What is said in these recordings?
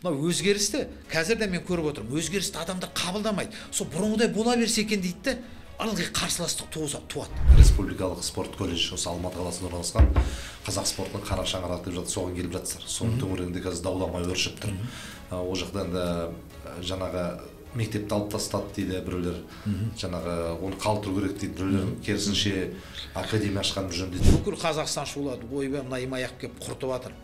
Мынау өзгерісті қазір де мен көріп отырмын. Өзгерісті адамдар қабылдамайды. Сол бұрынғыдай бола берсе екен дейді де, ылғи қарсыластық туады. Республикалық спорт колледжі осы Алматы қаласында орналасқан, қазақ спортының қара шаңырағы деп жатыр, соған келіп жатсыздар. Соның төңірегінде қазір дау-дамай өршіп тұр. Ол жақта енді жаңағы мектепті алып тастады дейді біреулер, жаңағы оны қалдыру керек дейді біреулер, керісінше академия ашқан жөн дейді. Бүкіл Қазақстан шулады, ойбай мына Имаяқов келіп құртып жатыр.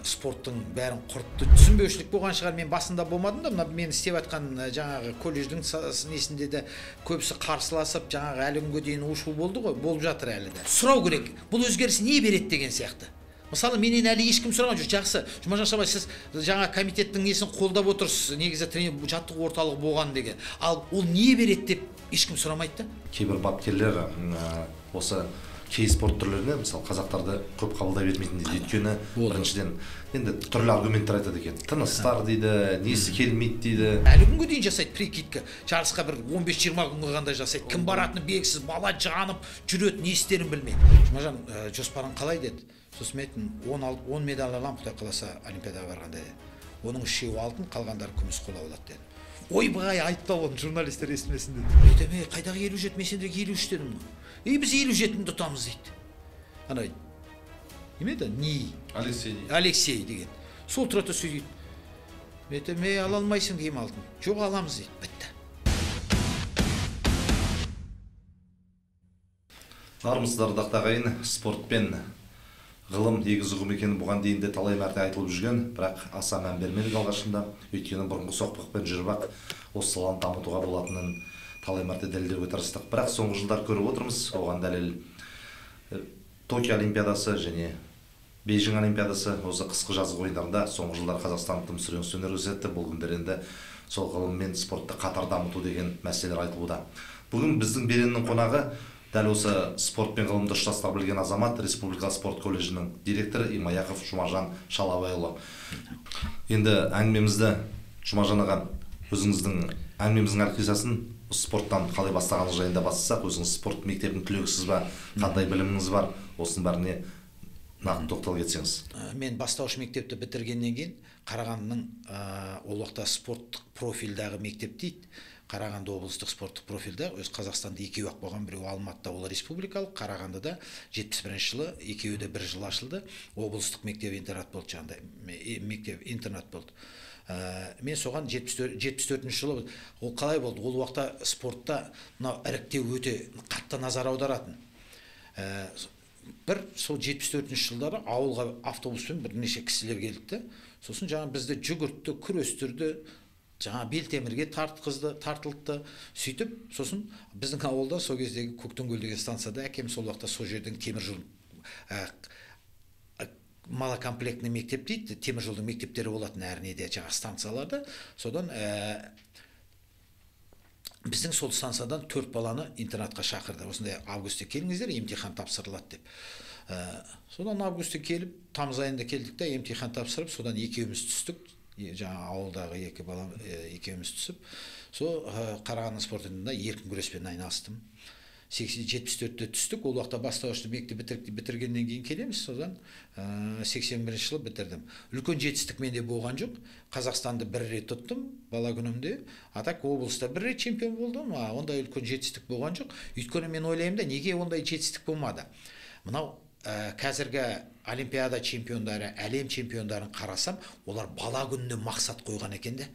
Спорттың бәрін құртты. Түсінбеушілік болған шығар, мен басында болмадым да, мына мен істеп жатқан жаңағы колледждің несінде де көбісі қарсыласып, жаңағы әлі күнге дейін у-шу болды ғой, болып жатыр әлі де. Сұрау керек, бұл өзгеріс не береді деген сияқты. Мысалы, менен әлі ешкім сұраған жоқ. Жақсы, Жұмажан Шабай, сіз жаңа комитеттің несін қолдап отырсыз, негізі тренер жаттығу орталығы болған деген. Ал ол не береді деп ешкім сұрамайды да. Кейбір бапкерлер осы кей спорт түрлеріне, мысалы, қазақтарды көп қабылдай бермейтін дейді. Өйткені біріншіден енді түрлі аргументтер айтады екен. Тыныстар дейді, несі келмейді дейді. Әлі күнге дейін жасайды прикидка. Жарысқа бір 15-20 күнге қандай жасайды. Кім баратыны белгісіз, бала жанып жүреді, не істерін білмей. Жұмажан, жоспарың қалай деді. Сосын мен айттым, 10 медаль аламын, Құдай қаласа олимпиадаға барғанда деді. Оның 3-еуі алтын, қалғандары күміс қола болады деді. Ойбай, айтты оны журналистер естімесін деді. Мен айтамын, ей, қайдағы 57, мен сендерге 53 дедім ғой. Ей, біз 57-ні ұтамыз дейді. Ана, неме еді? Ни. Алексей. Алексей деген. Сол тұрады сөйлейді. Мен айтамын, ей, ала алмайсың деймін алтын. Жоқ, аламыз дейді. Бітті. Армысыздар, ардақты ағайын, спортпен ғылым егіз ұғым екені бұған дейін де талай мәрте айтылып жүрген, бірақ аса мән бермедік алғашында. Өйткені бұрынғы соқпақпен жүріп-ақ осы саланы дамытуға болатынын талай мәрте дәлелдеуге тырыстық. Бірақ соңғы жылдар көріп отырмыз, оған дәлел Токио Олимпиадасы және Бейжің Олимпиадасы, осы қысқы жазғы ойындарында соңғы жылдар Қазақстан тым сүреңсіз өнер көрсетті. Бұл күндер енді сол ғылым мен спортты қатар дамыту деген мәселелер айтылуда. Бүгін біздің Береннің қонағы дәл осы спорт пен ғылымды ұштастыра білген азамат, Республикалық спорт колледжінің директоры Имаяқов Жұмажан Шалабайұлы. Енді әңгімемізді Жұмажан аға, өзіңіздің әңгімеміздің әрқисасын спорттан қалай бастағаныңыз жайында бастасақ, өзіңіз спорт мектебінің түлегісіз ба, қандай біліміңіз бар, осының бәріне нақты тоқталып кетсеңіз. Мен бастауыш мектепті бітіргеннен кейін Қарағандының ол уақытта спорттық профильдағы мектеп дейді. Қарағанды облыстық спорттық профильде, өз Қазақстанда екеуі ақ болған, біреуі Алматыда, ол республикалық, Қарағандыда 71 жылы екеуі де бір жыл ашылды. Облыстық мектеп интернат болды, жаңағыдай мектеп интернат болды. Мен соған 74 жылы, ол қалай болды? Ол уақытта спортта мынау іріктеу өте қатты назар аударатын. Бір сол 74 жылдары ауылға автобуспен бірнеше кісілер келді. Сосын жаңа бізді жүгіртті, күрестірді, жаңа белтемірге тартқызды, тартылтты. Сөйтіп, сосын біздің ауылда сол кездегі Көктеңгөл деген станцияда әкем сол уақытта сол жердің теміржол малокомплектный мектеп дейді, теміржолдың мектептері болатын әр неде жаңа станцияларда. Содан біздің сол станциядан 4 баланы интернатқа шақырды. Осындай августте келіңіздер, емтихан тапсырылады деп. Содан августте келіп, тамыз айында келдік те емтихан тапсырып, содан екеуміз түстік. Жаңа ауылдағы екі балам екеуміз түсіп, сол Қарағанды спорт ойынында еркін күреспен айналыстым. 74-те түстік, ол уақытта бастауышты мектеп бітіргеннен кейін келеміз, содан 81 жылы бітірдім. Үлкен жетістік менде болған жоқ. Қазақстанды бір рет ұттым бала күнімде. А так облыста бір рет чемпион болдым, ондай үлкен жетістік болған жоқ. Өйткені мен ойлаймын да, неге ондай жетістік болмады? Мынау қазіргі олимпиада чемпиондары, әлем чемпиондарын қарасам, олар бала күнінен мақсат қойған екен де.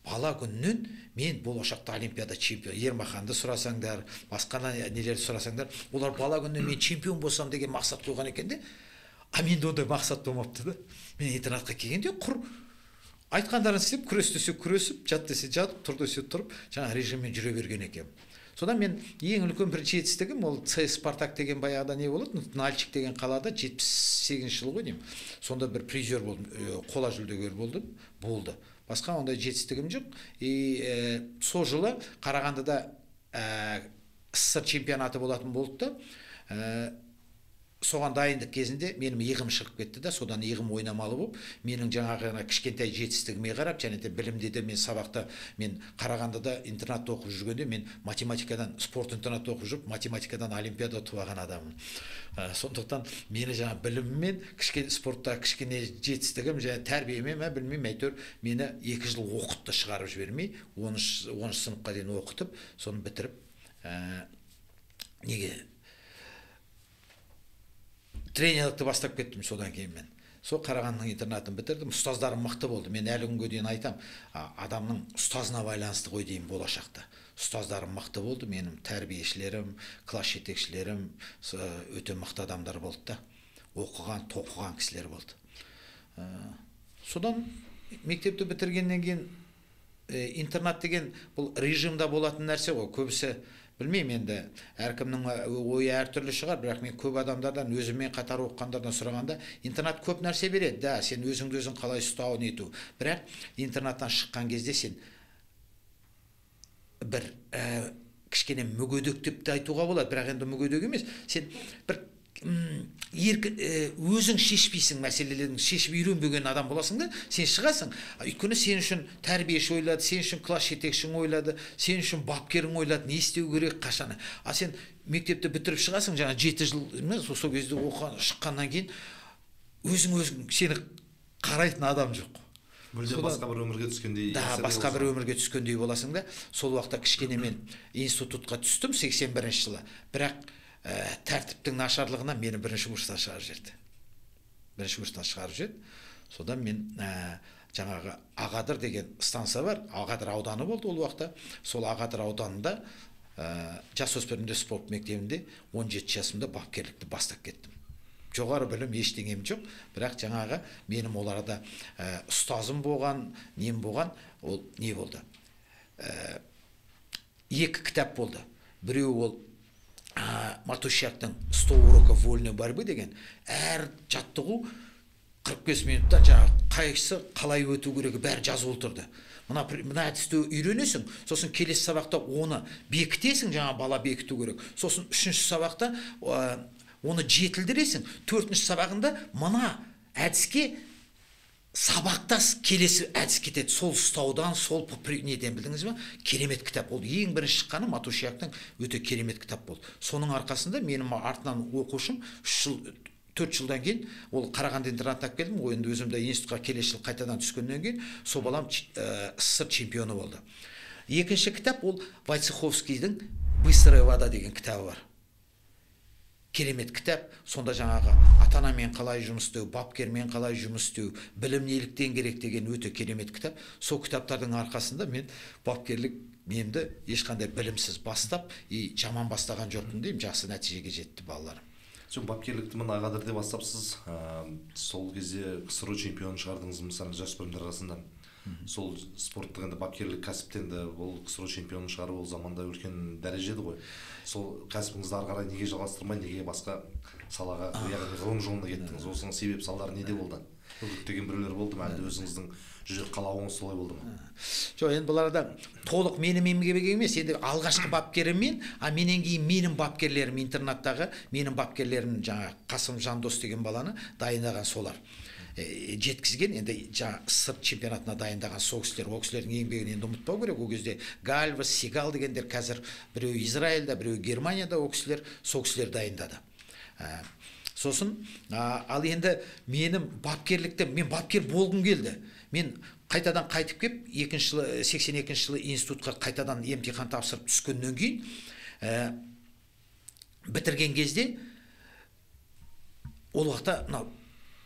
Бала күнінен мен болашақта олимпиада чемпион, Ермаханды сұрасаңдар, басқа нелерді сұрасаңдар, олар бала күнінен мен чемпион болсам деген мақсат қойған екен де. А менде ондай мақсат болмапты да. Мен интернатқа келгенде құр айтқандарын істеп, күрес десе күресіп, жат десе жатып, тұр десе тұрып, жаңа режиммен жүре берген екенмін. Содан мен ең үлкен бір жетістігім ол С Спартак деген баяғыда не болады, Нальчик деген қалада 78 жылы ғой деймін. Сонда бір призер болдым, қола жүлдегер болдым, болды. Басқа ондай жетістігім жоқ. И сол жылы Қарағандыда СССР чемпионаты болатын болды да. Соған дайындық кезінде менің иығым шығып кетті да, содан иығым ойнамалы болып, менің жаңағы кішкентай жетістігіме қарап, және де білімде де мен сабақта, мен Қарағандыда интернатта оқып жүргенде, мен математикадан, спорт интернатта оқып жүріп, математикадан олимпиада ұтып алған адаммын. Сондықтан мені жаңа біліміммен, кішкене спортта кішкене жетістігім, және тәрбиеме ме, білмеймін, әйтеуір мені 2 жыл оқытты, шығарып жібермей, 10 сыныпқа дейін оқытып, соны бітіріп, неге тренерлікті бастап кеттім. Содан кейін мен сол Қарағандының интернатын бітірдім. Ұстаздарым мықты болды. Мен әлі күнге дейін айтам, адамның ұстазына байланысты ғой деймін болашақта. Ұстаздарым мықты болды, менің тәрбиешілерім, класс жетекшілерім өте мықты адамдар болды да. Оқыған, тоқыған кісілер болды. Содан мектепті бітіргеннен кейін интернат деген бұл режимда болатын нәрсе ғой. Көбісі білмеймін енді, әркімнің ойы әртүрлі шығар, бірақ мен көп адамдардан, өзіммен қатар оқығандардан сұрағанда, интернат көп нәрсе береді, да, сен өзіңді өзің қалай ұстау, нету. Бірақ интернаттан шыққан кезде сен бір кішкене мүгедек деп те айтуға болады, бірақ енді мүгедек емес, сен бір өзің шешпейсің мәселелерін, шешіп үйренбеген адам боласың да, сен шығасың. Өйткені сен үшін тәрбиеші ойлады, сен үшін класс жетекшің ойлады, сен үшін бапкерің ойлады, не істеу керек, қашаны. А сен мектепті бітіріп шығасың, жаңа 7 жыл, сол кезде оқыған, шыққаннан кейін өзің сені қарайтын адам жоқ. Мүлде басқа бір өмірге түскендей. Да, басқа бір өмірге түскендей боласың да. Сол уақытта кішкене мен институтқа түстім 81 жылы. Бірақ тәртіптің нашарлығынан мені бірінші курстан шығарып жіберді. Бірінші курстан шығарып жіберді. Содан мен жаңағы Ағадыр деген станция бар, Ағадыр ауданы болды ол уақытта. Сол Ағадыр ауданында жасөспірімдер спорт мектебінде 17 жасымда бапкерлікті бастап кеттім. Жоғары білім ештеңем жоқ, бірақ жаңағы менің оларда ұстазым болған, нем болған, ол не болды? 2 кітап болды. Біреуі ол Матушяктың 100 уроков вольной борьбы деген, әр жаттығу 45 минутта жаңағы қайсысы қалай өту керегі бәрі жазылып отырды. Мына әдісті үйренесің, сосын келесі сабақта оны бекітесің, жаңа бала бекіту керек. Сосын 3-ші сабақта оны жетілдіресің, 4-ші сабағында мына әдіске сабақтас келесі әдіс кетеді. Сол ұстаудан, сол неден, білдіңіз бе? Керемет кітап. Ол ең бірінші шыққаны Матушяктың өте керемет кітап болды. Соның арқасында менің артынан оқушым 3 жыл, 4 жылдан кейін ол Қарағанды интернатына алып келдім. Ол енді өзім де институтқа келесі жыл қайтадан түскеннен кейін сол балам СССР чемпионы болды. Екінші кітап ол Войцеховскийдің «Быстрая вода» деген кітабы бар. Керемет кітап. Сонда жаңағы ата-анамен қалай жұмыс істеу, бапкермен қалай жұмыс істеу, білім неліктен керек деген өте керемет кітап. Сол кітаптардың арқасында мен бапкерлік немді ешқандай білімсіз бастап, и жаман бастаған жоқпын деймін, жақсы нәтижеге жетті балаларым. Жоқ, бапкерлікті мына Ағадырде бастапсыз, сол кезде КСРО чемпионын шығардыңыз, мысалы, жасөспірімдер арасында. Сол спорттық енді бапкерлік кәсіптен де ол КСРО чемпионын шығару ол заманда үлкен дәреже еді ғой. Сол кәсібіңізді ары қарай неге жалғастырмай, неге басқа салаға, яғни ғылым жолына кеттіңіз? Осының себеп салдары неде болды? Үгіттеген біреулер болды ма, әлде өзіңіздің жүрек қалауыңыз солай болды ма? Жоқ, енді бұл арада толық менің еңбегім емес, енді алғашқы бапкерім мен, а менен кейін менің бапкерлерім, интернаттағы менің бапкерлерім жаңа Қасым Жандос деген баланы дайындаған солар. Жеткізген, енді жаңа СССР чемпионатына дайындаған сол кісілер, ол кісілердің еңбегін енді ұмытпау керек. Ол кезде Гальвас, Сигал дегендер қазір біреу Израильда, біреу Германияда, ол кісілер, сол кісілер дайындады. Сосын, ал енді менің бапкерлікті, мен бапкер болғым келді. Мен қайтадан қайтып кеп, 82 жылы институтқа қайтадан емтихан тапсырып түскеннен кейін, бітірген кезде, ол уақытта, мынау,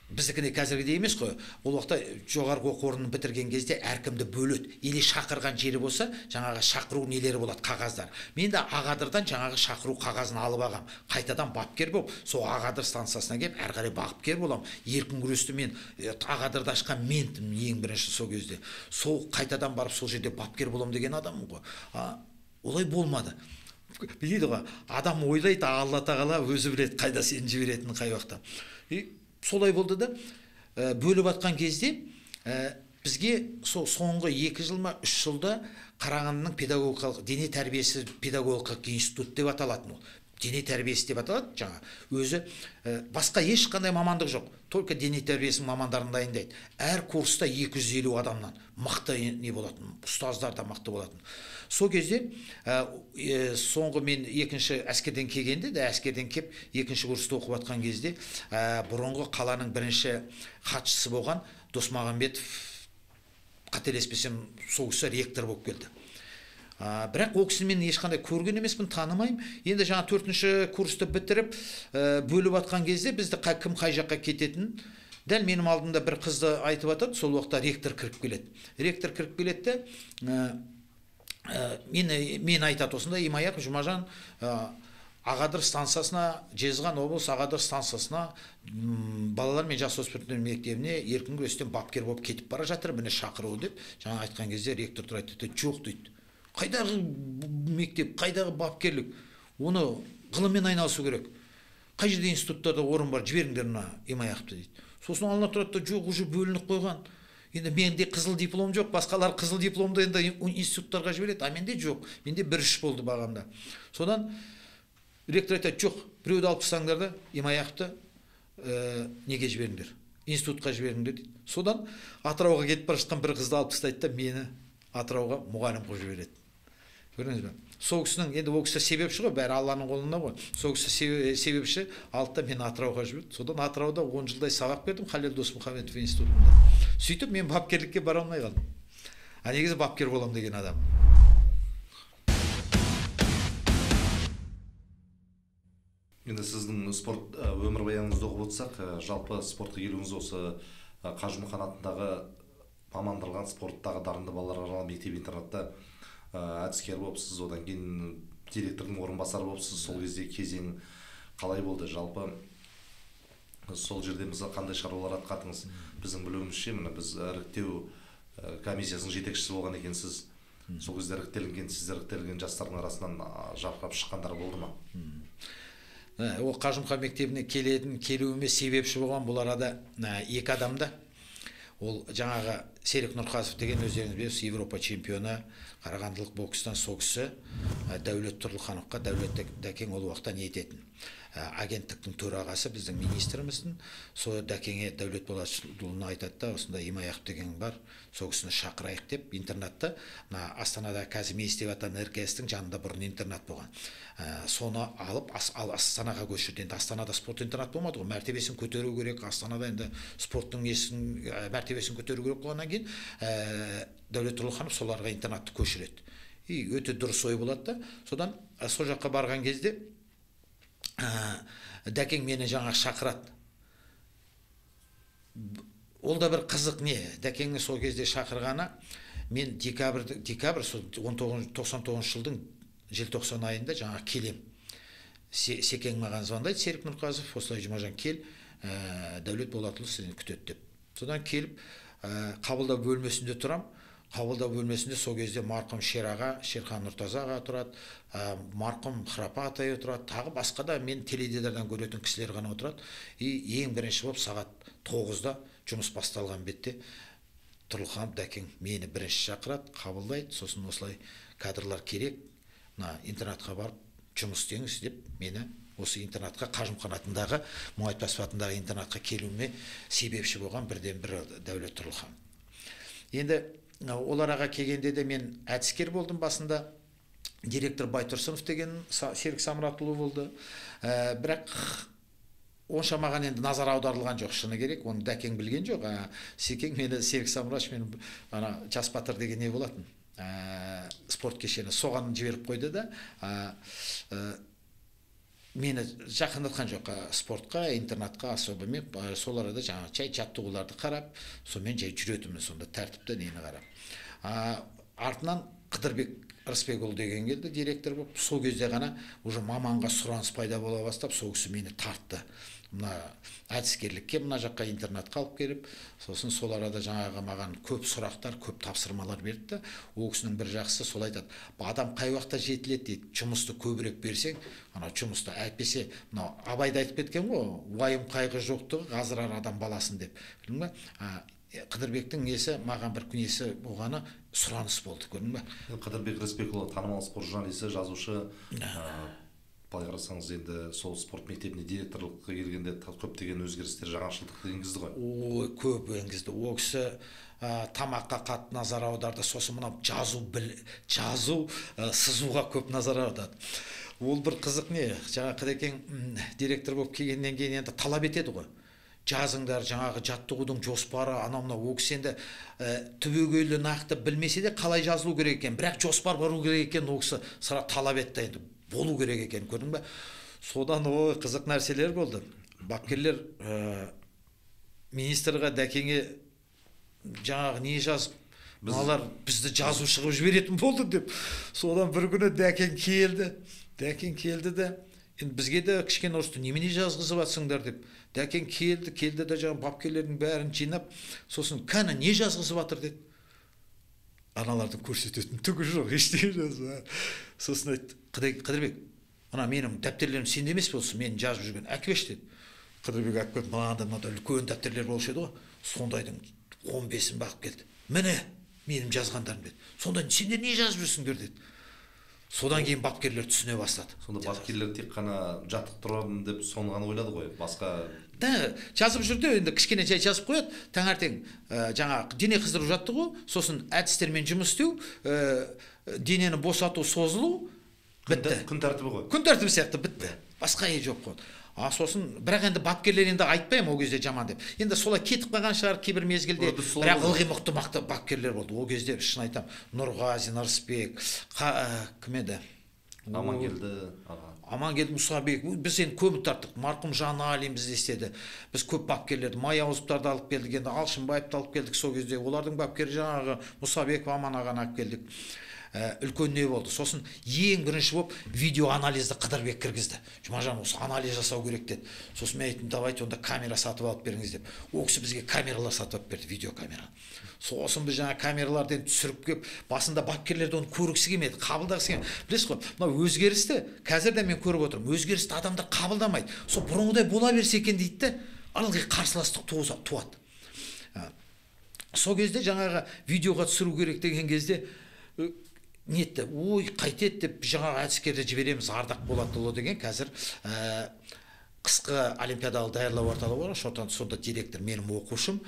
біздікіне қазіргідей емес қой, ол уақытта жоғарғы оқу орнын бітірген кезде әркімді бөледі, или шақырған жері болса, жаңағы шақыру нелері болады, қағаздар. Мен де Ағадырдан жаңағы шақыру қағазын алып ағам, қайтадан бапкер болып, сол Ағадыр станциясына келіп, әрі қарай бапкер болам. Еркін күресті мен Ағадырда ашқан ментім ең бірінші сол кезде. Сол қайтадан барып сол жерде бапкер болам деген адаммын ғой. Олай болмады. Біледі ғой, адам ойлайды, Алла тағала өзі біледі қайда сені жіберетінін, қай уақытта. Солай болды да, бөліп атқан кезде бізге сол соңғы 2 жыл ма 3 жылда Қарағандының педагогикалық дене тәрбиесі педагогикалық институт деп аталатын ол. Дене тәрбиесі деп аталады жаңа. Өзі басқа ешқандай мамандық жоқ. Только дене тәрбиесінің мамандарын дайындайды. Әр курста 250 адамнан мықты не болатын, ұстаздар да мықты болатын. Сол кезде соңғы мен екінші әскерден келгенде де, әскерден кеп екінші курста оқып жатқан кезде бұрынғы қаланың бірінші хатшысы болған Досмағамбетов, қателеспесем, сол кісі ректор болып келді. Бірақ ол кісіні мен ешқандай көрген емеспін, танымаймын. Енді жаңа 4-ші курсты бітіріп, бөліп атқан кезде бізді кім қай жаққа кететін, дәл менің алдымда бір қызды айтып атады, сол уақытта ректор кіріп келеді. Ректор кіріп келеді де, мен айтады осындай, Имаяқов Жұмажан Ағадыр станциясына, Жезқазған облысы Ағадыр станциясына балалар мен жасөспірімдер мектебіне еркін күрестен бапкер болып кетіп бара жатыр, міне шақыру деп. Жаңа айтқан кезде ректор тұр айтады, жоқ дейді. Қайдағы мектеп, қайдағы бапкерлік, оны ғылыммен айналысу керек. Қай жерде институттарда орын бар, жіберіңдер мына Имаяқовты дейді. Сосын алына тұрады да, жоқ, уже бөлініп қойған. Енді менде қызыл диплом жоқ, басқалар қызыл дипломды енді институттарға жібереді, а менде жоқ. Менде 1-3 болды бағамда. Содан ректор айтады, жоқ, біреуді алып тастаңдар да, Имаяқовты неге жіберіңдер, институтқа жіберіңдер дейді. Содан Атырауға кетіп бара жатқан бір қызды алып тастайды да, мені Атырауға мұғалім қылып жібереді. Көрдіңіз бе? Сол кісінің, енді ол кісі себепші ғой, бәрі Алланың қолында ғой. Сол кісі себепші алды да мені Атырауға жіберді. Содан Атырауда 10 жылдай сабақ бердім Халел Досмұхамедов институтында. Сөйтіп мен бапкерлікке бара алмай қалдым. А негізі бапкер болам деген адам. Енді сіздің спорт өмірбаяныңызды оқып отырсақ, жалпы спортқа келуіңіз осы Қажымұқан атындағы мамандырылған спорттағы дарынды балаларға арналған мектеп-интернатта әдіскер болыпсыз, одан кейін директордың орынбасары болыпсыз. Сол кезде кезең қалай болды? Жалпы сол жерде мысалы қандай шаруалар атқардыңыз? Біздің білуімізше, міне біз іріктеу комиссиясының жетекшісі болған екенсіз. Сол кезде іріктелінген, сіз іріктелген жастардың арасынан жарқырап шыққандар болды ма? Ол Қажымұқан мектебіне келуіме себепші болған бұл арада екі адам да. Ол жаңағы Серік Нұрқасов деген, өздеріңіз білесіз, Европа чемпионы, қарағандылық бокстан сол кісі Дәулет Тұрлыхановқа, Дәулет Дәкең ол уақытта не ететін, агенттіктің төрағасы, біздің министріміздің. Сол Дәкеңе, Дәулет Болатұлына айтады да, осындай Имаяқов деген бар, сол кісіні шақырайық деп. Интернатты мына Астанада қазір мен істеп жатқан РКС-тің жанында бұрын интернат болған. Соны алып Астанаға көшірді. Енді Астанада спорт интернат болмады ғой, мәртебесін көтеру керек. Астанада енді спорттың несін, мәртебесін көтеру керек болғаннан кейін Дәулет Тұрлыханов соларға интернатты көшіреді. И өте дұрыс ой болады да. Содан сол жаққа барған кезде Дәкең мені жаңа шақырады. Ол да бір қызық не, Дәкеңнің сол кезде шақырғаны, мен декабрь 99 жылдың желтоқсан айында жаңа келем. Секең маған звондайды, Серік Нұрқазов, осылай Жұмажан кел, Дәулет Болатұлы сені күтеді деп. Содан келіп қабылдау бөлмесінде тұрам. Қабылдау бөлмесінде сол кезде марқұм Шераға, Шерхан Нұртаза аға тұрады, марқұм Храпа атай отырады, тағы басқа да мен теледидардан көретін кісілер ғана отырады. И ең бірінші болып сағат 9-да жұмыс басталған бетте Тұрлыханов Дәкең мені бірінші шақырады, қабылдайды. Сосын осылай кадрлар керек, мына интернатқа барып жұмыс істеңіз деп мені осы интернатқа, Қажымұқан атындағы, Мұңайтпасов атындағы интернатқа келуіме себепші болған бірден бір Дәулет Тұрлыханов. Енді ол араға келгенде де мен әдіскер болдым басында. Директор Байтұрсынов деген Серік Самратұлы болды. Бірақ онша маған енді назар аударылған жоқ, шыны керек, оны Дәкең білген жоқ. Секең мені, Серік Самратович мені ана Жас батыр деген не болатын, спорт кешені, соған жіберіп қойды да, мені жақындатқан жоқ спортқа, интернатқа особо. Мен сол арада жаңағы жай жаттығуларды қарап, сонымен жай жүретінмін, сонда тәртіпті нені қарап. Артынан Қыдырбек Рысбекұлы деген келді директор болып. Сол кезде ғана уже маманға сұраныс пайда бола бастап, сол кісі мені тартты мына әдіскерлікке, мына жаққа интернатқа алып келіп, сосын сол арада жаңағы маған көп сұрақтар, көп тапсырмалар берді. Ол кісінің бір жақсысы сол айтады, адам қай уақытта жетіледі дейді, жұмысты көбірек берсең, ана жұмысты әйтпесе, мынау Абайда айтып кеткен ғой, уайым қайғы жоқтығы азырар адам баласын деп. Білдің бе? Қыдырбектің несі, маған бір несі болғаны сұраныс болды, көрдің бе? Қыдырбек Рысбекұлы танымал спорт журналисі, жазушы, Былай қарасаңыз, енді сол спорт мектебіне директорлыққа келгенде көптеген өзгерістер, жаңашылдықты енгізді ғой. Ой, көп енгізді. Ол кісі тамаққа қатты назар аударды, сосын мынау жазу, сызуға көп назар аударды. Ол бір қызық не, жаңа Қыдекең директор болып келгеннен кейін енді талап етеді ғой. Жазыңдар, жаңағы жаттығудың жоспары, анау мынау. Ол кісі енді түбегейлі нақты білмесе де қалай жазылу керек екен, бірақ жоспар бару керек екен, ол кісі сыра талап етті енді. Болу керек екен, көрдің бе? Содан ой, қызық нәрселер болды. Бапкерлер министрға, Дәкеңе жаңағы не жазып, мыналар бізді жазу шығып жіберетін болды деп. Содан бір күні Дәкең келді. Дәкең келді де, енді бізге де кішкене ұрысты, немене жазғызып жатсыңдар деп. Дәкең келді де жаңағы бапкерлердің бәрін жинап, сосын кәні не жазғызып жатыр деді. Аналардың көрсететін түгі жоқ, ештеңе жазба. Сосын айтты, Қыдырбек, мына менің дәптерлерім сенде емес болсын, мен жазып жүрген, әкелші деді. Қыдырбек алып келіп, мынандай үлкен дәптерлер болушы еді ғой, сондайдың 15-ін бағып келді. Міне, менің жазғандарым деді. Сонда сендер не жазып жүрсіңдер деді. Содан кейін бапкерлер түсіне бастады. Сонда бапкерлер тек қана жаттықтырамын деп соны ғана ойлады ғой, басқа да, жазып жүрді, енді кішкене жай жазып қояды, таңертең жаңа дене қыздыру жаттығу, сосын әдістермен жұмыс істеу, денені босату, созылу, бітті. Күн тәртібі ғой. Күн тәртібі сияқты бітті. Басқа еш жоқ қой. А сосын, бірақ енді бапкерлер енді айтпаймын ол кезде жаман деп. Енді солай кетіп қалған шығар кейбір мезгілде, бірақ ылғи мықты-мықты бапкерлер болды. Ол кезде шын айтам, Нұрғазин, Ырысбек, кім еді? Амангелді аға. Амангелді Мұсабек, біз енді көбін тарттық. Марқұм Жаналин бізде істеді. Біз көп бапкерлерді, Маяузовтарды алып келдік, енді Алшынбаевты алып келдік сол кезде. Олардың бапкері жаңағы Мұсабеков Аман ағаны алып келдік. Үлкен не болды. Сосын ең бірінші болып видеоанализді Қыдырбек кіргізді. Жұмажан, осы анализ жасау керек деді. Сосын мен айттым, давайте онда камера сатып алып беріңіз деп. Ол кісі бізге камералар сатып алып берді, видеокамера. Сосын біз жаңа камералардан түсіріп келіп, басында бапкерлерді оны көргісі келмеді, қабылдағысы келмеді. Білесіз ғой, мынау өзгерісті қазір де мен көріп отырмын. Өзгерісті адамдар қабылдамайды. Сол бұрынғыдай бола берсе екен дейді де, ылғи қарсыластық туады. Сол кезде жаңағы видеоға түсіру керек деген кезде нетті, ой, қайтеді деп жаңағы әдіскерді жібереміз, Ардақ Болатұлы деген қазір қысқы олимпиадалық даярлау орталығы бар, сонда директор менің оқушым,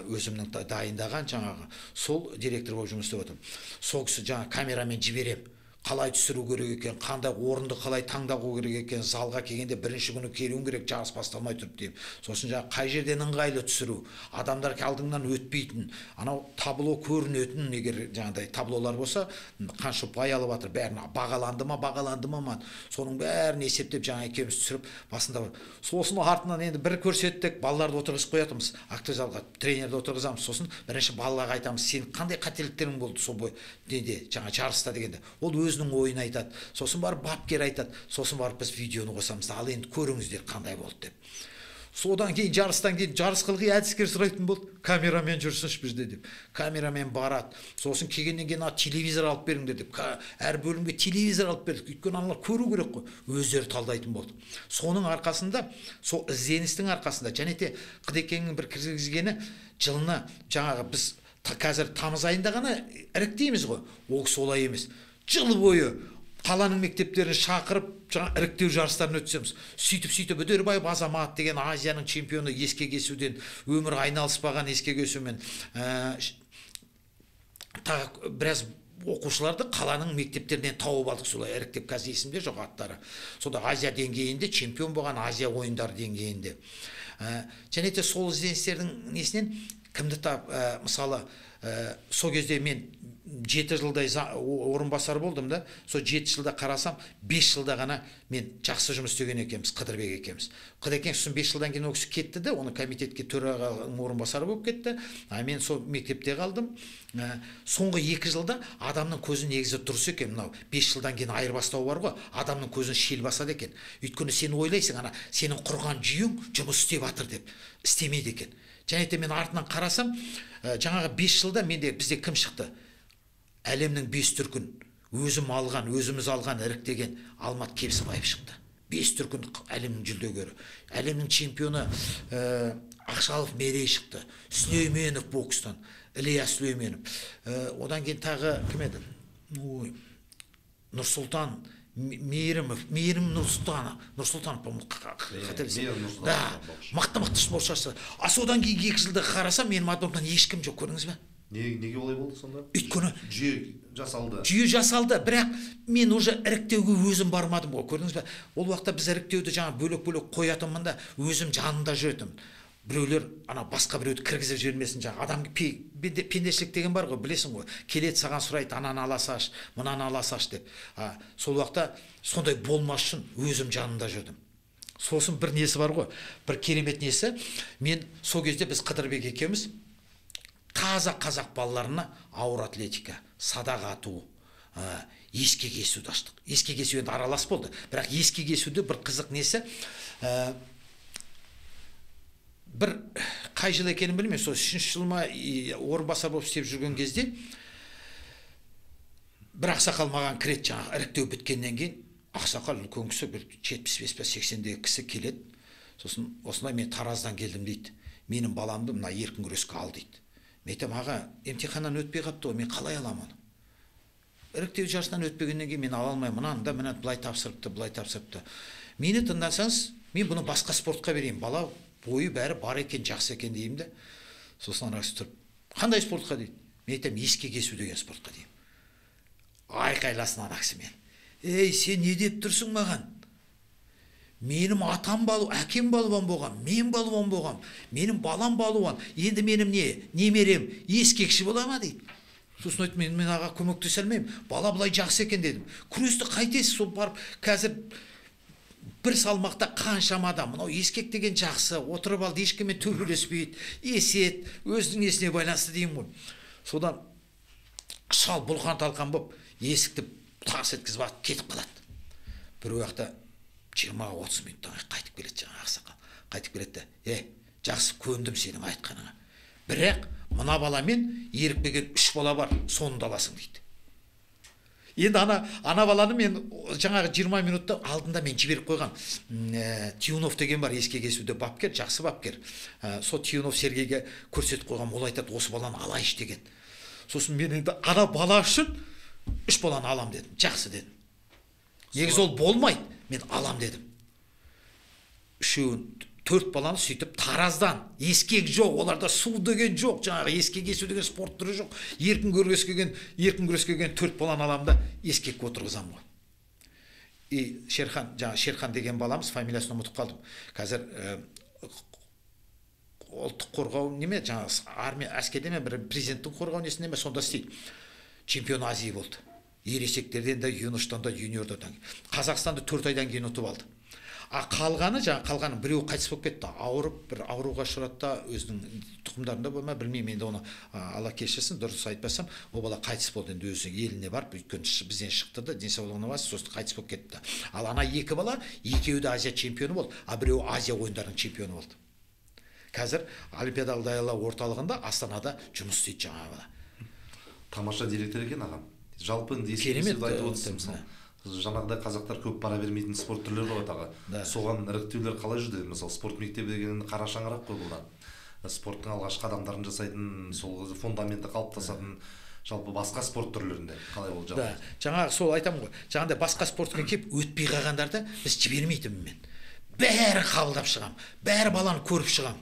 өзімнің дайындаған жаңағы, сол директор болып жұмыс істеп отырмын. Сол кісі жаңа камерамен жіберем, қалай түсіру керек екен, қандай орынды қалай таңдау керек екен, залға келгенде бірінші күні келуің керек, жарыс басталмай тұрып деймін. Сосын жаңа қай жерден ыңғайлы түсіру, адамдар алдыңнан өтпейтін, анау табло көрінетін, егер жаңағыдай таблолар болса, қанша ұпай алып жатыр, бәрін бағаланды ма, бағаланды ма, соның бәрін есептеп жаңа екеуміз түсіріп басында. Сосын артынан енді бір көрсеттік, балаларды отырғызып қоятынбыз, актер залға тренерді отырғызамыз, сосын бірінші балаларға айтамыз, сен қандай қателіктерің болды сол бой неде, жаңа жарыста дегенде. Ол өзінің ойын айтады, сосын барып бапкер айтады, сосын барып біз видеоны қосамыз, ал енді көріңіздер қандай болды деп. Содан кейін жарыстан кейін жарыс қылғи әдіскер сұрайтын болды, камерамен жүрсінші бізде деп. Камерамен барады. Сосын келгеннен кейін телевизор алып беріңдер деп. Әр бөлімге телевизор алып бердік. Өйткені аналар көру керек қой. Өздері талдайтын болды. Соның арқасында, сол ізденістің арқасында, және де Қыдекеңнің бір кіргізгені жылына жаңағы біз қазір тамыз айында ғана іріктейміз ғой. Ол кісі олай емес. Жыл бойы қаланың мектептерін шақырып, жаңа іріктеу жарыстарын өткіземіз. Сөйтіп-сөйтіп Үдербаев Азамат деген Азияның чемпионы ескек есуден, өмір айналыспаған ескек есумен, тағы біраз оқушыларды қаланың мектептерінен тауып алдық солай іріктеп, қазір есімде жоқ аттары. Сонда Азия деңгейінде чемпион болған, Азия ойындары деңгейінде. Және де сол ізденістердің несінен кімді тап, мысалы, сол кезде мен 7 жылдай орынбасар болдым да, сол 7 жылда қарасам, 5 жылда ғана мен жақсы жұмыс істеген екенбіз, Қыдырбек екенбіз. Қыдырбек сосын 5 жылдан кейін ол кісі кетті де, оны комитетке төрағаның орынбасары болып кетті. А мен сол мектепте қалдым. Соңғы 2 жылда адамның көзі негізі дұрыс екен, мынау 5 жылдан кейін айырбастау бар ғой, адамның көзін шел басады екен. Өйткені сен ойлайсың, ана сенің құрған жүйең жұмыс істеп жатыр деп, істемейді екен. Және де мен артынан қарасам, жаңағы 5 жылда менде бізде кім шықты? Әлемнің 5 дүркін өзім алған, өзіміз алған іріктеген Алмат Кепсібаев шықты. 5 дүркін әлемнің жүлдегері. Әлемнің чемпионы Ақшалов Мерей шықты. Сүлейменов бокстан, Ілия Сүлейменов. Одан кейін тағы кім еді? Ой, Нұрсұлтан Мейірімов, Мейірім Нұрсұлтанов, қателеспесем. Да, мықты-мықты спортшысы. А содан кейін 2 жылда қарасам, менің отборымнан ешкім жоқ, көрдіңіз бе? Неге олай болды сонда? Өйткені жүйе жасалды. Жүйе жасалды, бірақ мен уже іріктеуге өзім бармадым ғой, көрдіңіз бе? Ол уақытта біз іріктеуді жаңа бөлек-бөлек қоятынмын да, өзім жанында жүретінмін. Біреулер ана басқа біреуді кіргізіп жібермесін, жаңа адам пендешілік деген бар ғой, білесің ғой. Келеді саған сұрайды, ананы ала саш, мынаны ала саш деп. Сол уақытта сондай болмас үшін өзім жанында жүрдім. Сосын бір несі бар ғой, бір керемет несі, мен сол кезде біз Қыдырбек екеуміз таза қазақ балаларына ауыр атлетика, садақ ату, ескек есуді аштық. Ескек есу енді аралас болды, бірақ ескек есуді бір қызық несі, бір қай жыл екенін білмеймін, сол 3-ші жыл ма орынбасар болып істеп жүрген кезде бір ақсақал маған кіреді, жаңағы іріктеу біткеннен кейін. Ақсақал үлкен кісі, бір 75 пе 80-дегі кісі келеді. Сосын осындай мен Тараздан келдім дейді. Менің баламды мына еркін күреске ал дейді. Мен айтамын, аға, емтиханнан өтпей қапты ғой, мен қалай аламын оны? Іріктеу жарысынан өтпегеннен кейін мен ала алмаймын. Мынаны да мына былай тапсырыпты, былай тапсырыпты. Мені тыңдасаңыз, мен бұны басқа спортқа берейін. Бала бойы бәрі бар екен, жақсы екен деймін де. Сосын ана кісі тұрып, қандай спортқа дейді? Мен айтамын, ескек есу деген спортқа деймін. Айқайласын ана кісі мен. Ей, сен не деп тұрсың маған? Менің атам балуан, әкем балуан болған, мен балуан болған, менің балам балуан. Енді менің не, немерем ескекші бола ма дейді. Сосын айттым, мен аға көмектесе алмаймын. Бала былай жақсы екен дедім. Күресті қайтесіз, сол барып қазір бір салмақта қаншама адам, мынау ескек деген жақсы, отырып алды, ешкіммен төбелеспейді, есет, өзінің несіне байланысты деймін ғой. Содан шал бұлқан талқан болып, есікті тас еткізіп атып кетіп қалады. Бір уақытта 20-30 минуттан қайтып келеді жаңағы ақсақал. Қайтып келеді де, жақсы көндім сенің айтқаныңа. Бірақ мына баламен ерікпеген 3 бала бар, соны да аласың дейді. Енді ана баланы мен жаңағы 20 минутта алдында мен жіберіп қойған. Тиунов деген бар, ескек есуде бапкер, жақсы бапкер. Сол Тиунов Сергейге көрсетіп қойған, ол айтады, осы баланы алайыншы деген. Сосын мен енді ана бала үшін 3 баланы алам дедім, жақсы дедім. Негізі ол болмайды, мен алам дедім. Үшеуін, 4 баланы сөйтіп Тараздан, ескек жоқ, оларда су деген жоқ, жаңағы ескек есу деген спорт түрі жоқ. Еркін күреске келген 4 баланы алам да ескекке отырғызамын ғой. И Шерхан, жаңағы Шерхан деген баламыз, фамилиясын ұмытып қалдым. Қазір ұлттық қорғау неме, жаңағы армия әскерде ме, бір президенттің қорғау несінде ме, сонда істейді. Чемпион Азии болды. Ересектерден де, юноштан да, юниордан. Қазақстанды 4 айдан кейін ұтып алды. А қалғаны, жаңа қалғаны біреуі қайтыс болып кетті. Ауырып, бір ауруға ұшырады да, өзінің тұқымдарында болма, білмеймін енді оны, Алла кешірсін, дұрыс айтпасам, ол бала қайтыс болды енді өзінің еліне барып, өйткені бізден шықты да, денсаулығына басты, сосын қайтыс болып кетті. Ал ана 2 бала, екеуі де Азия чемпионы болды, а біреуі Азия ойындарының чемпионы болды. Қазір Олимпиадалық даярлау орталығында Астанада жұмыс істейді жаңа бала. Тамаша директор екен ағам. Жалпы енді ескерусіз айтып отырсыз, мысалы. Жаңағыдай қазақтар көп бара бермейтін спорт түрлері бар тағы. Соған іріктеулер қалай жүрді? Мысалы, спорт мектебі деген қара шаңырақ қой бұл да. Спорттың алғашқы қадамдарын жасайтын, сол фундаменті қалыптасатын, жалпы басқа спорт түрлерінде қалай болды жалпы? Да, жаңағы сол айтамын ғой. Жаңағыдай басқа спортқа келіп өтпей қалғандарды біз жібермейтінмін мен. Бәрі қабылдап шығам, бәрі баланы көріп шығам.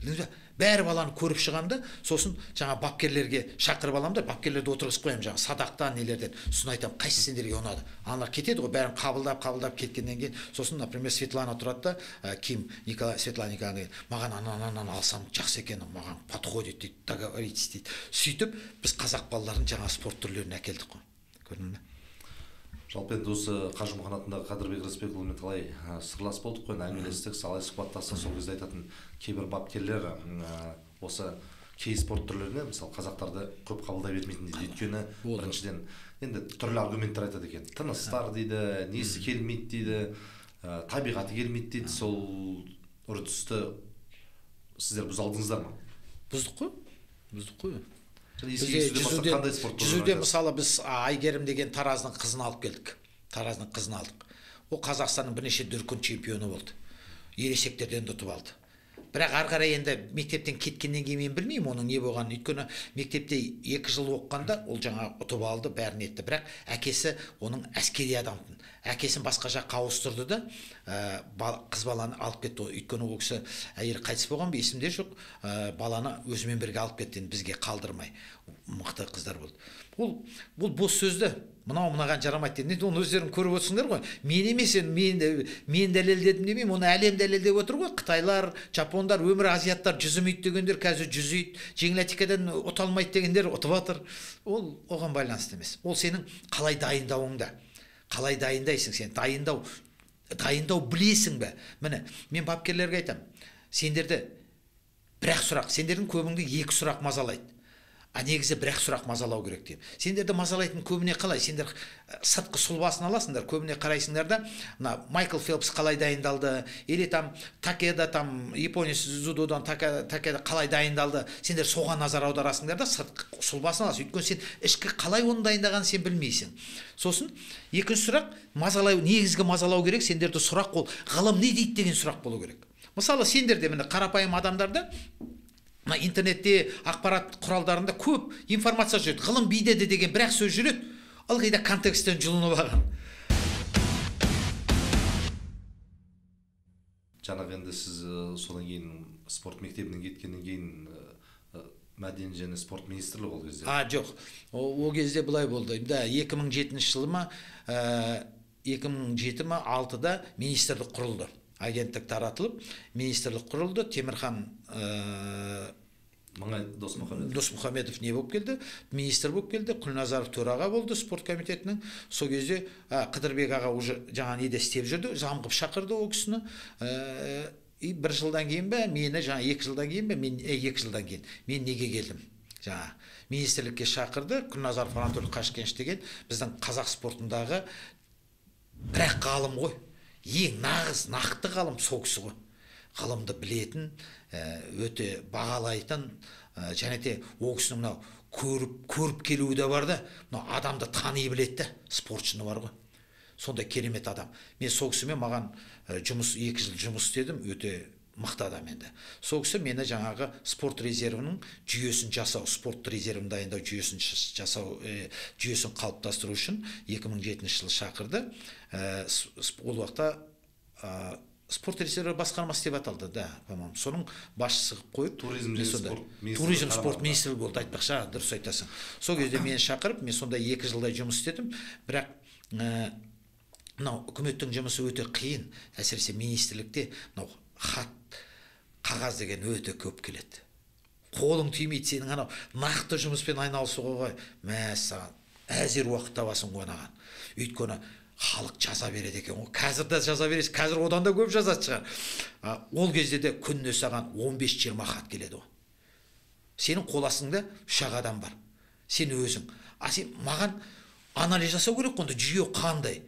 Білдіңіз бе? Бәрі баланы көріп шығам да, сосын жаңа бапкерлерге шақырып алам да, бапкерлерді отырғызып қоямын жаңа садақтан нелерден. Сосын айтамын, қайсы сендерге ұнады? Аналар кетеді ғой, бәрін қабылдап кеткеннен кейін, сосын, например, Светлана тұрады да, Ким, Николай, Светлана Николаевна деген, маған ананы алсам жақсы екен, маған подходит дейді, договоритесь дейді. Сөйтіп біз қазақ балаларын жаңа спорт түрлеріне әкелдік қой. Көрдің бе? Жалпы енді осы Қажымұқан атындағы Қадырбек Рысбекұлымен талай сырлас болдық қой, әңгімелестік, талай сұхбаттастық. Сол кезде айтатын кейбір бапкерлер осы кей спорт түрлеріне, мысалы, қазақтарды көп қабылдай бермейтін дейді. Өйткені біріншіден енді түрлі аргументтер айтады екен. Тыныстар дейді, несі келмейді дейді, табиғаты келмейді дейді. Сол үрдісті сіздер бұза алдыңыздар ма? Бұздық қой. Бұздық қой. Жүзуде мысалы біз Айгерім деген Тараздың қызын алып келдік. Тараздың қызын алдық. Ол Қазақстанның бірнеше дүркін чемпионы болды. Ересектерден ұтып алды. Бірақ ары қарай енді мектептен кеткеннен кейін мен білмеймін оның не болғанын. Өйткені мектепте 2 жыл оқығанда ол жаңа ұтып алды, бәрін етті. Бірақ әкесі оның әскери адамтын. Әкесін басқа жаққа ауыстырды да, қыз баланы алып кетті. Өйткені ол кісі әйелі қайтыс болған ба, есімде жоқ. Баланы өзімен бірге алып кетті, енді бізге қалдырмай. Мықты қыздар болды. Ол бос сөзді, мынау мынаған жарамайды деді. Оны өздерің көріп отырсыңдар ғой. Мен емес, мен дәлелдедім демеймін, оны әлем дәлелдеп отыр ғой. Қытайлар, жапондар, өмір азиаттар жүзімейді дегендер қазір жүзейді, жеңіл атлетикадан ұта алмайды дегендер ұтып жатыр. Ол оған байланысты емес. Ол сенің қалай дайындауыңда. Қалай дайындайсың сен? Дайындау білесің бе? Міне, мен бапкерлерге айтамын. Сендерді бір-ақ сұрақ, сендердің көбіңді 2 сұрақ мазалайды. А негізі бір-ақ сұрақ мазалау керек деп. Сендерді мазалайтын көбіне қалай? Сендер сыртқы сұлбасын аласыңдар, көбіне қарайсыңдар да, мына Майкл Фелпс қалай дайындалды, или там Такеда, там Япония дзюдодан Такеда қалай дайындалды, сендер соған назар аударасыңдар да, сыртқы сұлбасын аласың. Өйткені сен ішкі қалай оны дайындағанын сен білмейсің. Сосын екінші сұрақ, мазалау, негізгі мазалау керек, сендерді сұрақ ол ғылым не дейді деген сұрақ болу керек. Мысалы, сендерде міне қарапайым адамдарда мына интернетте ақпарат құралдарында көп информация жүреді. Ғылым бейдеді деген бір-ақ сөз жүреді, ылғи да контексттен жұлынып алған. Жаңағы енді сіз содан кейін спорт мектебінен кеткеннен кейін мәдениет және спорт министрлігі ол кезде? Жоқ. О кезде былай болды. Да, 2007 жылы ма, 2007 ма, 6-да министрлік құрылды. Агенттік таратылып, министрлік құрылды. Темірхан Досмұхамедов не болып келді? Министр болып келді. Құлназаров төраға болды спорт комитетінің. Сол кезде Қыдырбек аға уже жаңа неде істеп жүрді, зам қылып шақырды ол кісіні. И бір жылдан кейін бе, мені жаңа 2 жылдан кейін бе, мен 2 жылдан кейін мен неге келдім? Жаңа министрлікке шақырды. Құлназаров Анатолий Қашкенш деген біздің қазақ спортындағы бір-ақ ғалым ғой. Ең нағыз, нақты ғалым сол кісі ғой. Ғылымды білетін, өте бағалайтын, және де ол кісінің мынау көріп келуі де бар да, мынау адамды тани біледі де, спортшыны бар ғой. Сондай керемет адам. Мен сол кісімен маған 2 жыл жұмыс істедім, өте мықты адам енді. Сол кісі мені жаңағы спорт резервінің жүйесін жасау, спорт резервін дайындау жүйесін жасау, жүйесін қалыптастыру үшін 2007 жылы шақырды. Ол уақытта спорт резерві басқармасы деп аталды, да, по-моему. Соның басшысы қылып қойып, туризм спорт министрлігі болды, айтпақшы, дұрыс айтасың. Сол кезде мені шақырып, мен сонда 2 жылдай жұмыс істедім. Бірақ мынау үкіметтің жұмысы өте қиын, әсіресе министрлікте мынау хат, қағаз деген өте көп келеді. Қолың тимейді сенің анау нақты жұмыспен айналысуға ғой. Мәссаған, әзер уақыт табасың ғой анаған. Өйткені халық жаза береді екен ғой. Қазір де жаза бересің, қазір одан да көп жазатын шығар. Ол кезде де күніне саған 15-20 хат келеді ғой. Сенің қол астыңда 3-ақ адам бар. Сен өзің. А сен маған анализ жасау керек қой, онда жүйе қандай?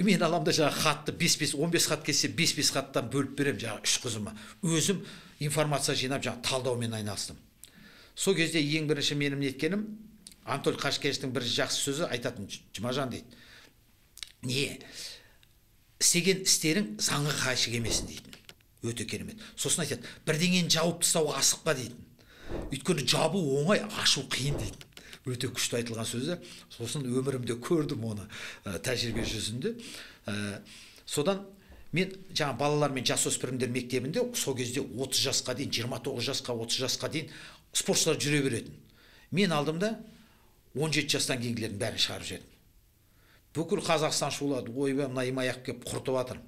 Мен аламда жаңа хатты 5-5, 15 хат келсе 5-5 хаттан бөліп беремін жаңа 3 қызыма. Өзім информация жинап жаңа талдаумен айналыстым. Сол кезде ең бірінші менің неткенім, Анатолий Қашкеновичтің бір жақсы сөзі айтатын, Жұмажан дейді. Не, істеген істерің заңға қайшы келмесін дейтін. Өте керемет. Сосын айтады, бірдеңені жауып тастауға асықпа дейтін. Өйткені жабу оңай, ашу қиын дейтін. Өте күшті айтылған сөзі. Сосын өмірімде көрдім оны тәжірибе жүзінде. Содан мен жаңа балалар мен жасөспірімдер мектебінде сол кезде 30 жасқа дейін, 29 жасқа, 30 жасқа дейін спортшылар жүре беретін. Мен алдым да 17 жастан кейінгілердің бәрін шығарып жібердім. Бүкіл Қазақстан шулады, ойбай, мына имаяқ келіп құртып жатыр.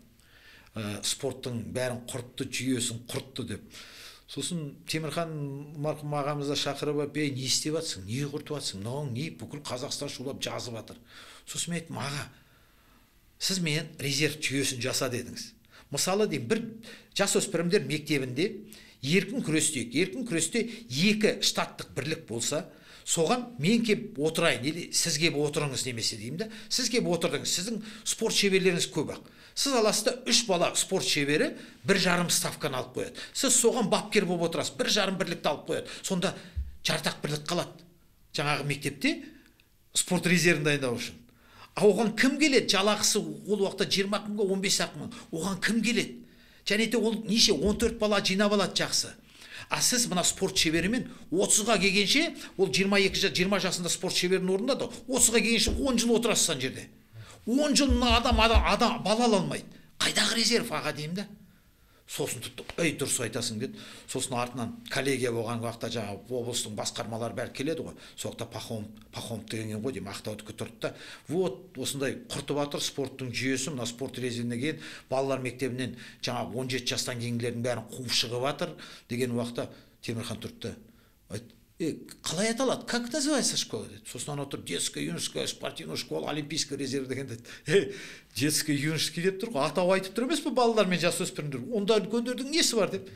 Спорттың бәрін құртты, жүйесін құртты деп. Сосын Темірхан марқұм ағамыз да шақырып алып, ей, не істеп жатсың, не құртып жатсың, мынауың не, бүкіл Қазақстан шулап жазып жатыр. Сосын мен айттым, аға, сіз мен резерв жүйесін жаса дедіңіз. Мысалы деймін, бір жасөспірімдер мектебінде еркін күрестейік, еркін күресте 2 штаттық бірлік болса, соған мен кеп отырайын, или сіз кеп отырыңыз немесе деймін да, сіз кеп отырдыңыз, сіздің спорт шеберлеріңіз көп ақ. Сіз аласыз да 3 бала спорт шебері 1,5 ставканы алып қояды. Сіз соған бапкер болып отырасыз, 1,5 бірлікті алып қояды. Сонда жартақ бірлік қалады. Жаңағы мектепте спорт резервін дайындау үшін. А оған кім келеді? Жалақысы ол уақытта 20 мыңға, 15 мың. Оған кім келеді? Және де ол неше 14 бала жинап алады жақсы. А сіз мына спорт шеберімен 30-ға келгенше, ол 22, 20 жасында спорт шеберін орындады, 30-ға келгенше 10 жыл отырасыз ана жерде. 10 жыл мына адам бала ала алмайды. Қайдағы резерв аға деймін да. Сосын тұтты, ей дұрыс айтасың деді. Сосын артынан коллегия болған уақытта жаңағы облыстың басқармалары бәрі келеді ғой. Сол уақытта Пахомов деген ғой деймін, Ақтаудікі тұрды да. Вот осындай құртып жатыр спорттың жүйесі, мына спорт резервіне келген балалар мектебінен жаңағы 17 жастан кейінгілердің бәрін қуып шығып жатыр деген уақытта Темірхан тұрды да айтты, қалай аталады, как называется школа деді. Сосын анау тұрып, детская юношеская спортивная школа олимпийский резерв деген деді. Детский юношеский деп тұр ғой, атау айтып тұр емес пе балалар мен жасөспірімдер, онда үлкендердің несі бар деп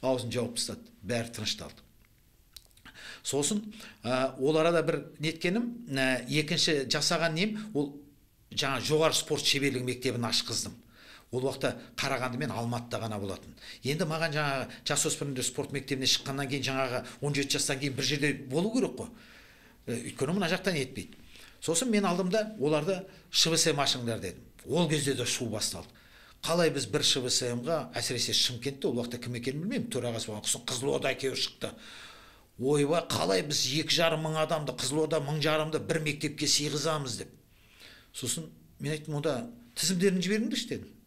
аузын жауып тастады, бәрі тынышталды. Сосын ол арада бір неткенім, екінші жасаған нем, ол жаңа жоғары спорт шеберлігі мектебін ашқыздым. Ол уақытта Қарағанды мен Алматыда ғана болатын. Енді маған жаңағы жасөспірімдер спорт мектебіне шыққаннан кейін жаңағы 17 жастан кейін бір жерде болу керек қой. Өйткені мына жақтан етпейді. Сосын мен алдым да оларды ШВСМ ашыңдар дедім. Ол кезде де шу басталды. Қалай біз бір ШВСМ-ға, әсіресе Шымкентте, ол уақытта кім екенін білмеймін, төрағасы болған, сосын Қызылорда әкеуір шықты. Ойбай, қалай біз 2,5 мың адамды, Қызылорда 1,5 мыңды бір мектепке сыйғызамыз деп. Сосын мен айттым, онда тізімдерін жіберіңдерші дедім.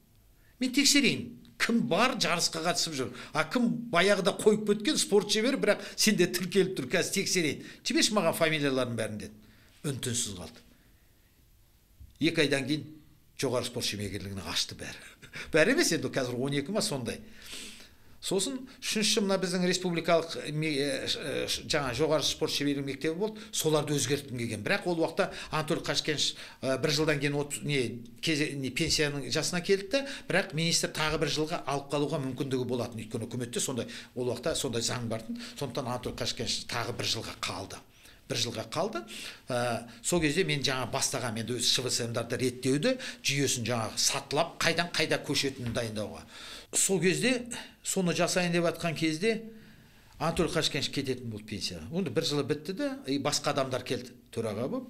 Мен тексерейін, кім бар жарысқа қатысып жүр, а кім баяғыда қойып кеткен спорт шебері, бірақ сенде тіркеліп тұр, қазір тексерейін. Жіберші маған фамилияларын бәрін деді. Үн-түнсіз қалды. 2 айдан кейін жоғары спорт шеберлігін ашты бәрі. Бәрі емес енді, қазір 12 ма сондай. Сосын үшінші мына біздің республикалық жаңа жоғары спорт шеберлігі мектебі болды, соларды өзгерткім келген. Бірақ ол уақытта Анатолий Қашкенш бір жылдан кейін пенсияның жасына келді де, бірақ министр тағы бір жылға алып қалуға мүмкіндігі болатын. Өйткені үкіметте сондай, ол уақытта сондай заң бар. Сондықтан Анатолий Қашкенш тағы бір жылға қалды. Бір жылға қалды. Сол кезде мен жаңа бастаған енді өз ШВСМ-дарды реттеуді, жүйесін жаңағы сатылап, қайдан қайда көшетінін дайындауға. Сол кезде, соны жасайын деп атқан кезде Анатолий Қашкенш кететін болды пенсияға. Онда бір жылы бітті де, басқа адамдар келді төраға болып.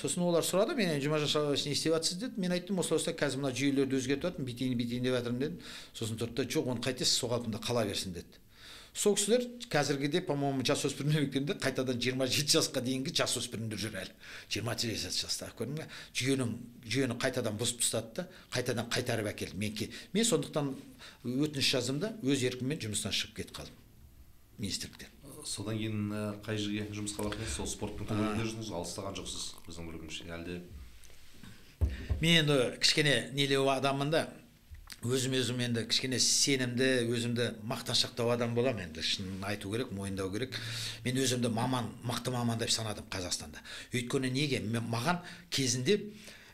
Сосын олар сұрады, мен Жұмажан Шалабаевич не істеп жатсыз деді. Мен айттым, осылай қазір мына жүйелерді өзгертіп жатырмын, бүйтейін, бүйтейін деп жатырмын дедім. Сосын тұрды да, жоқ, оны қайтесіз, сол қалпында қала берсін деді. Сол кісілер қазіргіде, по-моему, жасөспірімдер мектебінде қайтадан 27 жасқа дейінгі жасөспірімдер жүр әлі. 27 жастағы, көрдің бе? Жүйені қайтадан бұзып тастады да, қайтадан қайтарып әкелді. Мен сондықтан өтініш жаздым да, өз еркіммен жұмыстан шығып кетіп қалдым министрліктен. Содан кейін қай жерге жұмысқа бардыңыз? Сол спорттың төңірегінде жүрдіңіз, алыстаған жоқсыз біздің білуімізше, әлде? Мен енді кішкене нелеу адаммын да, өзім енді кішкене сенімді, өзімді мақтаншақтау адам боламын енді, шынын айту керек, мойындау керек. Мен өзімді маман, мықты маман деп санадым Қазақстанда. Өйткені неге? Маған кезінде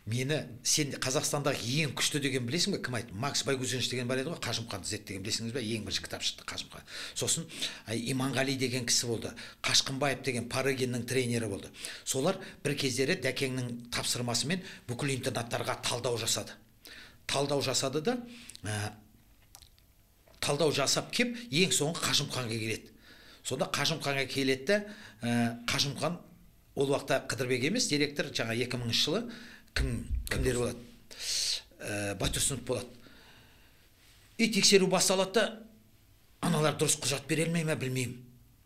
мені сен Қазақстандағы ең күшті деген білесің бе? Кім айтты? Макс Байгузинович деген бар еді ғой, Қажымқанды зерттеген білесіңіз бе? Ең бірінші кітап шықты Қажымқан. Сосын Иманғали деген кісі болды, Қашқынбаев деген Парыгиннің тренері болды. Солар бір кездері Дәкеңнің тапсырмасымен бүкіл интернаттарға талдау жасады. Талдау жасады да, талдау жасап кеп, ең соңғы Қажымқанға келеді. Сонда Қажымқанға келеді де, Қажымқан ол уақытта Қыдырбек емес, директор, жаңа 2000 жылы кімдер болады? Байтұрсынов болады. И тексеру басталады да, аналар дұрыс құжат бере алмай ма, білмеймін.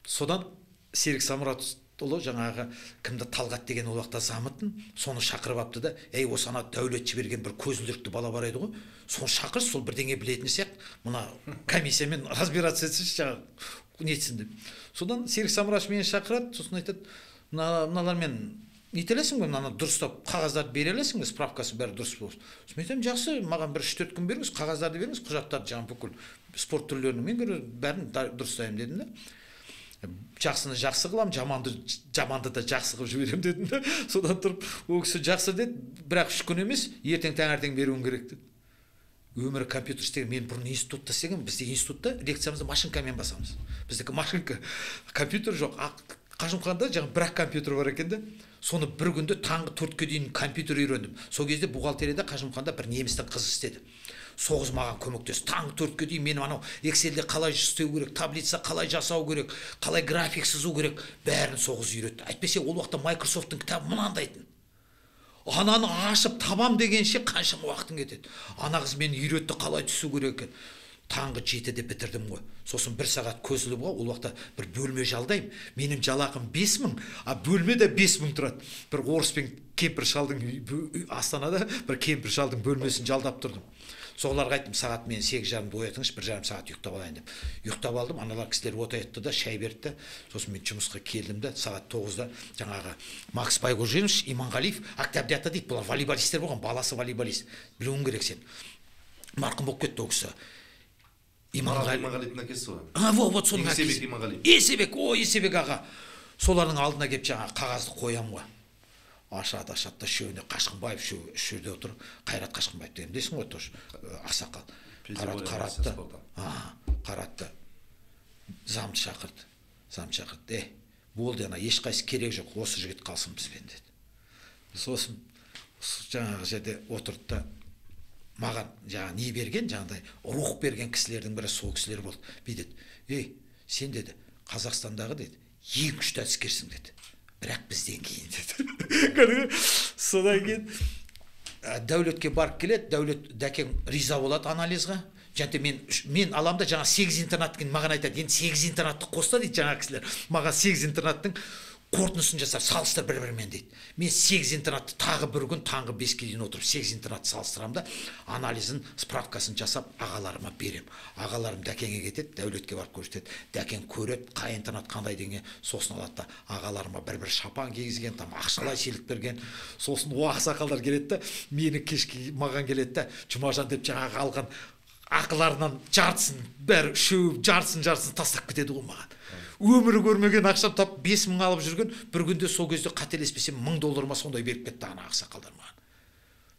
Содан Серік Самұратұлы жаңағы кімді Талғат деген ол уақытта замытын, соны шақырып апты да, ей, осы ана Дәулет жіберген бір көзілдірікті бала бар еді ғой, соны шақыр, сол бірдеңе білетін сияқты, мына комиссиямен разбираться етсінші, жаңағы нетсін деп. Содан Серік Самұратович мені шақырады, сосын айтады, мыналармен нете аласың ба, мынаны дұрыстап қағаздарды бере аласың ба, справкасы бәрі дұрыс болсын. Сосын мен айтамын, жақсы, маған бір 3-4 күн беріңіз, қағаздарды беріңіз, құжаттарды жаңағы бүкіл спорт түрлерінің мен бәрін дұрыстаймын дедім да. Жақсыны жақсы қылам, жаманды да жақсы қылып жіберем дедім да. Содан тұрып, ол кісі жақсы деді, бірақ 3 күн емес, ертең таңертең беруім керек деді. Өмірі компьютер істеген, мен бұрын институтта істегенмін, бізде институтта лекциямызды машинкамен басамыз. Біздікі машинка, компьютер жоқ. Қажымқанда жаңа бір-ақ компьютер бар екен де. Соны бір күнде таңғы 4-ке дейін компьютер үйрендім. Сол кезде бухгалтерияда Қажымқанда бір немістің қызы істеді. Сол қыз маған көмектесті. Таңғы 4-ке дейін мен анау Excelде қалай істеу керек, таблица қалай жасау керек, қалай график сызу керек, бәрін сол қыз үйретті. Әйтпесе ол уақытта Microsoft'тың кітабы мынандайтын. Ананы ашып табам дегенше қаншама уақытың кетеді. Ана қыз мені үйретті қалай түсу керек екен. Таңғы 7-де бітірдім ғой. Сосын бір сағат көзіліп ғой, ол уақытта бір бөлме жалдаймын. Менің жалақым 5000, а бөлме де 5000 тұрады. Бір орыс пен кемпір шалдың Астанада бір кемпір шалдың бөлмесін жалдап тұрдым. Соларға айттым, сағат мен 8:30-да оятыңызшы, 1,5 сағат ұйықтап алайын деп. Ұйықтап алдым, аналар кісілер ота етті да, шай берді. Сосын мен жұмысқа келдім де, сағат 9-да жаңағы Макс Байгожинович, Иманғалиев, Октябрята дейді, бұлар волейболисттер болған, баласы волейболист. Білуің керек сен. Марқұм болып кетті ол кісі. Иманғалиевтің әкесі ғой. А, вот соның әкесі. Есебек Иманғалиев. Есебек, о, Есебек аға. Солардың алдына келіп жаңағы қағазды қоям ғой. Ашады, ашады да, үшеуіне Қашқынбаев, үшеуі үш жерде отыр. Қайрат Қашқынбаев деген білесің ғой, тоже ақсақал. Қаратты, қаратты. Замды шақырды. Замды шақырды. Болды ана, ешқайсы керек жоқ, осы жігіт қалсын бізбен деді. Сосын жаңағы жерде отырды да, маған жаңа не берген, жаңағыдай рух берген кісілердің бірі сол кісілер болды. Бүй деді, ей, сен деді, Қазақстандағы деді, ең күшті әдіскерсің деді. Бірақ бізден кейін деді. Содан кейін Дәулетке барып келеді, Дәулет дәкең риза болады анализға. Және мен алам да жаңа 8 интернаттың маған айтады, енді 8 интернатты қоста дейді жаңа кісілер. Маған 8 интернаттың қорытындысын жасап салыстыр бір-бірімен дейді. Мен 8 интернатты тағы бір күн таңғы 5-ке дейін отырып 8 интернатты салыстырамын да, анализін, справкасын жасап ағаларыма берем. Ағаларым дәкеңе кетеді, Дәулетке барып көрсетеді. Дәкең көреді, қай интернат қандай дегенге, сосын алады да ағаларыма бір-бір шапан кигізген, там ақшалай сыйлық берген. Сосын о ақсақалдар келеді да, мені кешке маған келеді да, Жұмажан деп жаңағы алған ақыларынан жартысын, бәрі үшеуі жартысын тастап кетеді ғой маған. Өмірі көрмеген ақшам тап 5000 алып жүрген, бір күнде сол кезде қателеспесем $1000 ма сондай беріп кетті ана ақсақалдар маған.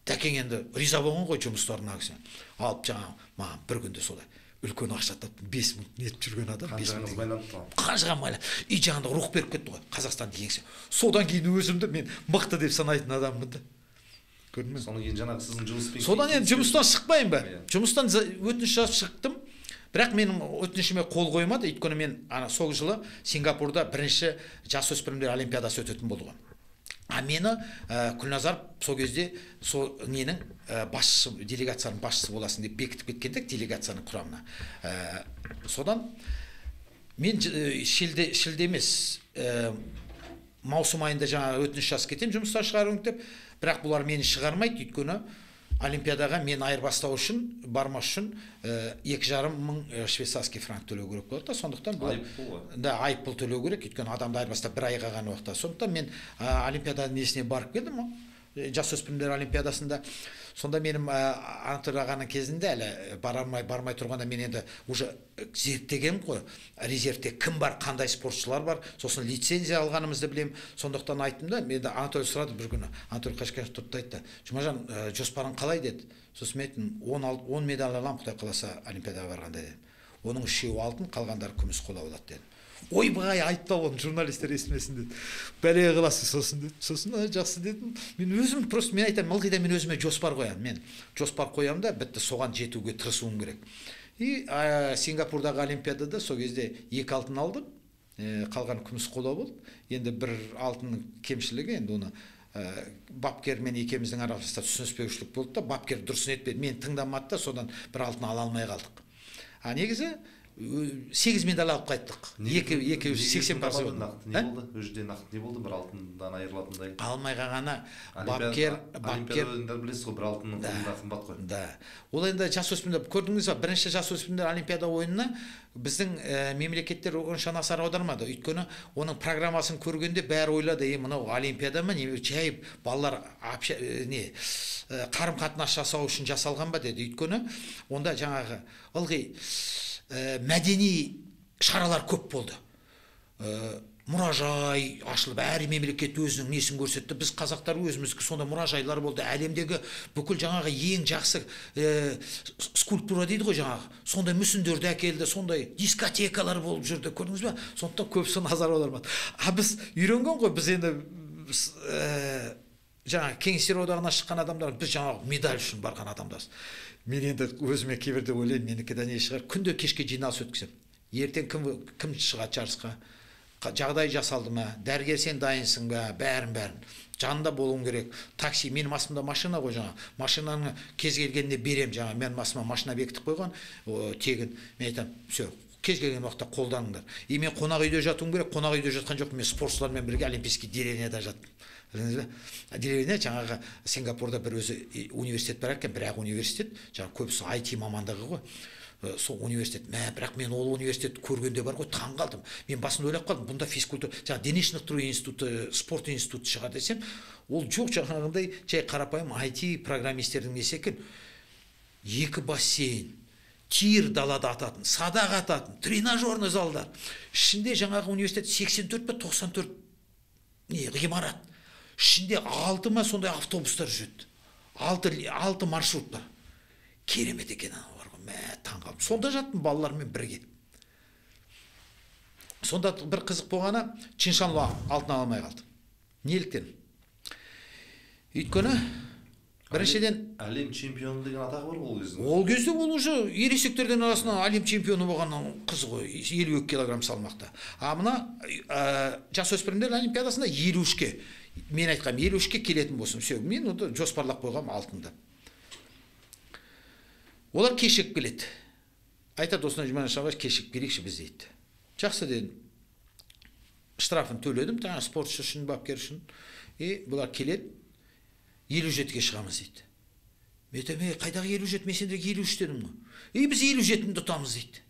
Дәкең енді риза болған ғой жұмыстарына кісі. Алып жаңа маған бір күнде солай үлкен ақша таптым, 5000 нетіп жүрген адам, 5000. Қанжығам байланды. И жаңағыдай рух беріп кетті ғой, Қазақстанды жеңсе. Содан кейін өзімді мен мықты деп санайтын адаммын да. Көрдің бе? Содан кейін жаңағы сіздің жұмыспен. Содан енді жұмыстан шықпайын ба? Жұмыстан өтініш жазып шықтым. Бірақ менің өтінішіме қол қоймады, өйткені мен ана сол жылы Сингапурда бірінші жасөспірімдер олимпиадасы өтетін болды ғой. А мені Күлназар сол кезде сол ненің басшысы, делегацияның басшысы боласың деп бекітіп кеткендік делегацияның құрамына. Содан мен шілде емес, маусым айында жаңа өтініш жазып кетемін жұмыстан шығаруың деп, бірақ бұлар мені шығармайды, өйткені олимпиадаға мен айырбастау үшін, бармас үшін 2,5 мың швейцарский франк төлеу керек болады да, сондықтан бұл да айыппұл төлеу керек, өйткені адамды айырбастап бір айға ғана уақытта. Сондықтан мен олимпиада несіне барып келдім, жасөспірімдер олимпиадасында. Сонда менің Анатолий ағаның кезінде әлі бармай тұрғанда мен енді уже зерттегенмін ғой, резервте кім бар, қандай спортшылар бар, сосын лицензия алғанымызды білемін. Сондықтан айттым да, мен Анатолий сұрады бір күні, Анатолий Қашқанов тұрды да айтты, Жұмажан, жоспарың қалай деді. Сосын мен айттым, 10 медаль аламын, Құдай қаласа олимпиадаға барғанда дедім. Оның 3-еуі алтын, қалғандары күміс қола болады дедім. Ойбай, айтпа оны, журналистер естімесін деді. Бәле қыласың сосын деді. Сосын жақсы дедім. Мен өзім просто мен айтамын, ылғи да мен өзіме жоспар қоямын. Мен жоспар қоямын да, бітті, соған жетуге тырысуым керек. И Сингапурдағы олимпиадада сол кезде 2 алтын алдым, қалған күміс қола болды. Енді бір алтынның кемшілігі, енді оны бапкермен екеуміздің арамызда түсініспеушілік болды да, бапкер дұрыс нетпеді, мені тыңдамады да, содан бір алтын ала алмай қалдық. А негізі 8 медаль алып қайттық. 2 80% болды. Не болды? Ол жерде нақты не болды? Бір алтындан айырылатындай. Алмай қалғаны бапкер олимпиада білесіз ғой, бір алтынның құны да қымбат қой. Да. Ол енді жасөспірімдер, көрдіңіз ба, бірінші жасөспірімдер олимпиада ойынына біздің мемлекеттер онша назар аудармады. Өйткені оның программасын көргенде бәрі ойлады, мынау олимпиада ма, не жай балалар не қарым-қатынас жасау үшін жасалған ба деді. Өйткені онда жаңағы ылғи мәдени шаралар көп болды. Мұражай ашылып, әр мемлекет өзінің несін көрсетті. Біз қазақтар өзіміздікі сонда мұражайлар болды. Әлемдегі бүкіл жаңағы ең жақсы скульптура дейді ғой жаңағы. Сондай мүсіндерді әкелді, сондай дискотекалар болып жүрді, көрдіңіз бе? Сондықтан көбісі назар аудармады. А біз үйренген ғой, біз енді жаңағы Кеңестер одағынан шыққан адамдар, біз жаңағы медаль үшін барған адамдармыз. Мен енді өзіме кейбірде ойлаймын, менікі де не шығар. Күнде кешке жиналыс өткіземін. Ертең кім шығады жарысқа? Жағдай жасалды ма, дәрігер сен дайынсың ба, бәрін. Жанында болуың керек. Такси, менің астымда машина ғой жаңа. Машинаны кез келгеніне берем жаңа. Менің астыма машина бекітіп қойған, тегін. Мен айтамын, все, кез келген уақытта қолданыңдар. И мен қонақ үйде жатуым керек, қонақ үйде жатқан жоқпын. Мен спортшылармен бірге Олимпийский деревняда жаттым. Білдіңіз бе? Деревня жаңағы Сингапурда бір өзі университет бар екен, бірақ университет, жаңа көбісі IT мамандығы ғой. Сол университет. Бірақ мен ол университетті көргенде бар ғой, таң қалдым. Мен басында ойлап қалдым, бұнда физкультура, жаңа дене шынықтыру институты, спорт институты шығар десем, ол жоқ, жаңағындай жай қарапайым IT программистердің несі екен. 2 бассейн, тир далада ататын, садақ ататын, тренажерный залдар. Ішінде жаңағы университет 84 пе 94 не ғимарат. Ішінде 6 ма сондай автобустар жүреді. 6 маршрут бар. Керемет екен анау бар ғой. Мә, таң қалдым. Сонда жаттым балалармен бірге. Сонда бір қызық болғаны, Чиншанло алтын ала алмай қалды. Неліктен? Өйткені біріншіден әлем чемпионы деген атағы бар ол кезде. Ол кезде ол уже ересектердің арасынан әлем чемпионы болған қыз ғой, 52 килограмм салмақта. А мына жасөспірімдер олимпиадасында 53-ке, мен айтқам 53-ке келетін болсын. Все, мен оны жоспарлап қойғам алтынды. Олар кешігіп келеді. Айтады, осындай Жұман Шабаш кешігіп келейікші біз дейді. Жақсы дедім. Штрафын төледім, жаңа спортшы үшін, бапкер үшін. И бұлар келеді, 57-ге шығамыз дейді. Мен айтамын, қайдағы 57, мен сендерге 53 дедім ғой. И біз 57-ні ұтамыз дейді.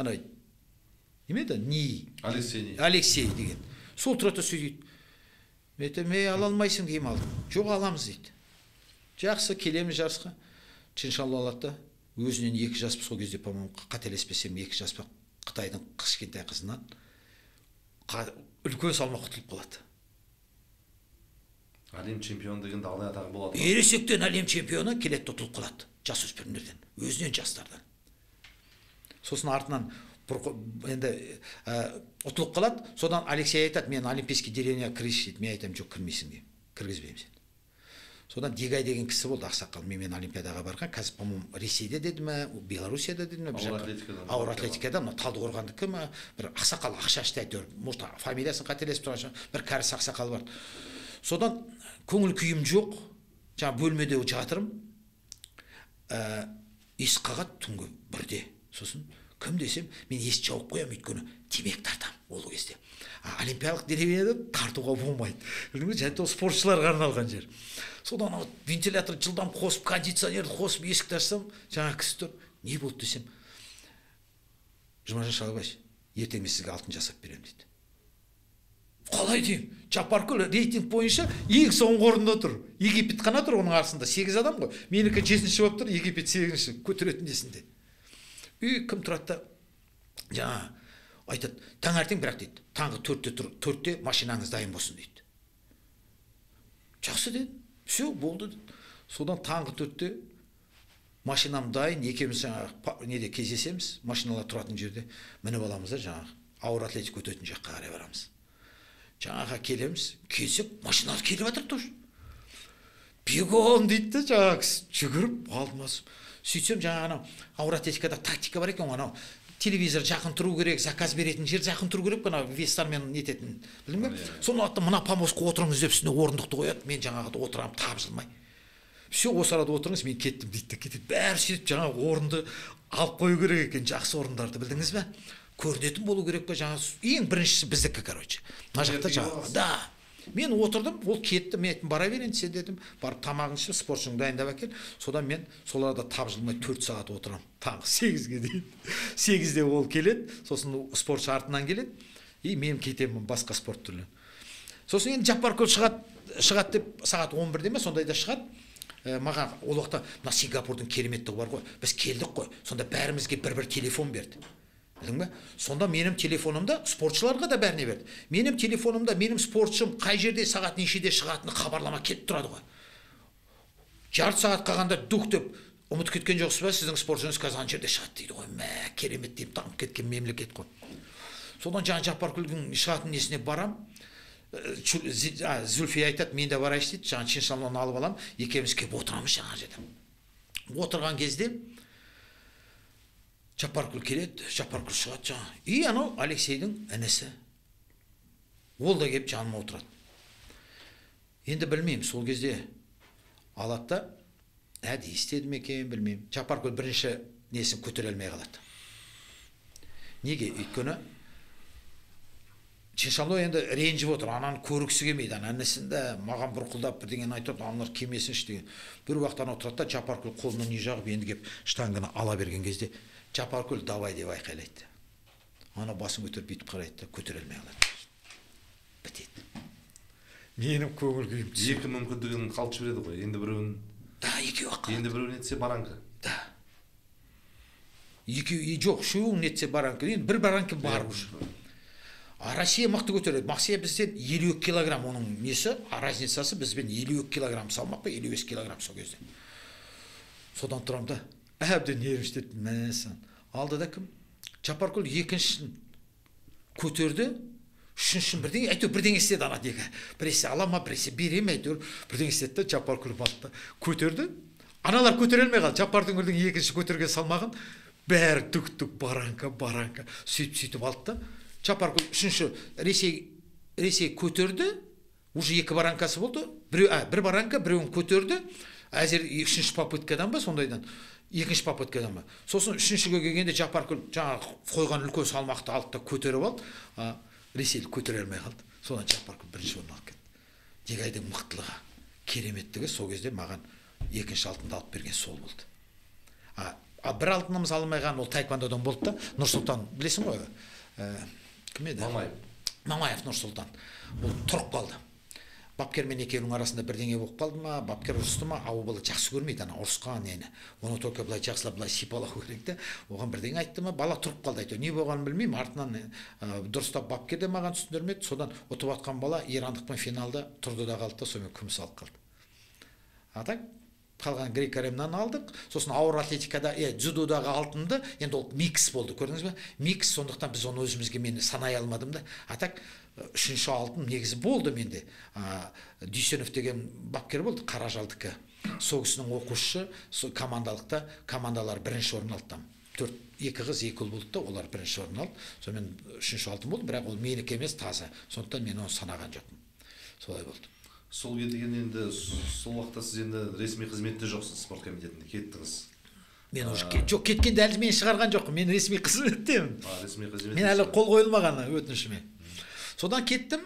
Ана, неме еді? Ни. Алексей. Алексей деген. Сол тұрады сөйлейді. Мен айтамын, ала алмайсың деймін алдым. Жоқ, аламыз дейді. Жақсы, келеміз жарысқа. Чиншанло алады да, өзінен 2 жас, сол кезде, по-моему, қателеспесем, 2 жас па, Қытайдың кішкентай қызынан үлкен салмақ ұтылып қалады. Әлем чемпионы деген далай атағы болады. Ересектен әлем чемпионы келеді, ұтылып қалады жасөспірімдерден, өзінен жастардан. Сосын артынан енді ұтылып қалады. Содан Алексей айтады, мен олимпийский деревняға кіргізші дейді. Мен айтамын, жоқ, кірмейсің деймін, кіргізбеймін сені. Содан Дигай деген кісі болды, ақсақал, менімен олимпиадаға барған, қазір, по-моему, Ресейде деді ме, Белоруссияда деді ме, ауыр атлетикадан, мына Талдықорғандікі ме, бір ақсақал ақша ішті әйтеуір, может, фамилиясын қателесіп тұрған шығар, бір кәріс ақсақал бар. Содан көңіл күйім жоқ, жаңа бөлмеде жатырмын, есік қағады түнгі 1-де. Сосын кім десем, мен есік жауып қоямын, өйткені темекі тартамын ол кезде. Олимпиялық деревняда тартуға болмайды. Білдіңіз бе, және ол спортшыларға арналған жер. Содан вентиляторды жылдам қосып, кондиционерді қосып, есікті ашсам, жаңа кісі тұр. Не болды десем, Жұмажан Шалабаевич, ертең мен сізге алтын жасап беремін дейді. Қалай деймін? Жапаркүл рейтинг бойынша ең соңғы орында тұр. Египет қана тұр, оның арасында 8 адам ғой. Менікі 7-ші болып тұр, Египет 8-ші көтеретін несінде. Үй кім тұрады да, жаңа айтады, таңертең бірақ дейді, таңғы 4-те тұр, 4-те машинаңыз дайын болсын дейді. Жақсы дедім, все болды деді. Содан таңғы 4-те машинам дайын, екеуміз жаңағы неде кездесеміз, машиналар тұратын жерде мініп аламыз да, жаңағы ауыр атлетика өтетін жаққа қарай барамыз. Жаңаға келеміз, келсек машиналар келіп жатыр тоже. Бегом дейді де, жаңағы кісі жүгіріп алдыма. Сөйтсем жаңағы анау ауыр атлетикада тактика бар екен ғой, анау телевизор жақын тұру керек, заказ беретін жер жақын тұру керек, анау вестармен нететін, білдің бе? Соны алады да, мына помостқа отырыңыз деп үстіне орындықты қояды, мен жаңағыда отырамын, тапжылмай. Все, осы арада отырыңыз, мен кеттім дейді де кетеді. Бәрі сөйтіп жаңағы орынды алып қою керек екен, жақсы орындарды, білдіңіз бе? Көрінетін болу керек пе, жаңа ең біріншісі біздікі, короче. Мына жақта жаңағы, да. Мен отырдым, ол кетті, мен айттым, бара бер енді сен дедім, барып тамағыңды ішіп, спортшыңды дайындап әкел. Содан мен сол арада тапжылмай 4 сағат отырамын, таңғы 8-ге дейін. 8-де ол келеді, сосын спортшы артынан келеді, и мен кетемін басқа спорт түрлеріне. Сосын енді Жапаркөл шығады деп сағат 11-де ме, сондайда шығады. Маған ол уақытта мына Сингапурдың кереметтігі бар ғой, біз келдік қой, сонда бәрімізге бір-бір телефон берді. Білдің бе? Сонда менің телефонымда спортшыларға да бәріне берді. Менің телефонымда менің спортшым қай жерде сағат нешеде шығатыны хабарлама келіп тұрады ғой. Жарты сағат қалғанда дух деп ұмытып кеткен жоқсыз ба, сіздің спортшыңыз қазір ана жерде шығады дейді ғой. Мә, керемет деп дамып кеткен мемлекет қой. Содан жаңа Жапаркүлдің шығатын несіне барам. Зүлфия айтады, мен де барайыншы дейді. Жаңа Чиншанлоны алып алам, екеуміз келіп отырамыз жаңа жерде. Отырған кезде Жапаркүл келеді, Жапаркүл шығады жаңа. И анау Алексейдің інісі. Ол да келіп жаныма отырады. Енді білмеймін, сол кезде алады да, әдейі істеді ме екен, білмеймін. Жапаркүл бірінші несін көтере алмай қалады. Неге? Өйткені Чиншанло енді ренжіп отыр, ананы көргісі келмейді, ана інісін де маған бұрқылдап бірдеңені айтып, аналар келмесінші деген. Бір уақытта анау тұрады да, Жапаркүл қолына не жағып, енді келіп штанганы ала берген кезде Жапаркүл давай деп айқайлайды. Ана басын көтеріп бүйтіп қарайды да, көтере алмай қалады. Бітеді. Менің көңіл күйім түседі. Екі мүмкіндігін қалт жібереді ғой. Енді біреуін. Да, екеуі ақ қалады. Енді біреуін нетсе баранка. Да. Екеуі жоқ, үшеуін нетсе баранка. Енді бір баранка бар уже. А Россия мықты көтереді. Россия бізден 52 килограмм, оның несі, а разницасы бізбен 52 килограмм салмақ па, 55 килограмм сол кезде. Содан тұрамын да, әбден нервіштеп, мәссаған. Алды да кім? Жапаркүл екіншісін көтерді, үшіншісін бірдеңе, әйтеуір бірдеңе істеді ана деге. Біресе ала ма, біресе бере ме, әйтеуір бірдеңе істеді да, Жапаркүл алды да көтерді. Аналар көтере алмай қалды. Жапардың күлдің екінші көтерген салмағын бәрі түк-түк баранка, баранка сөйтіп-сөйтіп алды да. Жапаркүл үшінші Ресей көтерді, уже екі баранкасы болды. Бір баранка, біреуін көтерді. Әзір үшінші попыткадан ба, сондайдан, екінші попыткадан ба. Сосын үшіншіге келгенде Жапаркүл жаңағы қойған үлкен салмақты алды да көтеріп алды. Ресейлік көтере алмай қалды. Содан Жапаркүл бірінші орын алып кетті. Дегайдың мықтылығы, кереметтігі сол кезде маған екінші алтынды алып берген сол болды. А бір алтынымыз алмайған ол таэквондодан болды да. Нұрсұлтан білесің ғой? Кім еді? Мамаев. Мамаев Нұрсұлтан. Ол тұрып қалды. Бапкермен екеуінің арасында бірдеңе болып қалды ма, бапкер ұрысты ма, а ол бала жақсы көрмейді ана ұрысқан нені. Оны только былай жақсылап былай сипалау керек те. Оған бірдеңе айтты ма, бала тұрып қалды әйтеуір. Не болғанын білмеймін, артынан дұрыстап бапкер де маған түсіндірмеді. Содан ұтып атқан бала ирандықпен финалда тұрды да қалды да, сонымен күміс алып қалды. А так қалған грек-римнан алдық. Сосын ауыр атлетикада, дзюдодағы алтынды, енді ол микс болды, көрдіңіз бе? Микс, сондықтан біз оны өзімізге мен санай алмадым да. А так үшінші алтын негізі болды менде. Дүйсенов деген бапкер болды, Қаражалдікі. Сол кісінің оқушысы, сол командалықта командалар бірінші орын алды там. 4, 2 қыз, 2 ұл болды да, олар бірінші орын алды. Сонымен үшінші алтын болды, бірақ ол менікі емес, таза. Сондықтан мен оны санаған жоқпын. Солай болды. Сол кеткен енді, сол уақытта сіз енді ресми қызметте жоқсыз, спорт комитетінде кеттіңіз. Мен уже жоқ, кеткенде әлі мен шығарған жоқпын, мен ресми қызметтемін. Ресми қызметте. Мен әлі қол қойылмаған өтінішіме. Содан кеттім,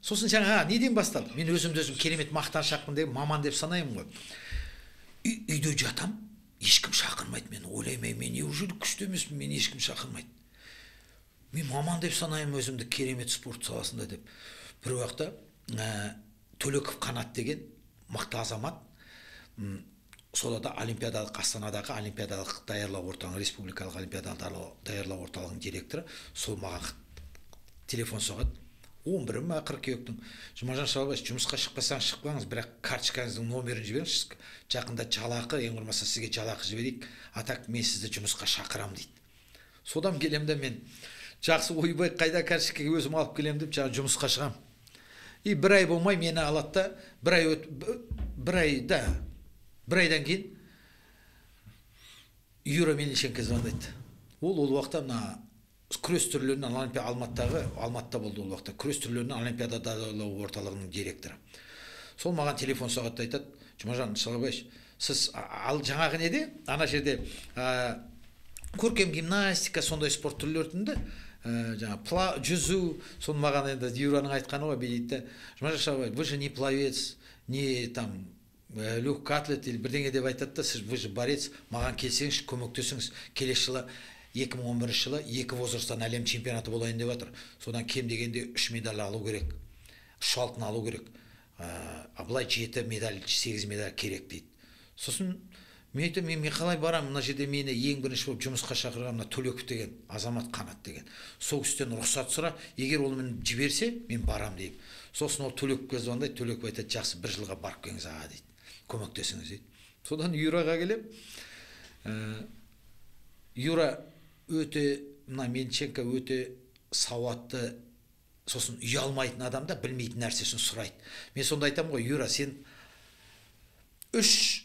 сосын жаңа неден басталды? Мен өзімді өзім керемет мақтаншақпын деп, маман деп санаймын ғой. Үйде жатам, ешкім шақырмайды мені. Ойлаймын, мен неужели күшті емеспін, мені ешкім шақырмайды. Мен маман деп санаймын өзімді керемет спорт саласында деп. Бір уақытта Төлеков Қанат деген мықты азамат, солада олимпиадалық Астанадағы олимпиадалық даярлау орталығының, республикалық олимпиадалық даярлау орталығының директоры, сол маған телефон соғады. 11 ма қыркүйектің. Жұмажан Шалбаевич, жұмысқа шықпасаң шықпаңыз, бірақ карточкаңыздың номерін жіберіңізші. Жақында жалақы, ең болмаса сізге жалақы жіберейік, а так мен сізді жұмысқа шақырам дейді. Содан келем де мен, жақсы, ойбай, қайда карточкаға өзім алып келем деп жаңа жұмысқа шығам. И бір ай болмай мені алады да, бір айдан кейін Юра Мельниченко звондайды. Ол уақытта мына күрес түрлерінен Олимпия Алматыда болды ол уақытта. Күрес түрлерінен Олимпиада даярлау орталығының директоры. Сол маған телефон соғады да айтады, Жұмажан Шалғабаевич, сіз ал жаңағы неде? Ана жерде көркем гимнастика, сондай спорт түрлерінде, жаңа жүзу, соны маған енді Юраның айтқаны ғой, дейді, Жұмажан Шалғабаевич, вы же не пловец, не там легкий атлет или бірдеңе деп айтады да, сіз вы же борец, маған келсеңізші, көмектесіңіз. Келесі жылы 2011 жылы екі возрасттан әлем чемпионаты болайын деп жатыр. Содан кем дегенде 3 медаль алу керек, 3 алтын алу керек. А былай 7 медаль, 8 медаль керек дейді. Сосын мен айтамын, мен қалай барамын, мына жерде мені ең бірінші болып жұмысқа шақырған мына Төлеков деген азамат, Қанат деген. Сол кісіден рұқсат сұра, егер ол мені жіберсе, мен барам деймін. Сосын ол Төлековке звондайды, Төлеков айтады, жақсы, бір жылға барып келіңіз аға дейді, көмектесіңіз дейді. Содан Юраға келем. Юра өте, мына Мельниченко өте сауатты, сосын ұялмайтын адам да, білмейтін нәрсесін сұрайды. Мен сонда айтамын ғой, Юра, сен 3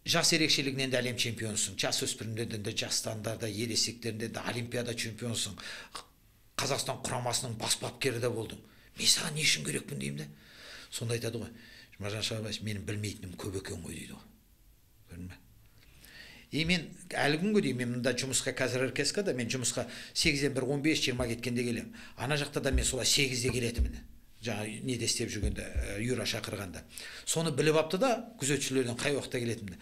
жас ерекшелігінен де әлем чемпионысың, жас өспірімдерден де, жастандарда, ересектерден де олимпиада чемпионысың, Қазақстан құрамасының бас бапкері де болдың. Мен саған не үшін керекпін деймін де. Сонда айтады ғой, Жұмажан Шағабаевич, менің білмейтінім көп екен ғой дейді ғой. Көрдің бе? И мен әлі күнге дейін мен мында жұмысқа қазір РКСК-да мен жұмысқа 8-ден 1, 15, 20 кеткенде келемін. Ана жақта да мен солай 8-де келетінмін. Жаңа неде істеп жүргенде, Юра шақырғанда. Соны біліп апты да күзетшілерден қай уақытта келетінімді.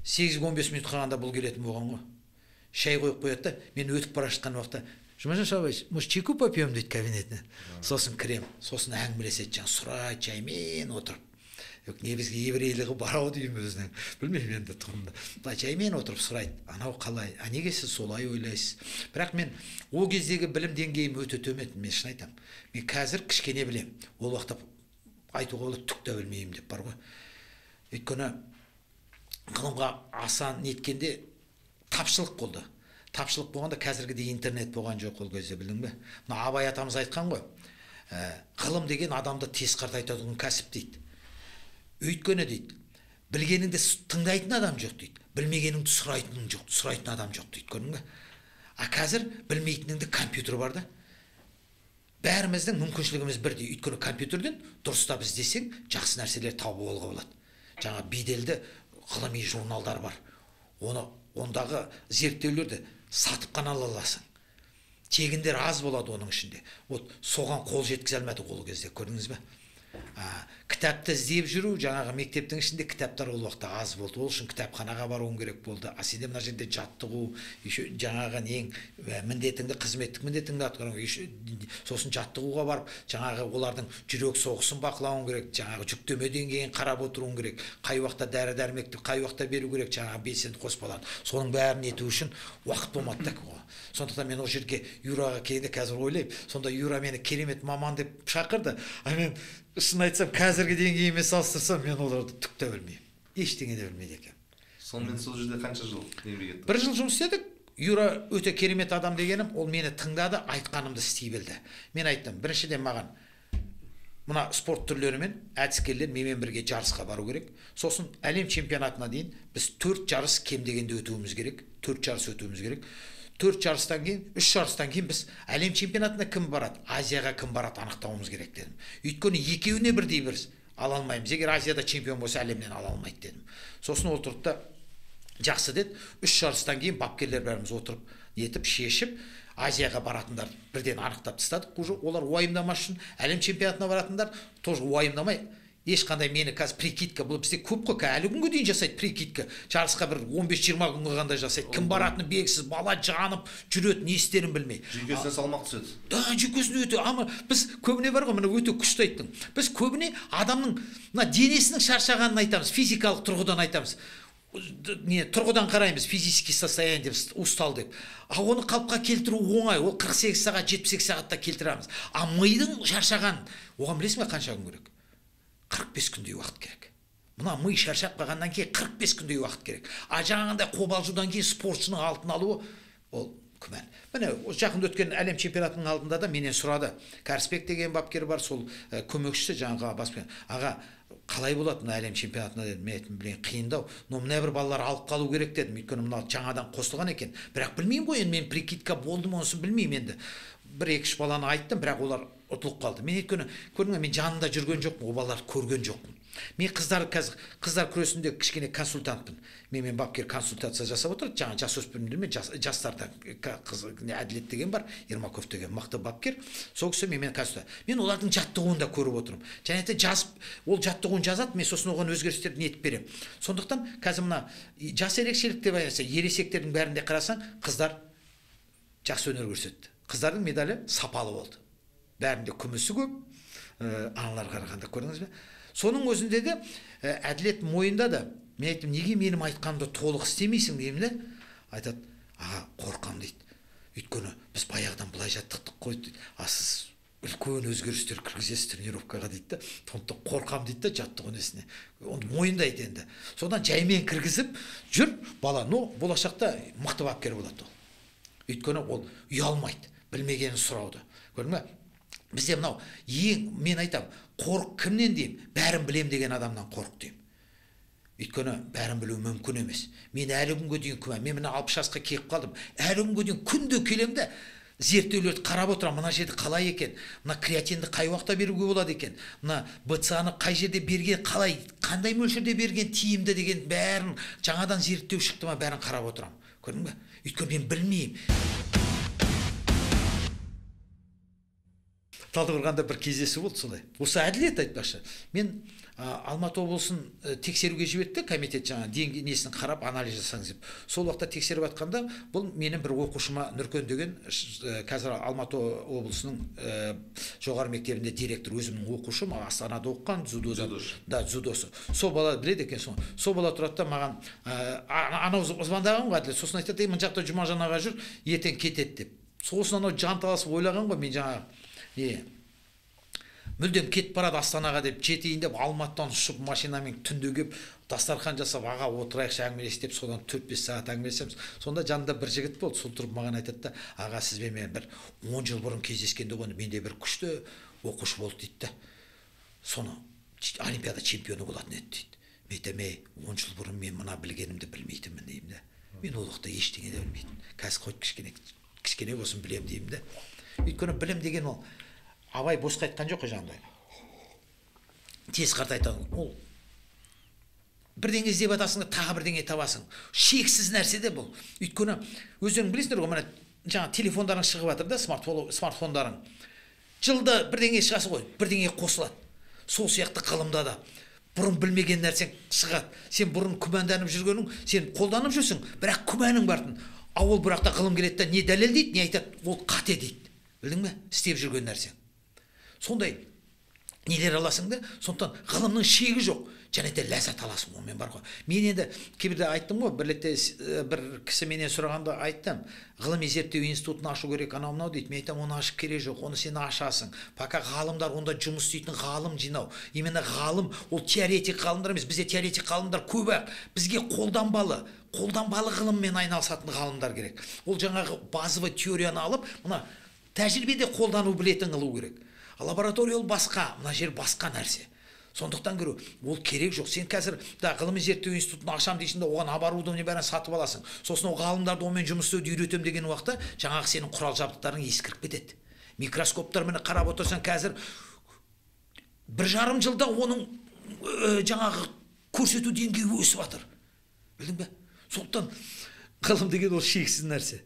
8-15 минут қалғанда бұл келетін болған ғой. Шай қойып қояды да, мен өтіп бара жатқан уақытта, Жұмажан Шағабаевич, может, чайку попьем дейді кабинетіне. Сосын кірем, сосын әңгімелеседі, жаңа сұрайды, жаймен отырып. Не бізге еврейлігі бар ау деймін өзінің. Білмеймін енді тұқымды. Былай жаймен отырып сұрайды, анау қалай, а неге сіз солай ойлайсыз? Бірақ мен ол кездегі білім деңгейім өте төмен, мен шын айтамын. Мен қазір кішкене білем. Ол уақытта айтуға болады, түк те білмеймін деп бар ғой. Өйткені ғылымға аса неткенде тапшылық болды. Тапшылық болғанда қазіргідей интернет болған жоқ ол кезде, білдің бе? Мына Абай атамыз айтқан ғой, ғылым деген адамды тез қартайтатын кәсіп дейді. Өйткені дейді, білгеніңді тыңдайтын адам жоқ дейді, білмегеніңді сұрайтының жоқ, сұрайтын адам жоқ дейді, көрдің бе? А қазір білмейтініңді компьютер бар да. Бәріміздің мүмкіншілігіміз бірдей. Өйткені компьютерден дұрыстап іздесең, жақсы нәрселер тауып алуға болады. Жаңа беделді ғылыми журналдар бар. Оны, ондағы зерттеулерді сатып қана ала аласың. Тегіндер аз болады оның ішінде. Вот соған қол жеткізе алмадық ол кезде, көрдіңіз бе? Кітапты іздеп жүру, жаңағы мектептің ішінде кітаптар ол уақытта аз болды. Ол үшін кітапханаға баруың керек болды. А сенде мына жерде жаттығу, еще жаңағы нең міндетіңді, қызметтік міндетіңді атқаруың, еще сосын жаттығуға барып, жаңағы олардың жүрек соғысын бақылауың керек, жаңағы жүктеме деңгейін қарап отыруың керек, қай уақытта дәрі-дәрмекті қай уақытта беру керек, жаңағы белсенді қоспаларды. Соның бәрін ету үшін уақыт болмады да. Сондықтан мен ол жерге Юраға келгенде қазір ойлаймын, сонда Юра мені керемет маман деп шақырды. А мен шын айтсам, қазіргі деңгейіме салыстырсам, мен оларды түк те білмеймін. Ештеңе де білмейді екен. Сонымен сол жерде қанша жыл еңбек еттің? Бір жыл жұмыс істедік. Юра өте керемет адам дегенім, ол мені тыңдады, айтқанымды істей білді. Мен айттым, біріншіден маған мына спорт түрлерімен әдіскерлер менімен бірге жарысқа бару керек. Сосын әлем чемпионатына дейін біз 4 жарыс кем дегенде өтуіміз керек. 4 жарыс өтуіміз керек. 4 жарыстан кейін, 3 жарыстан кейін біз әлем чемпионатына кім барады, Азияға кім барады анықтауымыз керек дедім. Өйткені екеуіне бірдей бір ала алмаймыз. Егер Азияда чемпион болса, әлемнен ала алмайды дедім. Сосын отырды да жақсы деді. 3 жарыстан кейін бапкерлер бәріміз отырып, нетіп, шешіп, Азияға баратындар бірден анықтап тастадық. Уже олар уайымдамас үшін, әлем чемпионатына баратындар тоже уайымдамай. Ешқандай мені қазір прикидка, бұл бізде көп қой, әлі күнге дейін жасайды прикидка. Жарысқа бір 15-20 күнге қандай жасайды. Кім баратыны белгісіз, бала жанып жүреді, не істерін білмей. Жүйкесіне салмақ түседі. Да, жүйкесіне өте. Ама біз көбіне бар ғой, міне өте күшті айттың. Біз көбіне адамның мына денесінің шаршағанын айтамыз, физикалық тұрғыдан айтамыз. Не, тұрғыдан қараймыз, физический состояние деп, устал деп. А оны қалыпқа келтіру оңай, ол 48 сағат, 72 сағатта келтіреміз. А мидың шаршаған, оған білесің бе қанша күн керек? 45 күндей уақыт керек. Мына ми шаршап қалғаннан кейін 45 күндей уақыт керек. А жаңағындай қобалжудан кейін спортшының алтын алуы ол күмән. Міне жақында өткен әлем чемпионатының алдында да менен сұрады. Кәрісбек деген бапкер бар, сол көмекшісі жаңағы баспен. Аға, қалай болады мына әлем чемпионатына дедім. Мен айттым, білейін, қиындау. Но мына бір балалар алып қалу керек дедім. Өйткені мына жаңадан қосылған екен. Бірақ білмеймін ғой енді, мен прикидка болды ма, онысын білмеймін енді. Бір екі-үш баланы айттым, бірақ олар ұтылып қалды. Мен өйткені, көрдің бе, мен жанында жүрген жоқпын, ол балаларды көрген жоқпын. Мен қыздар қазір қыздар күресінде кішкене консультантпын. Менімен бапкер консультация жасап отырады. Жаңа жасөспірімдермен жастарда қыз Әділет деген бар, Ермаков деген мықты бапкер. Сол кісі менімен консультация. Мен олардың жаттығуын да көріп отырмын. Және де жазып, ол жаттығуын жазады, мен сосын оған өзгерістерді нетіп беремін. Сондықтан қазір мына жас ерекшелікте байланысты ересектердің бәрінде қарасаң, қыздар жақсы өнер көрсетті. Қыздардың медалі сапалы болды. Бәрінде күмісі көп, аналарға қарағанда, көрдіңіз бе? Соның өзінде де Әділет мойындады. Мен айттым, неге менің айтқанымды толық істемейсің деймін де. Айтады, аға, қорқам дейді. Өйткені біз баяғыдан былай жаттықтық қой дейді. А сіз үлкен өзгерістер кіргізесіз тренировкаға дейді де. Сондықтан қорқам дейді де жаттығу несіне. Оны мойындайды енді. Содан жаймен кіргізіп жүр бала. Но болашақта мықты бапкер болады ол. Өйткені ол ұялмайды, білмегенін сұрауды. Көрдің бе? Бізде мынау ең, мен айтам, қорық кімнен деймін, бәрін білем деген адамнан қорық деймін. Өйткені бәрін білу мүмкін емес. Мен әлі күнге дейін күмән, мен мына 60 жасқа келіп қалдым. Әлі күнге дейін күнде келем де, Зерттеулерді қарап отырамын, мына жерде қалай екен, мына креатинді қай уақытта беруге болады екен, мына БЦА-ны қай жерде берген, қалай, қандай мөлшерде берген тиімді деген бәрін жаңадан зерттеу шықты ма, бәрін қарап отырамын. Көрдің бе? Өйткені мен білмеймін. Талдықорғанда бір кездесу болды солай. Осы Әділет айтпақшы. Мен Алматы облысын тексеруге жіберді комитет, жаңа деңгей несін қарап анализ жасаңыз деп. Сол уақытта тексеріп жатқанда бұл менің бір оқушыма Нүркен деген, қазір Алматы облысының жоғары мектебінде директор, өзімнің оқушым, Астанада оқыған, дзюдода, да, дзюдосы. Сол бала біледі екен соны. Сол бала тұрады да маған анау звондаған ғой Әділет. Сосын айтады, мына жақта Жұмажан аға жүр, ертең кетеді деп. Сосын анау жанталасып ойлаған ғой, мен жаңағы не мүлдем кетіп барады Астанаға деп, жетейін деп Алматыдан ұшып машинамен түнде келіп дастархан жасап, аға отырайықшы әңгімелес деп, содан 4-5 сағат әңгімелесеміз. Сонда жанында бір жігіт болды, сол тұрып маған айтады да, аға сізбен мен бір 10 жыл бұрын кездескенде ғой, менде бір күшті оқушы болды дейді да, соны олимпиада чемпионы болатын еді дейді. Мен айтамын, ей, 10 жыл бұрын мен мына білгенімді білмейтінмін деймін да. Мен ол уақытта ештеңе де білмейтінмін. Қазір қойып кішкене болсын білемін деймін да. Өйткені білім деген ол Абай босқа айтқан жоқ қой жаңағыдай. Тез қартайтын. Ол бірдеңе іздеп атасың да тағы бірдеңе табасың. Шексіз нәрсе де бұл. Өйткені өздерің білесіңдер ғой, мына жаңа телефондарың шығып жатыр да, смартфондарың. Жылда бірдеңе шығасың ғой, бірдеңе қосылады. Сол сияқты ғылымда да бұрын білмеген нәрсең шығады. Сен бұрын күмәнданып жүргенің, сен қолданып жүрсің, бірақ күмәнің бар-тын. А ол бірақ та ғылым келеді да не дәлелдейді, не айтады, ол қате дейді. Білдің бе? Істеп жүрген нәрсең. Сондай нелер аласың да, сондықтан ғылымның шегі жоқ, және де ләззат аласың онымен бар ғой. Мен енді кейбірде айттым ғой, бір ретте бір кісі менен сұрағанда айттым, ғылыми зерттеу институтын ашу керек, анау мынау дейді. Мен айтамын, оны ашып керек жоқ, оны сен ашасың. Пока ғалымдар онда жұмыс істейтін ғалым жинау. Именно ғалым, ол теоретик ғалымдар емес, бізде теоретик ғалымдар көп-ақ. Бізге қолданбалы ғылыммен айналысатын ғалымдар керек. Ол жаңағы базовый теорияны алып, мына тәжірибеде қолдану білетін қылу керек. Лаборатория ол басқа, мына жер басқа нәрсе. Сондықтан көру, ол керек жоқ. Сен қазір да ғылыми зерттеу институтын ашам дейсің де, оған оборудование бәрін сатып аласың. Сосын ол ғалымдарды онымен жұмыс істеуді үйретемін деген уақытта жаңағы сенің құрал жабдықтарың ескіріп кетеді. Микроскоптар міне қарап отырсаң қазір 1,5 жылда оның жаңағы көрсету деңгейі өсіп жатыр. Білдің бе? Сондықтан ғылым деген ол шексіз нәрсе.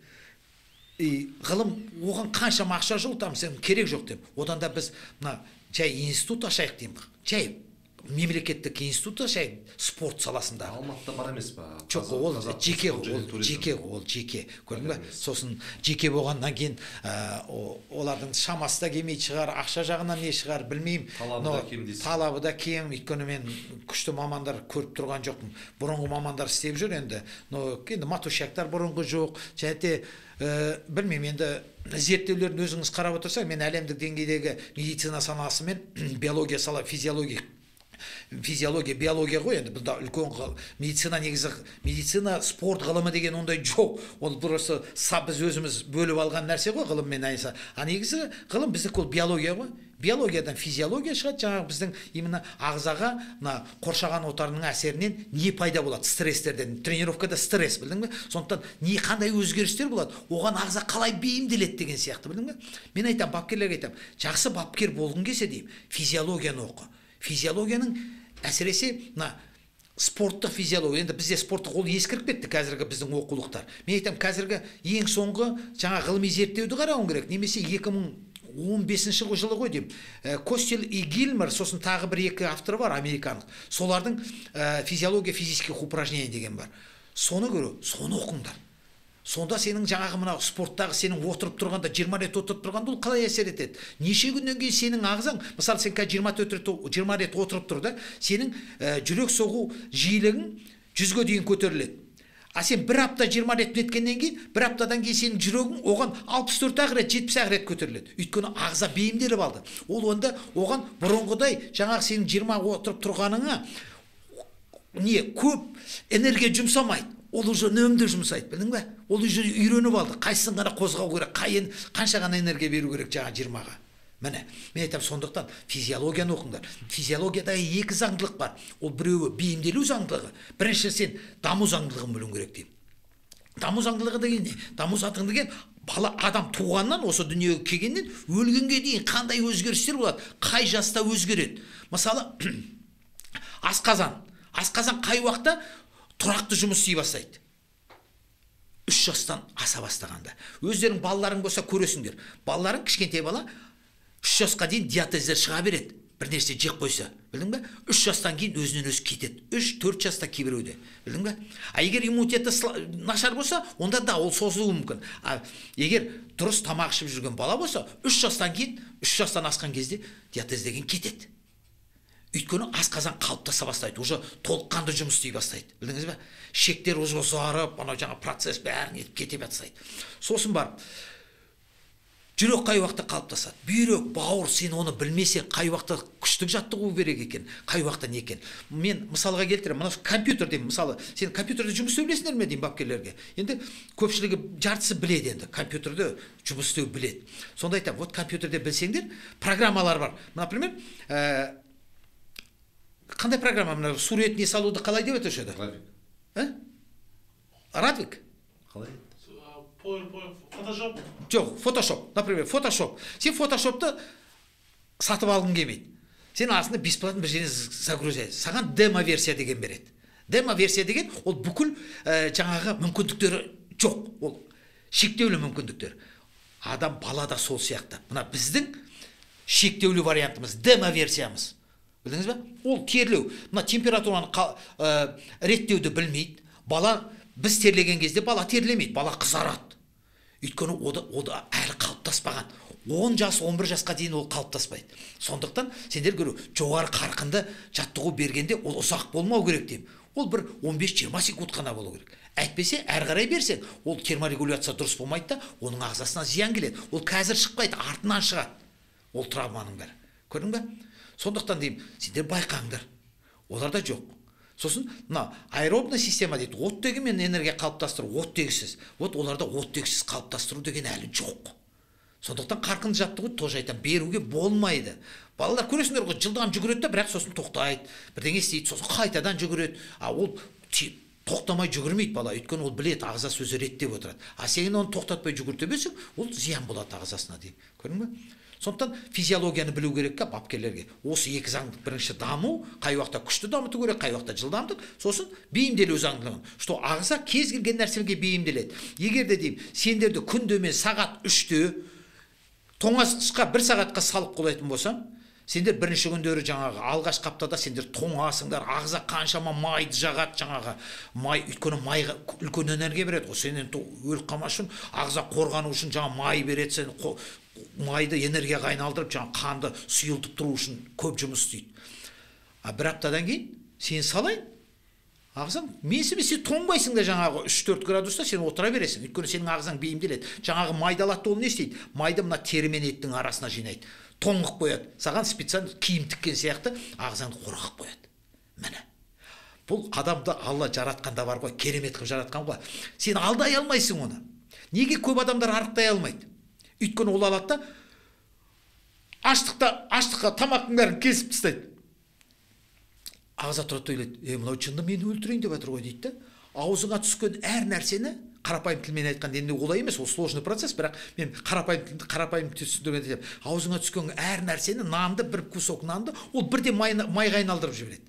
Ғылым оған қаншама ақша жұмсамыз, сен керек жоқ деп. Одан да біз мына жай институт ашайық деймін. Жай мемлекеттік институт ашайық спорт саласында. Алматыда бар емес па? Жоқ, ол жеке, ол жеке, ол жеке. Көрдің бе? Сосын жеке болғаннан кейін олардың шамасы да келмей шығар, ақша жағынан не шығар, білмеймін. Талабы да кем дейсің. Талабы да кем, өйткені мен күшті мамандар көріп тұрған жоқпын. Бұрынғы мамандар істеп жүр енді. Но енді Матушактар бұрынғы жоқ. Және де білмеймін, енді зерттеулерін өзіңіз қарап отырсақ, мен әлемдік деңгейдегі медицина саласы мен биология сала, физиология, биология ғой енді, бұнда үлкен медицина негізі, медицина спорт ғылымы деген ондай жоқ. Ол просто біз өзіміз бөліп алған нәрсе ғой ғылыммен айналыса. А негізі ғылым біздікі ол биология ғой. Биологиядан физиология шығады, жаңағы біздің именно ағзаға мына қоршаған ортаның әсерінен не пайда болады, стресстерден, тренировкада стресс, білдің бе? Сондықтан не қандай өзгерістер болады, оған ағза қалай бейімделеді деген сияқты, білдің бе? Мен айтамын, бапкерлерге айтамын, жақсы бапкер болғың келсе деймін, физиологияны оқы. Физиологияның әсіресе мына спорттық физиология, енді бізде спорттық ол ескіріп кетті қазіргі біздің оқулықтар. Мен айтамын, қазіргі ең соңғы жаңа ғылыми зерттеуді қарауың керек, немесе 2015 жылы ғой деймін. Костел и Гилмор, сосын тағы бір екі авторы бар, американдық. Солардың физиология физических упражнений деген бар. Соны көру, соны оқыңдар. Сонда сенің жаңағы мынау спорттағы сенің отырып тұрғанда, 20 рет отырып тұрғанда ол қалай әсер етеді? Неше күннен кейін сенің ағзаң, мысалы сен қазір 20 рет отырып тұр да, сенің жүрек соғу жиілігің 100-ге дейін көтеріледі. А сен бір апта 20 рет неткеннен кейін, бір аптадан кейін сенің жүрегің оған 64 рет, 70 рет көтеріледі. Өйткені ағза бейімделіп алды. Ол онда оған бұрынғыдай жаңағы сенің 20 отырып тұрғаныңа не көп энергия жұмсамайды. Ол уже үнемді жұмсайды, білдің бе? Ол уже үйреніп алды. Қайсысын ғана қозғау керек, қанша ғана энергия беру керек жаңа 20-ға. Міне, мен айтамын, сондықтан физиологияны оқыңдар. Физиологияда екі заңдылық бар. Ол біреуі бейімделу заңдылығы, бірінші сен даму заңдылығын білуің керек деймін. Даму заңдылығы деген не? Даму заңдылығы деген Бала адам туғаннан, осы дүниеге келгеннен өлгенге дейін қандай өзгерістер болады, қай жаста өзгереді. Мысалы, асқазан. Асқазан қай уақытта тұрақты жұмыс істей бастайды? 3 жастан аса бастағанда. Өздерің балаларың болса көресіңдер. Балаларың, кішкентай бала 3 жасқа дейін диатездер шыға береді. Бір нәрсе жеп қойса, білдің бе? 3 жастан кейін өзінен өзі кетеді. 3-4 жаста кейбіреуде, білдің бе? А егер иммунитеті нашар болса, онда да ол созылуы мүмкін. А егер дұрыс тамақ ішіп жүрген бала болса, 3 жастан кейін, 3 жастан асқан кезде диатез деген кетеді. Өйткені асқазан қалыптаса бастайды, уже толыққанды жұмыс істей бастайды, білдіңіз бе? Шектер уже ұзарып, анау жаңа процесс бәрін етіп кете бастайды. Сосын барып жүрек қай уақытта қалыптасады? Бүйрек, бауыр, сен оны білмесең, қай уақытта күштік жаттығу керек екен, қай уақытта не екен. Мен мысалға келтіремін, мына компьютер деймін, мысалы, сен компьютерде жұмыс істеу білесіңдер ме деймін бапкерлерге. Енді көпшілігі жартысы біледі енді, компьютерде жұмыс істеу біледі. Сонда айтамын, вот компьютерде білсеңдер, программалар бар. Например, қандай программа? Мына сурет не салуды қалай деп өтуші еді? Радвик. Радвик? Қалай? Фотошоп? Жоқ, фотошоп. Например, фотошоп. Сен фотошопты сатып алғың келмейді. Сен астында бесплатно бір жерден загрузайсың. Саған демо-версия деген береді. Демо-версия деген ол бүкіл жаңағы мүмкіндіктері жоқ. Ол шектеулі мүмкіндіктер. Адам бала да сол сияқты. Мына біздің шектеулі вариантымыз, демо-версиямыз. Білдіңіз бе? Ол терлеу. Мына температураны реттеуді білмейді. Бала, біз терлеген кезде бала терлемейді, бала қызарады. Өйткені ода әлі қалыптаспаған. 10 жас, 11 жасқа дейін ол қалыптаспайды. Сондықтан сендер көру, жоғары қарқынды жаттығу бергенде ол ұзақ болмау керек деймін. Ол бір 15-20 секунд қана болу керек. Әйтпесе, әрі қарай берсең, ол терморегуляция дұрыс болмайды да, оның ағзасына зиян келеді. Ол қазір шықпайды, артынан шығады. Ол травманың бәрі. Көрдің бе? Сондықтан деймін, сендер байқаңдар. Оларда жоқ. Сосын мына аэробная система дейді, оттегімен энергия қалыптастыру, оттегісіз. Вот оларда оттегісіз қалыптастыру деген әлі жоқ. Сондықтан қарқынды жаттығу тоже айтамын, беруге болмайды. Балалар көресіңдер ғой, жылдам жүгіреді де, бірақ сосын тоқтайды, бірдеңе істейді, сосын қайтадан жүгіреді. А ол тоқтамай жүгірмейді бала, өйткені ол біледі, ағзасы өзі реттеп отырады. А сен оны тоқтатпай жүгірте берсең, ол зиян болады ағзасына дейін. Көрдің бе? Сондықтан физиологияны білу керек ка бапкерлерге. Осы екі заңдық, бірінші даму, қай уақытта күшті дамыту керек, қай уақытта жылдамдық, сосын бейімделу заңдылығын. Что ағза кез келген нәрсеге бейімделеді. Егер де деймін, сендерді күнде мен сағат 3-те тоңазытқышқа 1 сағатқа салып қоятын болсам, сендер бірінші күндері жаңағы алғашқы аптада сендер тоңасыңдар, ағза қаншама майды жағады жаңағы. Май, өйткені майға үлкен энергия береді ғой. Сенен өліп қалмас үшін, ағза қорғану үшін жаңа май береді, сен майды энергияға айналдырып, жаңа қанды сұйылтып тұру үшін көп жұмыс істейді. А бір аптадан кейін сен салайын, ағзаң менсінбей, сен тоңбайсың да жаңағы 3-4 градуста сен отыра бересің. Өйткені сенің ағзаң бейімделеді. Жаңағы майды алады, ол не істейді? Майды мына тері мен еттің арасына жинайды. Тоңғып қояды. Саған специально киім тіккен сияқты ағзаңды қорғап қояды. Міне. Бұл адамды Алла жаратқанда бар ғой, керемет қылып жаратқан ғой. Сен алдай алмайсың оны. Неге көп адамдар арықтай алмайды? Өйткені ол алады да аштыққа тамақтың бәрін кесіп тастайды. Ағза тұрады да ойлайды, мынау жынды мені өлтірейін деп жатыр ғой дейді да. Аузыңа түскен әр нәрсені қарапайым тілмен айтқанда, енді олай емес, ол сложный процесс, бірақ мен қарапайым түсіндіргенде айтамын. Аузыңа түскен әр нәрсені, нанды, бір кусок нанды, ол бірден майға айналдырып жібереді.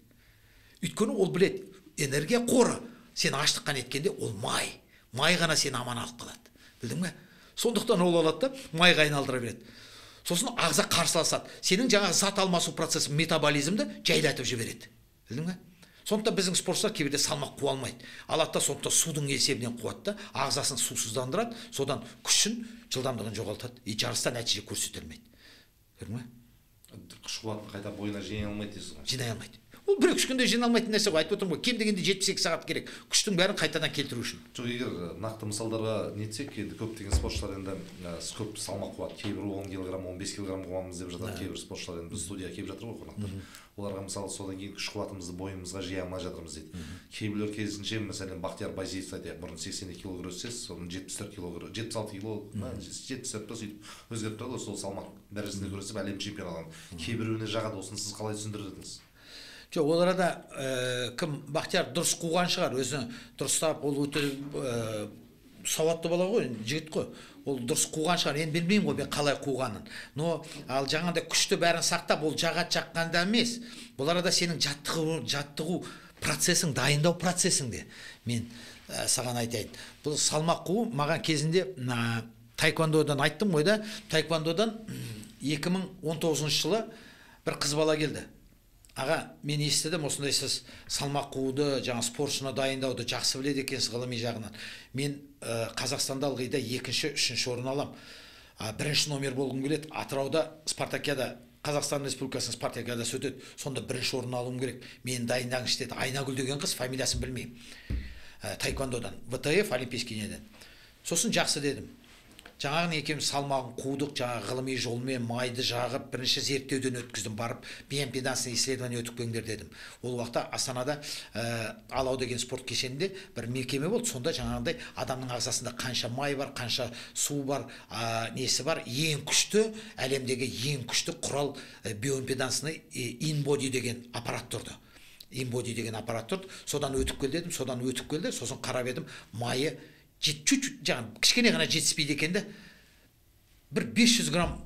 Өйткені ол біледі, энергия қоры. Сен аштыққан еткенде ол май. Май ғана сені аман алып қалады. Білдің бе? Сондықтан ол алады да майға айналдыра береді. Сосын ағза қарсыласады. Сенің жаңағы зат алмасу процесі, метаболизмді жайлатып жібереді. Білдің бе? Сондықтан біздің спортшылар кейбірде салмақ қуа алмайды. Алады да сондықтан судың есебінен қуады да, ағзасын сусыздандырады, содан күшін, жылдамдығын жоғалтады. И жарыста нәтиже көрсете алмайды. Көрдің бе? Күш қуатын қайта бойына жинай алмайды дейсіз ғой. Жинай алмайды. Ол бір үш күнде жинай алмайтын нәрсе ғой. Айтып отырмын ғой, кем дегенде 72 сағат керек. Күштің бәрін қайтадан келтіру үшін. Жоқ, егер нақты мысалдарға нетсек, енді көптеген спортшылар енді көп салмақ қуады. Кейбір 10 килограмм, 15 килограмм қуамыз деп жатады. Кейбір спортшылар енді біз студияға келіп жатыр ғой қонақтар. Оларға мысалы содан кейін күш қуатымызды бойымызға жия алмай жатырмыз дейді. Кейбіреулер керісінше, мәселен Бақтияр Байзиев айтайық, бұрын 82 кило күрессе, соны 74 кило, 76 кило, 74 па сөйтіп өзгеріп тұрады ғой, сол салмақ дәрежесінде күресіп әлем чемпионы алған. Кейбіреуіне жағады, осыны сіз қалай түсіндірдіңіз? Жоқ, ол арада кім Бақтияр дұрыс қуған шығар, өзі дұрыстап, ол өте сауатты бала ғой, жігіт қой. Ол дұрыс қуған шығар, енді білмеймін ғой мен қалай қуғанын. Но ал жаңағыдай күшті бәрін сақтап, ол жағат жаққанда емес. Бұл арада сенің жаттығу процесің, дайындау процесіңде. Мен саған айтайын. Бұл салмақ қуу маған кезінде таэквондодан айттым ғой да, таэквондодан 2019 жылы бір қыз бала келді. Аға, мен естідім, осындай сіз салмақ қууды, жаңа спортшыны дайындауды жақсы біледі екенсіз ғылыми жағынан. Мен Қазақстанда ылғи да 2-ші, 3-ші орын алам. 1-ші номер болғым келеді. Атырауда Спартакиада, Қазақстан Республикасының Спартакиадасы өтеді. Сонда 1-ші орын алуым керек. Мені дайындаңызшы деді. Айнагүл деген қыз, фамилиясын білмеймін. Таэквондодан, ВТФ, олимпийский неден. Сосын жақсы дедім. Жаңағын екеуміз салмағын қудық, жаңағы ғылыми жолмен майды жағып, бірінші зерттеуден өткіздім, барып биоимпедансный исследование өтіп келіңдер дедім. Ол уақытта Астанада Алау деген спорт кешенінде бір мекеме болды, сонда жаңағындай адамның ағзасында қанша май бар, қанша су бар, несі бар, ең күшті, әлемдегі ең күшті құрал биоимпедансный InBody деген аппарат тұрды. InBody деген аппарат тұрды, содан өтіп кел дедім, содан өтіп келді, сосын қарап едім, майы чуть-чуть, жаңа кішкене ғана жетіспейді екен де, бір 500 грамм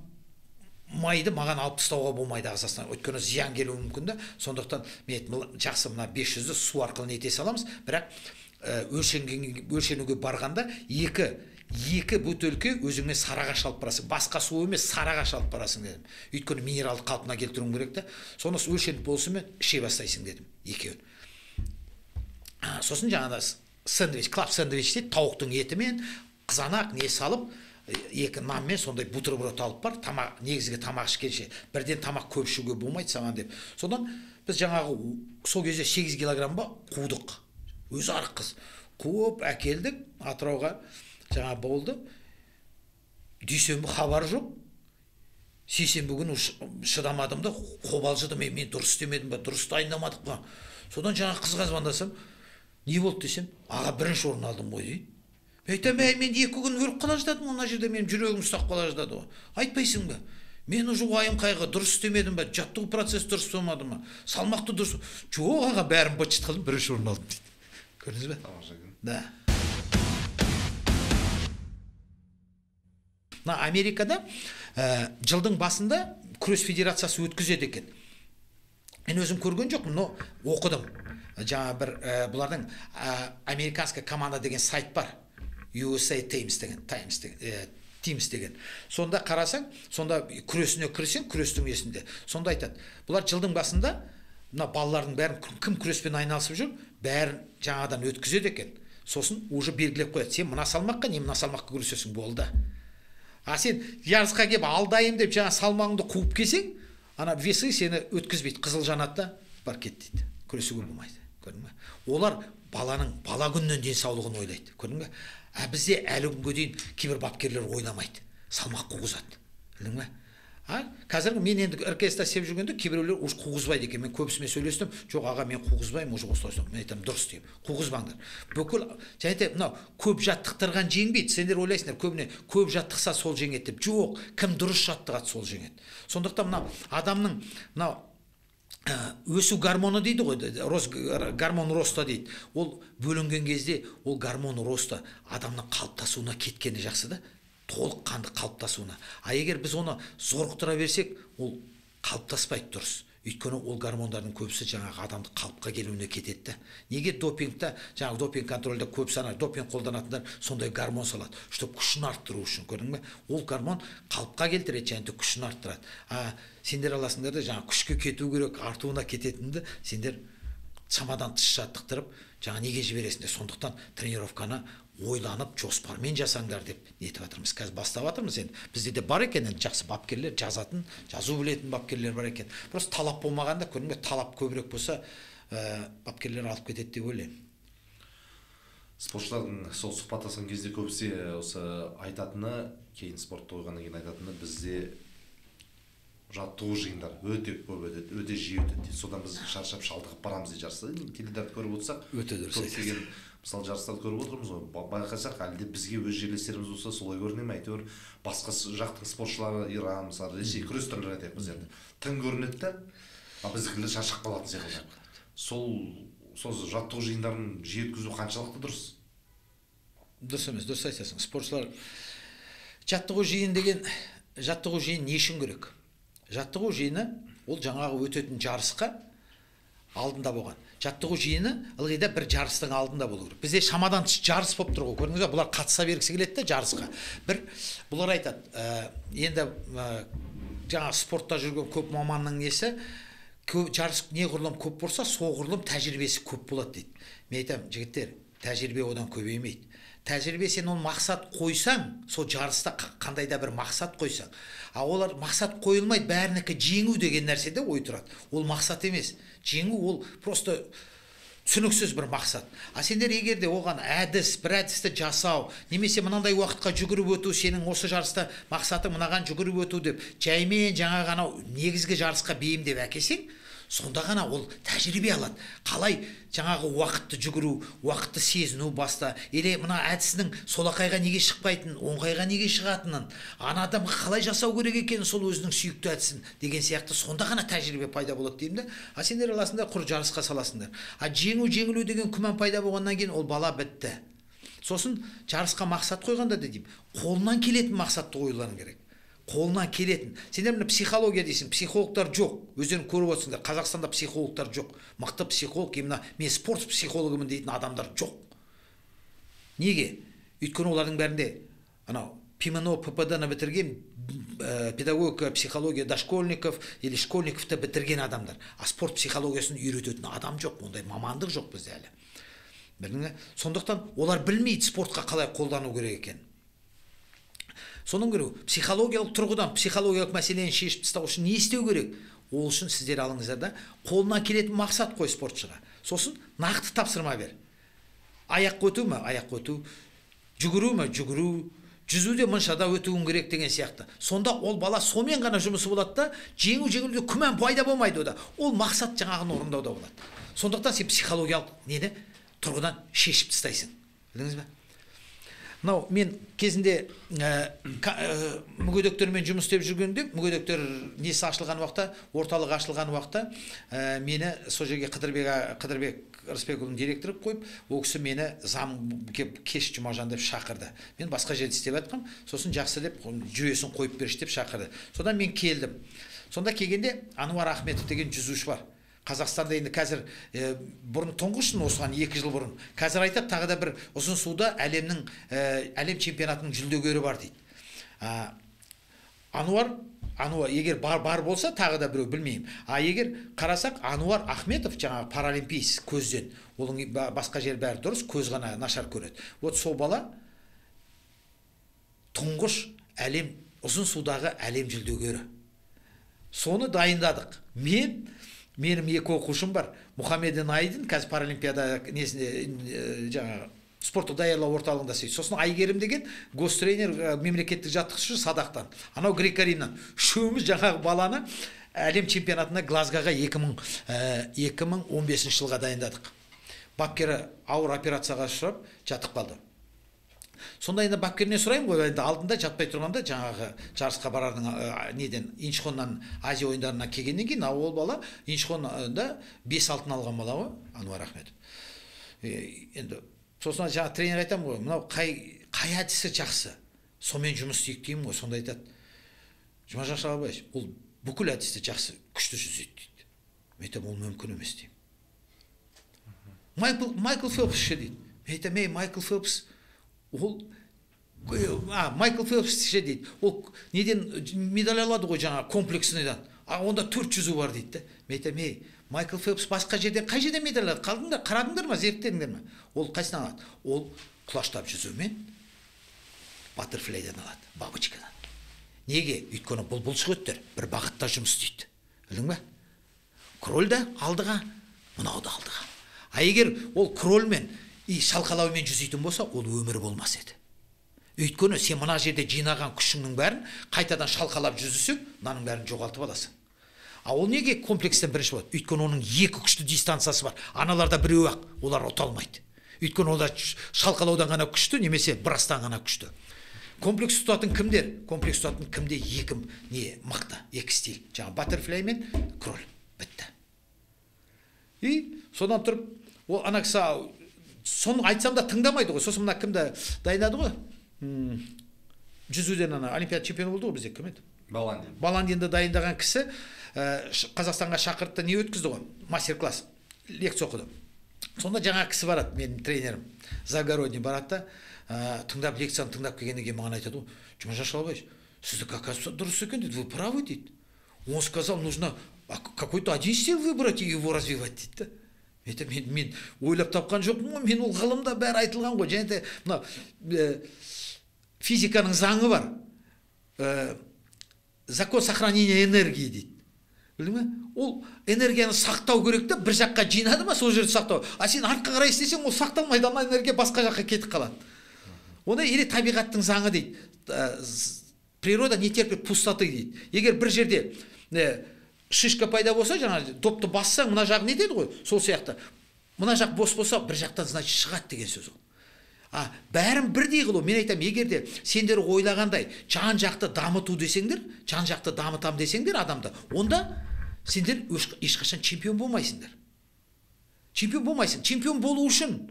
майды маған алып тастауға болмайды ағзасынан, өйткені зиян келуі мүмкін де. Сондықтан мен айттым, жақсы, мына 500-ді су арқылы нете саламыз, бірақ өлшенуге барғанда екі бөтелке өзіңмен сарыағаш алып барасың, басқа су емес, сарыағаш алып барасың дедім. Өйткені минералды қалпына келтіруім керек те. Соны өлшеніп болысымен іше бастайсың дедім, екеуін. Сосын жаңағыда сэндвич, клаб сэндвич дейді, тауықтың етімен, қызанақ не салып, екі нанмен сондай бутерброд алып бар, тамақ, негізгі тамақ ішкенше, бірден тамақ көп ішуге болмайды саған деп. Содан біз жаңағы сол кезде 8 килограмм ба қудық. Өзі арық қыз. Қуып әкелдік Атырауға, жаңа болды. Дүйсенбі хабар жоқ. Сейсенбі күні шыдамадым да, қобалжыдым, мен дұрыс істемедім ба, дұрыс дайындамадық па. Содан жаңа қызға звондасам, не болды десем, аға бірінші орын алдым ғой дейді. Мен айтамын, мен 2 күн өліп қала жаздадым, мына жерде менің жүрегім ұстап қала жаздады ғой. Айтпайсың ба? Мен уже уайым қайғы, дұрыс істемедім ба, жаттығу процесі дұрыс болмады ма, салмақты дұрыс. Жоқ, аға, бәрін быт-шыт қылдым, бірінші орын алдым дейді. Көрдіңіз бе? Да. Мына Америкада жылдың басында күрес федерациясы өткізеді екен. Мен өзім көрген жоқпын, но оқыдым. Жаңа бір бұлардың американская команда деген сайт бар. USA Times деген, Teams деген. Сонда қарасаң, сонда күресіне кірсең, күрестің есінде. Сонда айтады, бұлар жылдың басында мына балалардың бәрін кім күреспен айналысып жүр, бәрін жаңадан өткізеді екен. Сосын уже белгілеп қояды. Сен мына салмаққа, не мына салмаққа күресесің, болды. А сен жарысқа келіп алдайым деп жаңа салмағыңды қуып келсең, ана весы сені өткізбейді, қызыл жанады да бар кет дейді. Күресуге болмайды. Көрдің бе? Олар баланың бала күннен денсаулығын ойлайды. Көрдің бе? А бізде әлі күнге дейін кейбір бапкерлер ойламайды. Салмақ қуғызады. Білдің бе? А қазір мен енді РКС-та істеп жүргенде кейбіреулер уже қуғызбайды екен. Мен көбісімен сөйлестім. Жоқ, аға, мен қуғызбаймын, уже осылай осылай. Мен айтамын, дұрыс деймін. Қуғызбаңдар. Бүкіл және де мынау көп жаттықтырған жеңбейді. Сендер ойлайсыңдар, көбіне көп жаттықса сол жеңеді деп. Жоқ, кім дұрыс жаттығады сол жеңеді. Сондықтан мынау адамның мынау өсу гормоны дейді ғой, гормон роста дейді. Ол бөлінген кезде ол гормон роста адамның қалыптасуына кеткені жақсы да, толыққанды қалыптасуына. А егер біз оны зорықтыра берсек, ол қалыптаспайды дұрыс. Өйткені ол гормондардың көбісі жаңағы адамды қалыпқа келуіне кетеді да. Неге допингта, жаңағы допинг контрольда көп сана допинг қолданатындар сондай гормон салады, чтобы күшін арттыру үшін, көрдің бе? Ол гормон қалыпқа келтіреді және де күшін арттырады. А сендер аласыңдар да жаңағы күшке кету керек, артуына кететінді сендер шамадан тыс жаттықтырып, жаңа неге жібересіңдер? Сондықтан тренировканы ойланып, жоспармен жасаңдар деп нетіп жатырмыз. Қазір бастап жатырмыз енді. Бізде де бар екен енді жақсы бапкерлер, жазатын, жазу білетін бапкерлер бар екен. Просто талап болмағанда, көрдің бе, талап көбірек болса, бапкерлер алып кетеді деп ойлаймын. Спортшылардың сол сұхбаттасқан кезде көбісі осы айтатыны, кейін спортты қойғаннан кейін айтатыны, бізде жаттығу жиындар өте көп өтеді, өте жиі өтеді. Содан біз шаршап шалдығып барамыз дейді жарыста. Теледидарды көріп отырсақ, өте дұрыс айтасыз. Мысалы жарыстарды көріп отырмыз ғой, байқасақ, әлде бізге өз жерлестеріміз болса солай көріне ме, әйтеуір басқа жақтың спортшылары, Иран, мысалы, Ресей, күрес түрлері айтайық біз енді. Тың көрінеді де, а біздікілер шаршап қалатын секілді. Сол жаттығу жиындарын жиі өткізу қаншалықты дұрыс? Дұрыс емес, дұрыс айтасың. Спортшылар жаттығу жиын деген, жаттығу жиын не үшін керек? Жаттығу жиыны ол жаңағы өтетін жарысқа алдында болған. Жаттығу жиыны ылғи да бір жарыстың алдында болу керек. Бізде шамадан тыс жарыс болып тұр ғой, көрдіңіз бе? Бұлар қатыса бергісі келеді де жарысқа. Бір бұлар айтады, енді жаңа спортта жүрген көп маманның несі, жарыс неғұрлым көп болса, соғұрлым тәжірибесі көп болады дейді. Мен айтамын, жігіттер, тәжірибе одан көбеймейді. Тәжірибе сен ол мақсат қойсаң, сол жарыста қандай да бір мақсат қойсаң. А олар мақсат қойылмайды, бәрінікі жеңу деген нәрседе ой тұрады. Ол мақсат емес. Жеңу ол просто түсініксіз бір мақсат. А сендер егер де оған әдіс, бір әдісті жасау, немесе мынандай уақытқа жүгіріп өту, сенің осы жарыста мақсатың мынаған жүгіріп өту деп, жаймен жаңағы анау негізгі жарысқа бейімдеп әкелсең, сонда ғана ол тәжірибе алады. Қалай жаңағы уақытты жүгіру, уақытты сезіну баста, или мына әдісінің солақайға неге шықпайтынын, оңқайға неге шығатынын, ана адамға қалай жасау керек екенін, сол өзінің сүйікті әдісін деген сияқты, сонда ғана тәжірибе пайда болады деймін де. А сендер аласыңдар, құр жарысқа саласыңдар. А жеңу, жеңілу деген күмән пайда болғаннан кейін ол бала бітті. Сосын жарысқа мақсат қойғанда да деймін, қолынан келетін мақсатты қоюларың керек. Қолынан келетін. Сендер міне психология дейсің, психологтар жоқ. Өздерің көріп отырсыңдар, Қазақстанда психологтар жоқ. Мықты психолог, именно мен спорт психологымын дейтін адамдар жоқ. Неге? Өйткені олардың бәрінде анау ПМНО, ППД-ны бітірген, педагогика, психология дошкольников или школьниковты бітірген адамдар. А спорт психологиясын үйрететін адам жоқ, ондай мамандық жоқ бізде әлі. Білдің бе? Сондықтан олар білмейді спортқа қалай қолдану керек екенін. Соның керегі, психологиялық тұрғыдан, психологиялық мәселені шешіп тастау үшін не істеу керек? Ол үшін сіздер алыңыздар да, қолынан келетін мақсат қой спортшыға. Сосын нақты тапсырма бер. Аяқ өту ме? Аяқ өту. Жүгіру ме? Жүгіру. Жүзуде мыншада өтуің керек деген сияқты. Сонда ол бала сонымен ғана жұмысы болады да, жеңу жеңілуде күмән пайда болмайды ода. Ол мақсат жаңағыны орындауда болады. Сондықтан сен психологиялық нені тұрғыдан шешіп тастайсың. Білдіңіз бе? Мынау мен кезінде мүгедектермен жұмыс істеп жүргенде, мүгедектер несі ашылған уақытта, орталық ашылған уақытта, мені сол жерге Қыдырбек Рысбекұлының директоры қойып, ол кісі мені зам кеп кеш Жұмажан деп шақырды. Мен басқа жерде істеп жатқам, сосын жақсы деп жүйесін қойып берші деп шақырды. Содан мен келдім. Сонда келгенде Ануар Ахметов деген жүзуші бар. Қазақстанда енді қазір бұрын тұңғышын осыған 2 жыл бұрын. Қазір айтады, тағы да бір ұзын суда әлем чемпионатының жүлдегері бар дейді. Ануар, егер бар болса тағы да біреу білмеймін. А егер қарасақ, Ануар Ахметов жаңағы паралимпиец көзден, оның басқа жер бәрі дұрыс, көз ғана нашар көреді. Вот сол бала тұңғыш әлем ұзын судағы әлем жүлдегері. Соны дайындадық. Менің 2 оқушым бар. Мұхаммедин Айдын қазір паралимпиада несінде жаңағы спорттық даярлау орталығында істейді. Сосын Айгерім деген гостренер, мемлекеттік жаттықтырушы Садақтан. Анау Грек-Римнан. Үшеуміз жаңағы баланы әлем чемпионатына Глазгоға 2015 жылға дайындадық. Бапкері ауыр операцияға ұшырап жатып қалды. Сонда енді бапкерінен сұраймын ғой, енді алдында жатпай тұрғанда жаңағы жарысқа барардың неден Инчхоннан Азия ойындарына келгеннен кейін, ол бала Инчхонда 5 алтын алған бала ғой, Ануар Ахметов. Енді сосын жаңа тренер айтамын ғой, мынау қай әдісі жақсы, сонымен жұмыс істейік деймін ғой. Сонда айтады, Жұмажан Шағалбаевич, ол бүкіл әдісті жақсы, күшті жүзеді дейді. Мен айтамын, ол мүмкін емес деймін. Майкл Фелпс ше дейді. Мен айтамын, Майкл Фелпс ол Майкл Фелпс ше дейді. Ол неден медаль алады ғой жаңа комплексныйдан. А онда 4 жүзу бар дейді. Мен айтамын, Майкл Фелпс басқа жерден қай жерден медаль алады? Қалдыңдар, қарадыңдар ма, зерттедіңдер ме? Ол қайсынан алады? Ол құлаштап жүзумен баттерфляйдан алады, бабочкадан. Неге? Өйткені бұл бұлшық бір бағытта жұмыс істейді. Білдің бе? Кроль да алдыға, мынау да алдыға. А егер ол крольмен и шалқалаумен жүзейтін болса, ол өмір болмас еді. Өйткені сен мына жерде жинаған күшіңнің бәрін қайтадан шалқалап жүзсең, мынаның бәрін жоғалтып аласың. А ол неге комплекстен бірінші болады? Өйткені оның 2 күшті дистанциясы бар. Аналарда біреу ақ, олар ұта алмайды. Өйткені олар шалқалаудан ғана күшті, немесе брастан ғана күшті. Комплекс ұтатын кімдер? Комплекс ұтатын кімде екі не мықты, екі стиль. Жаңа баттерфляй мен кроль. Бітті. И содан тұрып, ол ана кісі Соны айтсам да тыңдамайды ғой. Сосын мына кімді дайындады ғой? Жүзуден ана олимпиада чемпионы болды ғой бізде, кім еді? Баландин. Баландинді дайындаған кісі Қазақстанға шақыртты, не өткізді ғой? Мастер-класс, лекция оқыды. Сонда жаңа кісі барады, менің тренерім Загородний барады да, тыңдап, лекцияны тыңдап келгеннен кейін маған айтады ғой: Жұмажан Шалабаевич, сіздікі, оказывается, дұрыс екен, дейді, вы правы, дейді. Он сказал, нужно какой-то один стиль выбрать и его развивать, дейді да. Это мен ойлап тапқан жоқпын ғой, мен ол ғылымда бәрі айтылған ғой. Және де мына физиканың заңы бар. Закон сохранения энергии дейді. Білдің бе? Ол энергияны сақтау керек та, бір жаққа жинады ма, сол жерде сақтау. А сен артқа қарай істесең, ол сақталмайды, ана энергия басқа жаққа кетіп қалады. Оны или табиғаттың заңы дейді. Природа не терпит пустоты дейді. Егер бір жерде шишка пайда болса, жаңа допты бассаң, мына жағы не деді ғой, сол сияқты. Мына жақ бос болса, бір жақтан, значит, шығады деген сөз ол. А бәрін бірдей қылу, мен айтамын, егер де сендер ойлағандай жан жақты дамыту десеңдер, жан жақты дамытам десеңдер адамды, онда сендер ешқашан чемпион болмайсыңдар. Чемпион болмайсың. Чемпион болу үшін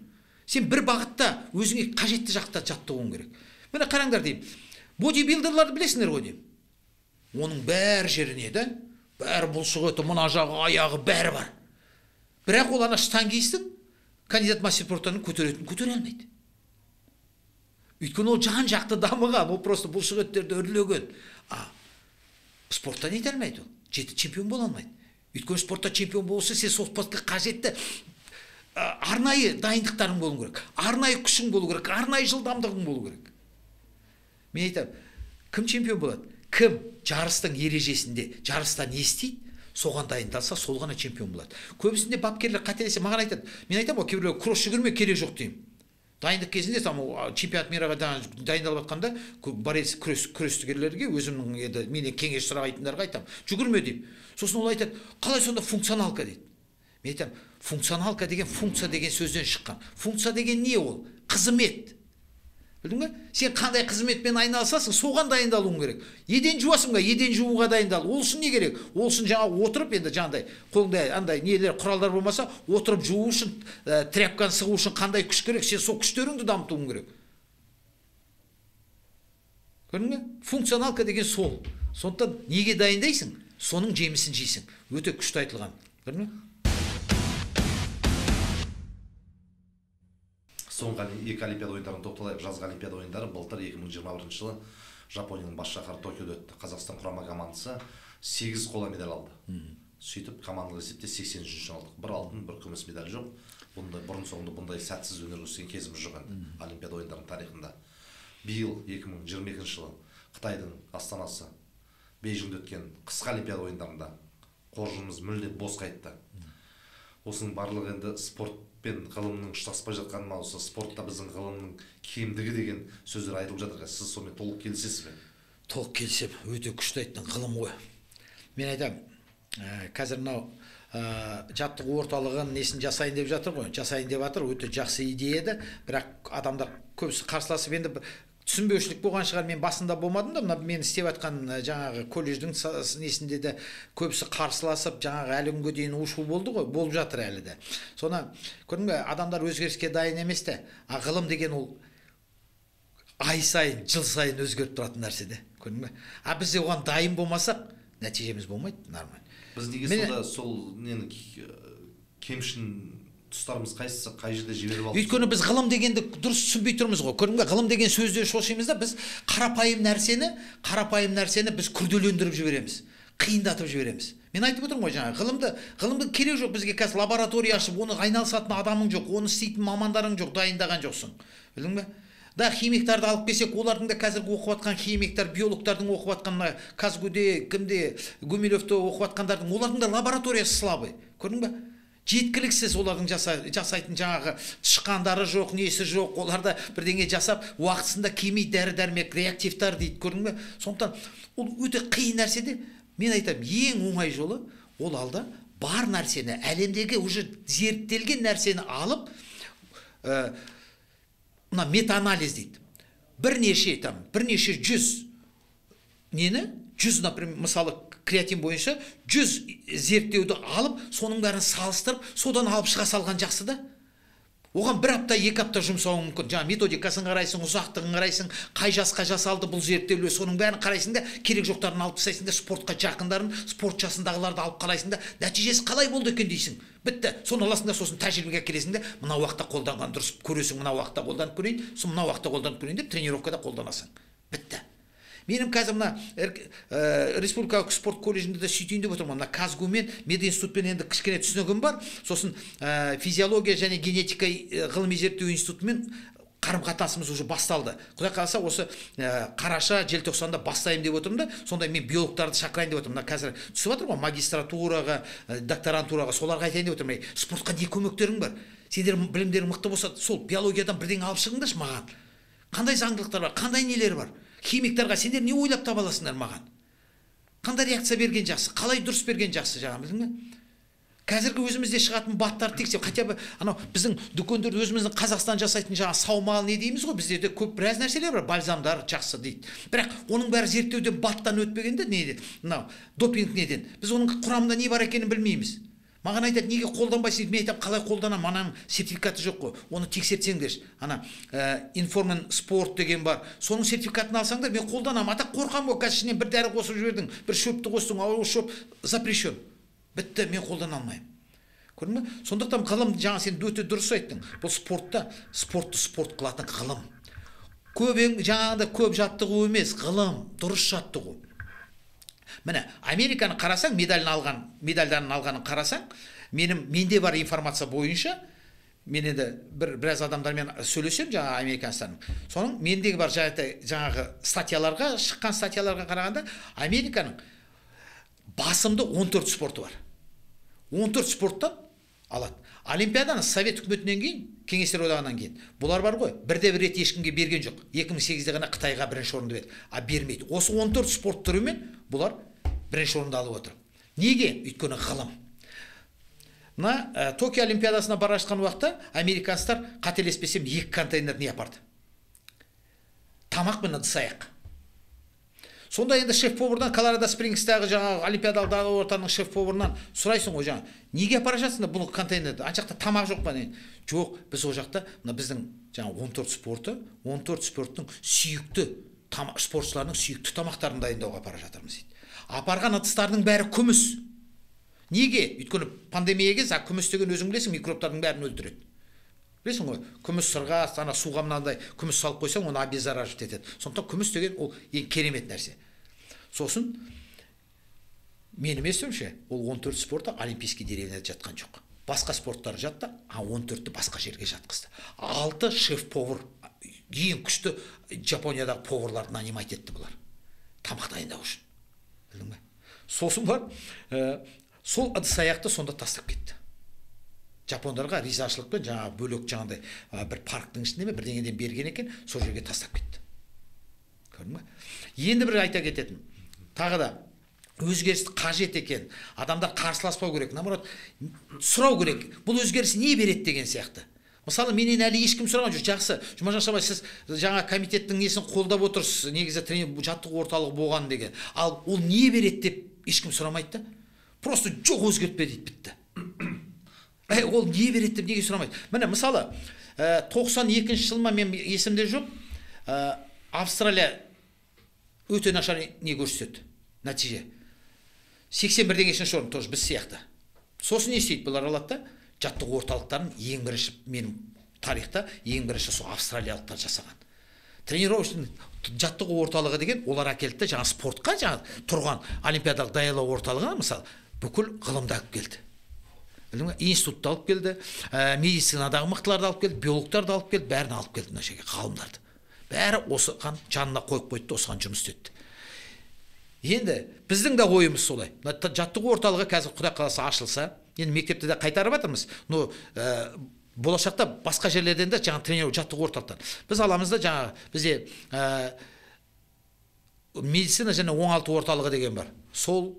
сен бір бағытта өзіңе қажетті жақта жаттығуың керек. Міне қараңдар деймін. Бодибилдерларды білесіңдер ғой деймін. Оның бәр жері не да? Бәрі бұлшық еті, мына жағы, аяғы, бәрі бар. Бірақ ол ана штангистің кандидат мастер спорттарын көтеретін көтере алмайды. Өйткені ол жан жақты дамыған, ол просто бұлшық еттерді үрлеген. А спортта не ете алмайды ол? Жеті чемпион бола алмайды. Өйткені спортта чемпион болса, сен сол спортқа қажетті арнайы дайындықтарың болу керек, арнайы күшің болу керек, арнайы жылдамдығың болу керек. Мен айтамын, кім чемпион болады? Кім жарыстың ережесінде, жарыста не істейді, соған дайындалса, сол ғана чемпион болады. Көбісінде бапкерлер қателесе, маған айтады. Мен айтамын ғой, кейбіреулер кросс жүгірме керек жоқ деймін. Дайындық кезінде там чемпионат мираға дайындалып жатқанда борец күрескерлерге өзімнің енді менен кеңес сұрайтындарға айтамын, жүгірме деймін. Сосын ол айтады, қалай сонда функционалка дейді. Мен айтамын, функционалка деген функция деген сөзден шыққан. Функция деген не ол? Қызмет. Білдің бе? Сен қандай қызметпен айналысасың, соған дайындалуың керек. Еден жуасың ба? Еден жууға дайындал. Ол үшін не керек? Ол үшін жаңа отырып, енді жаңағыдай қолыңда андай нелер, құралдар болмаса, отырып жуу үшін, тряпканы сығу үшін қандай күш керек? Сен сол күштеріңді дамытуың керек. Көрдің бе? Функционалка деген сол. Сондықтан неге дайындайсың? Соның жемісін жейсің. Өте күшті айтылған. Көрдің бе? Соңғы екі олимпиада ойындарын тоқталайық. Жазғы олимпиада ойындары былтыр 2021 жылы Жапонияның бас шаһары Токиода өтті. Қазақстан құрама командасы 8 қола медаль алды. Сөйтіп командалық есепте 83-ші алдық. Бір алтын, бір күміс медаль жоқ. Бұндай бұрын соңды бұндай сәтсіз өнер көрсеткен кезіміз жоқ енді олимпиада ойындарының тарихында. Биыл 2022 жылы Қытайдың астанасы Бейжіңде өткен қысқы олимпиада ойындарында қоржынымыз мүлде бос қайтты. Осының барлығы енді спорт пен ғылымның ұштаспай жатқаны ма, осы спортта біздің ғылымның кемдігі деген сөздер айтылып жатыр. Сіз сонымен толық келісесіз бе? Толық келісемін. Өте күшті айттың, ғылым ғой. Мен айтамын, қазір мынау жаттығу орталығын несін жасайын деп жатыр ғой. Жасайын деп жатыр, өте жақсы идея еді. Бірақ адамдар көбісі қарсыласып, енді түсінбеушілік болған шығар, мен басында болмадым да, мына мен істеп жатқан жаңағы колледждің несінде де көбісі қарсыласып, жаңағы әлі күнге дейін у-шу болды ғой, болып жатыр әлі де. Соны көрдің бе, адамдар өзгеріске дайын емес те. А ғылым деген ол ай сайын, жыл сайын өзгеріп тұратын нәрсе де, көрдің бе? А біз оған дайын болмасақ, нәтижеміз болмайды, нормально. Біз неге сонда сол нені кемшін тұстарымыз қайсысы, қай жерде жіберіп алдық? Өйткені біз ғылым дегенді дұрыс түсінбей тұрмыз ғой. Көрдің бе, ғылым деген сөзден шошимыз да, біз қарапайым нәрсені біз күрделендіріп жібереміз, қиындатып жібереміз. Мен айтып отырмын ғой жаңа, ғылымды керек жоқ бізге қазір лаборатория ашып, оны айналысатын адамың жоқ, оны істейтін мамандарың жоқ, дайындаған жоқсың. Білдің бе? Да, химиктарды алып келсек, олардың да қазіргі оқып жатқан химиктар, биологтардың оқып жатқан, КазГУде, кімде, Гумилевте оқып жатқандардың, олардың да лабораториясы слабый. Көрдің бе? Жеткіліксіз олардың жасайтын жаңағы тышқандары жоқ, несі жоқ, оларда бірдеңе жасап, уақытысында келмей дәрі-дәрмек, реактивтар дейді, көрдің бе? Сондықтан ол өте қиын нәрсе де, мен айтамын, ең оңай жолы ол алда бар нәрсені, әлемдегі уже зерттелген нәрсені алып, мына метаанализ дейді. Бірнеше там, бірнеше жүз нені, жүз, например, мысалы, креатин бойынша 100 зерттеуді алып, соның бәрін салыстырып, содан алып шыға салған жақсы да. Оған бір апта, 2 апта жұмсауың мүмкін. Жаңа методикасын қарайсың, ұзақтығын қарайсың, қай жасқа жасалды бұл зерттеулер, соның бәрін қарайсың да, керек жоқтарын алып тастайсың да, спортқа жақындарын, спорт жасындағыларды алып қарайсың да, нәтижесі қалай болды екен дейсің. Бітті. Соны аласың да, сосын тәжірибеге келесің де, мына уақытта қолданған дұрыс көресің, мына уақытта қолданып көрейін, сосын мына уақытта қолданып көрейін деп тренировкада қолданасың. Бітті. Менің қазір мына республикалық спорт колледжінде де сөйтейін деп отырмын. Мына КазГУ мен мединститутпен енді кішкене түсінігім бар. Сосын физиология және генетика ғылыми зерттеу институтымен қарым-қатынасымыз уже басталды. Құдай қаласа осы қараша, желтоқсанда бастайын деп отырмын да, сондай мен биологтарды шақырайын деп отырмын. Мына қазір түсіп жатыр ғой магистратураға, докторантураға, соларға айтайын деп отырмын. Спортқа не көмектерің бар? Сендер білімдерің мықты болса, сол биологиядан бірдеңе алып шығыңдаршы маған. Қандай заңдылықтар бар, қандай нелер бар? Химиктарға сендер не ойлап таба аласыңдар маған? Қандай реакция берген жақсы, қалай дұрыс берген жақсы, жаңа білдің бе? Қазіргі өзімізде шығатын баттар тексер, хотя бы анау біздің дүкендерде өзіміздің Қазақстан жасайтын жаңа саумал не дейміз ғой, бізде де көп біраз нәрселер бар, бальзамдар жақсы дейді. Бірақ оның бәрі зерттеуден баттан өтпегенде не мынау допинг неден? Біз оның құрамында не бар екенін білмейміз. Маған айтады, неге қолданбайсың дейді, мен айтамын, қалай қолданамын, ананың сертификаты жоқ қой, оны тексертсеңдерші. Ана Информен спорт деген бар, соның сертификатын алсаңдар, мен қолданамын. Ата қорқамын ғой, қазір ішінен бір дәрі қосып жібердің, бір шөпті қостың, ал ол шөп запрещен. Бітті, мен қолдана алмаймын. Көрдің бе? Сондықтан ғылым, жаңа сен өте дұрыс айттың. Бұл спортта, спортты спорт қылатын ғылым. Көп жаңағыдай көп жаттығу емес, ғылым, дұрыс жаттығу. Міне, Американы қарасаң, медалін алған, медальдарын алғанын қарасаң, менде бар информация бойынша, мен енді біраз адамдармен сөйлесем, жаңа американецтердің. Соның мендегі бар жаңағы статьяларға, шыққан статьяларға қарағанда, Американың басымды 14 спорты бар. 14 спорттан алады. Олимпиаданы Совет үкіметінен кейін, Кеңестер одағынан кейін, бұлар бар ғой, бірде бір рет ешкімге берген жоқ. 2008-де ғана Қытайға бірінші орынды берді. А бермейді. Осы 14 спорт түрімен бұлар бірінші орынды алып отыр. Неге? Өйткені ғылым. Мына Токио Олимпиадасына бара жатқан уақытта американецтер, қателеспесем, 2 контейнер не апарды? Тамақ пен ыдыс аяқ. Сонда енді шеф-повардан, Колорадо Спрингстағы жаңағы олимпиадалық ортаның шеф-поварынан сұрайсың ғой, жаңа, неге апара жатсыңдар бұл контейнерді? Ана жақта тамақ жоқ па? Жоқ, біз ол жақта мына біздің жаңа 14 спорты, 14 спорттың сүйікті спортшыларының сүйікті тамақтарын дайындауға апара жатырмыз дейді. Апарған ыдыстардың бәрі күміс. Неге? Өйткені пандемия кезі, күміс деген өзің білесің, микробтардың бәрін өлтіреді. Білесің ғой, күміс сырға, ана суға мынандай күміс салып қойсаң, оны обеззараживать етеді. Сондықтан күміс деген ол ең керемет нәрсе. Сосын менің естуімше, ол 14 спорты олимпийский деревняда жатқан жоқ. Басқа спорттар жатты, а 14-ті басқа жерге жатқызды. 6 шеф-повар, ең күшті Жапониядағы поварларды нанимать етті бұлар. Тамақ дайындау үшін. Білдің бе? Сосын бар, сол ыдыс аяқты сонда тастап кетті. Жапондарға ризашылықпен жаңағы бөлек жаңағыдай бір парктың ішінде ме бірдеңеден берген екен, сол жерге тастап кетті. Көрдің бе? Енді бір айта кететін, тағы да өзгеріс қажет екен, адамдар қарсыласпау керек, наоборот, сұрау керек, бұл өзгеріс не береді деген сияқты. Мысалы, менен әлі ешкім сұраған жоқ. Жақсы, Жұмажан Шабай, сіз жаңа комитеттің несін қолдап отырсыз, негізі тренер жаттығу орталығы болған деген. Ал ол не береді деп ешкім сұрамайды да. Просто жоқ өзгертпе дейді, бітті. Ол не береді деп неге сұрамайды? Міне, мысалы, 92-ші жыл ма, мен есімде жоқ, Австралия өте нашар не көрсетеді, нәтиже. 81-ші орын, тоже біз сияқты. Сосын не істейді? Бұлар алады да, жаттығу орталықтарын ең бірінші, менің тарихта ең бірінші сол австралиялықтар жасаған. Тренировочный жаттығу орталығы деген олар әкелді, жаңа спортқа жаңа тұрған олимпиадалық даярлау орталығына, мысалы, бүкіл ғылымды алып келді. Институтты алып келді, медицинадағы мықтыларды алып келді, биологтарды алып келді, бәрін алып келді мына жерге, ғалымдарды. Бәрі осыған жанына қойып қойды, осыған жұмыс істетті. Енді біздің де ойымыз солай. Жаттығу орталығы қазір Құдай қаласа ашылса, енді мектепті де қайтарып жатырмыз, но болашақта басқа жерлерден де жаңа тренер жаттығу орталықтан. Біз аламыз да жаңа бізде медицина және оңалту орталығы деген бар. Сол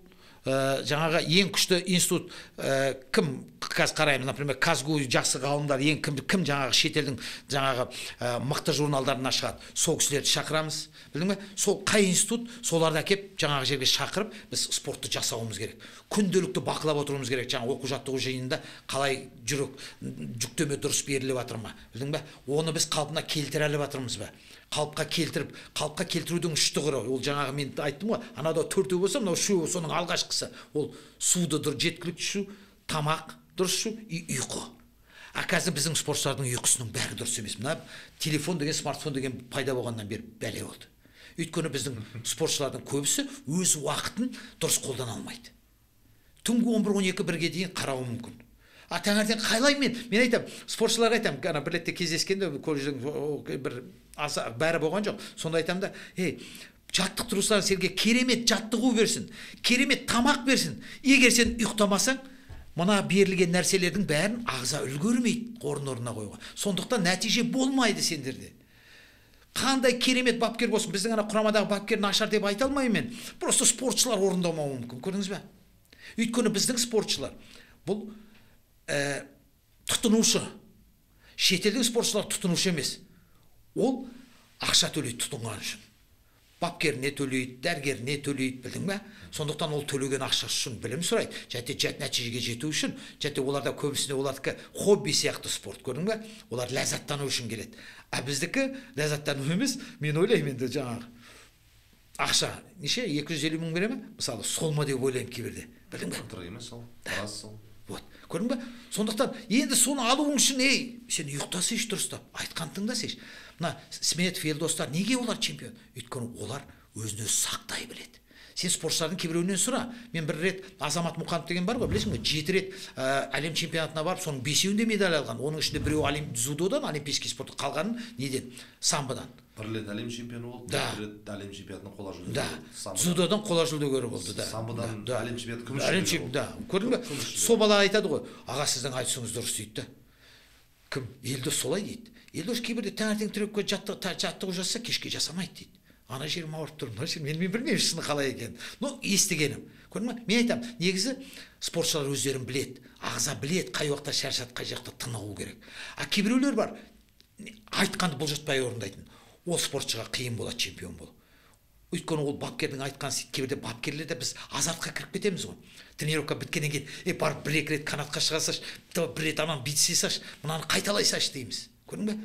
Жаңағы ең күшті институт кім қазір қараймыз, например, КазГУ, жақсы ғалымдар, ең кім жаңағы шетелдің жаңағы мықты журналдарына шығады, сол кісілерді шақырамыз, білдің бе? Сол қай институт, соларды әкеп жаңағы жерге шақырып, біз спортты жасауымыз керек, күнделікті бақылап отыруымыз керек. Жаңа оқу жаттығу жиынында қалай жүрек жүктеме дұрыс беріліп жатыр ма, білдің бе? Оны біз қалпына келтіре алып жатырмыз ба? Қалыпқа келтіріп, қалыпқа келтірудің үш тұғыры, ол жаңағы мен айттым ғой, анада төртеу болса, мынау үшеуі, соның алғашқысы ол суды дұрыс жеткілікті ішу, тамақ дұрыс ішу и ұйқы. А қазір біздің спортшылардың ұйқысының бәрі дұрыс емес. Мына телефон деген, смартфон деген пайда болғаннан бері бәле болды. Өйткені біздің спортшылардың көбісі өз уақытын дұрыс қолдана алмайды. Түнгі 11, 12, 1-ге дейін қарауы мүмкін. А таңертең қалай мен айтамын, спортшыларға айтамын, ана бір ретте кездескенде колледждің бір аса бәрі болған жоқ. Сонда айтамын да, ей, жаттықтырушылар сендерге керемет жаттығу берсін, керемет тамақ берсін. Егер сен ұйықтамасаң, мына берілген нәрселердің бәрін ағза үлгермейді орын-орнына қоюға. Сондықтан нәтиже болмайды сендерде. Қандай керемет бапкер болсын, біздің ана құрамадағы бапкер нашар деп айта алмаймын мен. Просто спортшылар орындамауы мүмкін, көрдіңіз бе? Өйткені біздің спортшылар бұл тұтынушы. Шетелдің спортшылары тұтынушы емес. Ол ақша төлейді тұтынған үшін. Бапкеріне төлейді, дәрігеріне төлейді, білдің бе? Сондықтан ол төлеген ақшасы үшін білім сұрайды. Және нәтижеге жету үшін, және оларда көбісінде олардікі хобби сияқты спорт, көрдің бе? Олар ләззаттану үшін келеді. А біздікі ләззаттану емес, мен ойлаймын енді жаңағы ақша неше 250 мың бере ме? Мысалы, сол ма деп ойлаймын кейбірде. Білдің бе? Өтірік емес ол, рас сол. Вот, көрдің бе? Сондықтан енді соны алуың үшін, ей, сен ұйықтасайшы дұрыстап, айтқан тыңдасайшы. Мына Сметов, Елдостар, неге олар чемпион? Өйткені олар өзін өзі сақтай біледі. Сен спортшылардың кейбіреуінен сұра. Мен бір рет Азамат Мұқанов деген бар ғой, білесің бе? 7 рет әлем чемпионатына барып, соның 5-еуінде медаль алған. Оның ішінде біреуі әлем дзюдодан, олимпийский спорт, қалғанын неден? Самбодан. Бір рет әлем чемпионы болды, бір рет әлем чемпионатының қола жүлдегері. Да. Дзюдодан қола жүлдегері болды, да. Самбодан әлем чемпионаты күміс жүлдегері болды. Да. Көрдің бе? Сол бала айтады ғой, аға, сіздің айтысыңыз дұрыс дейді да. Кім? Елдос солай дейді. Елдос кейбірде таңертең тренировка жаттығу жасаса, кешке жасамайды дейді. Ана жерім ауырып тұр, мына жерім, мен білмеймін шыны қалай екенін. Но естігенім. Көрдің бе? Мен айтамын, негізі спортшылар өздерін біледі, ағза біледі, қай уақытта шаршады, қай жақта тынығу керек. А кейбіреулер бар, айтқанды бұлжытпай орындайтын. Ол спортшыға қиын болады чемпион болу. Өйткені ол бапкердің айтқаны істейді. Кейбірде бапкерлерде біз азартқа кіріп кетеміз ғой. Тренировка біткеннен кейін, барып бір-екі рет канатқа шыға салшы, бір рет ананы бүйтсе салшы, мынаны қайталай салшы дейміз. Көрдің бе?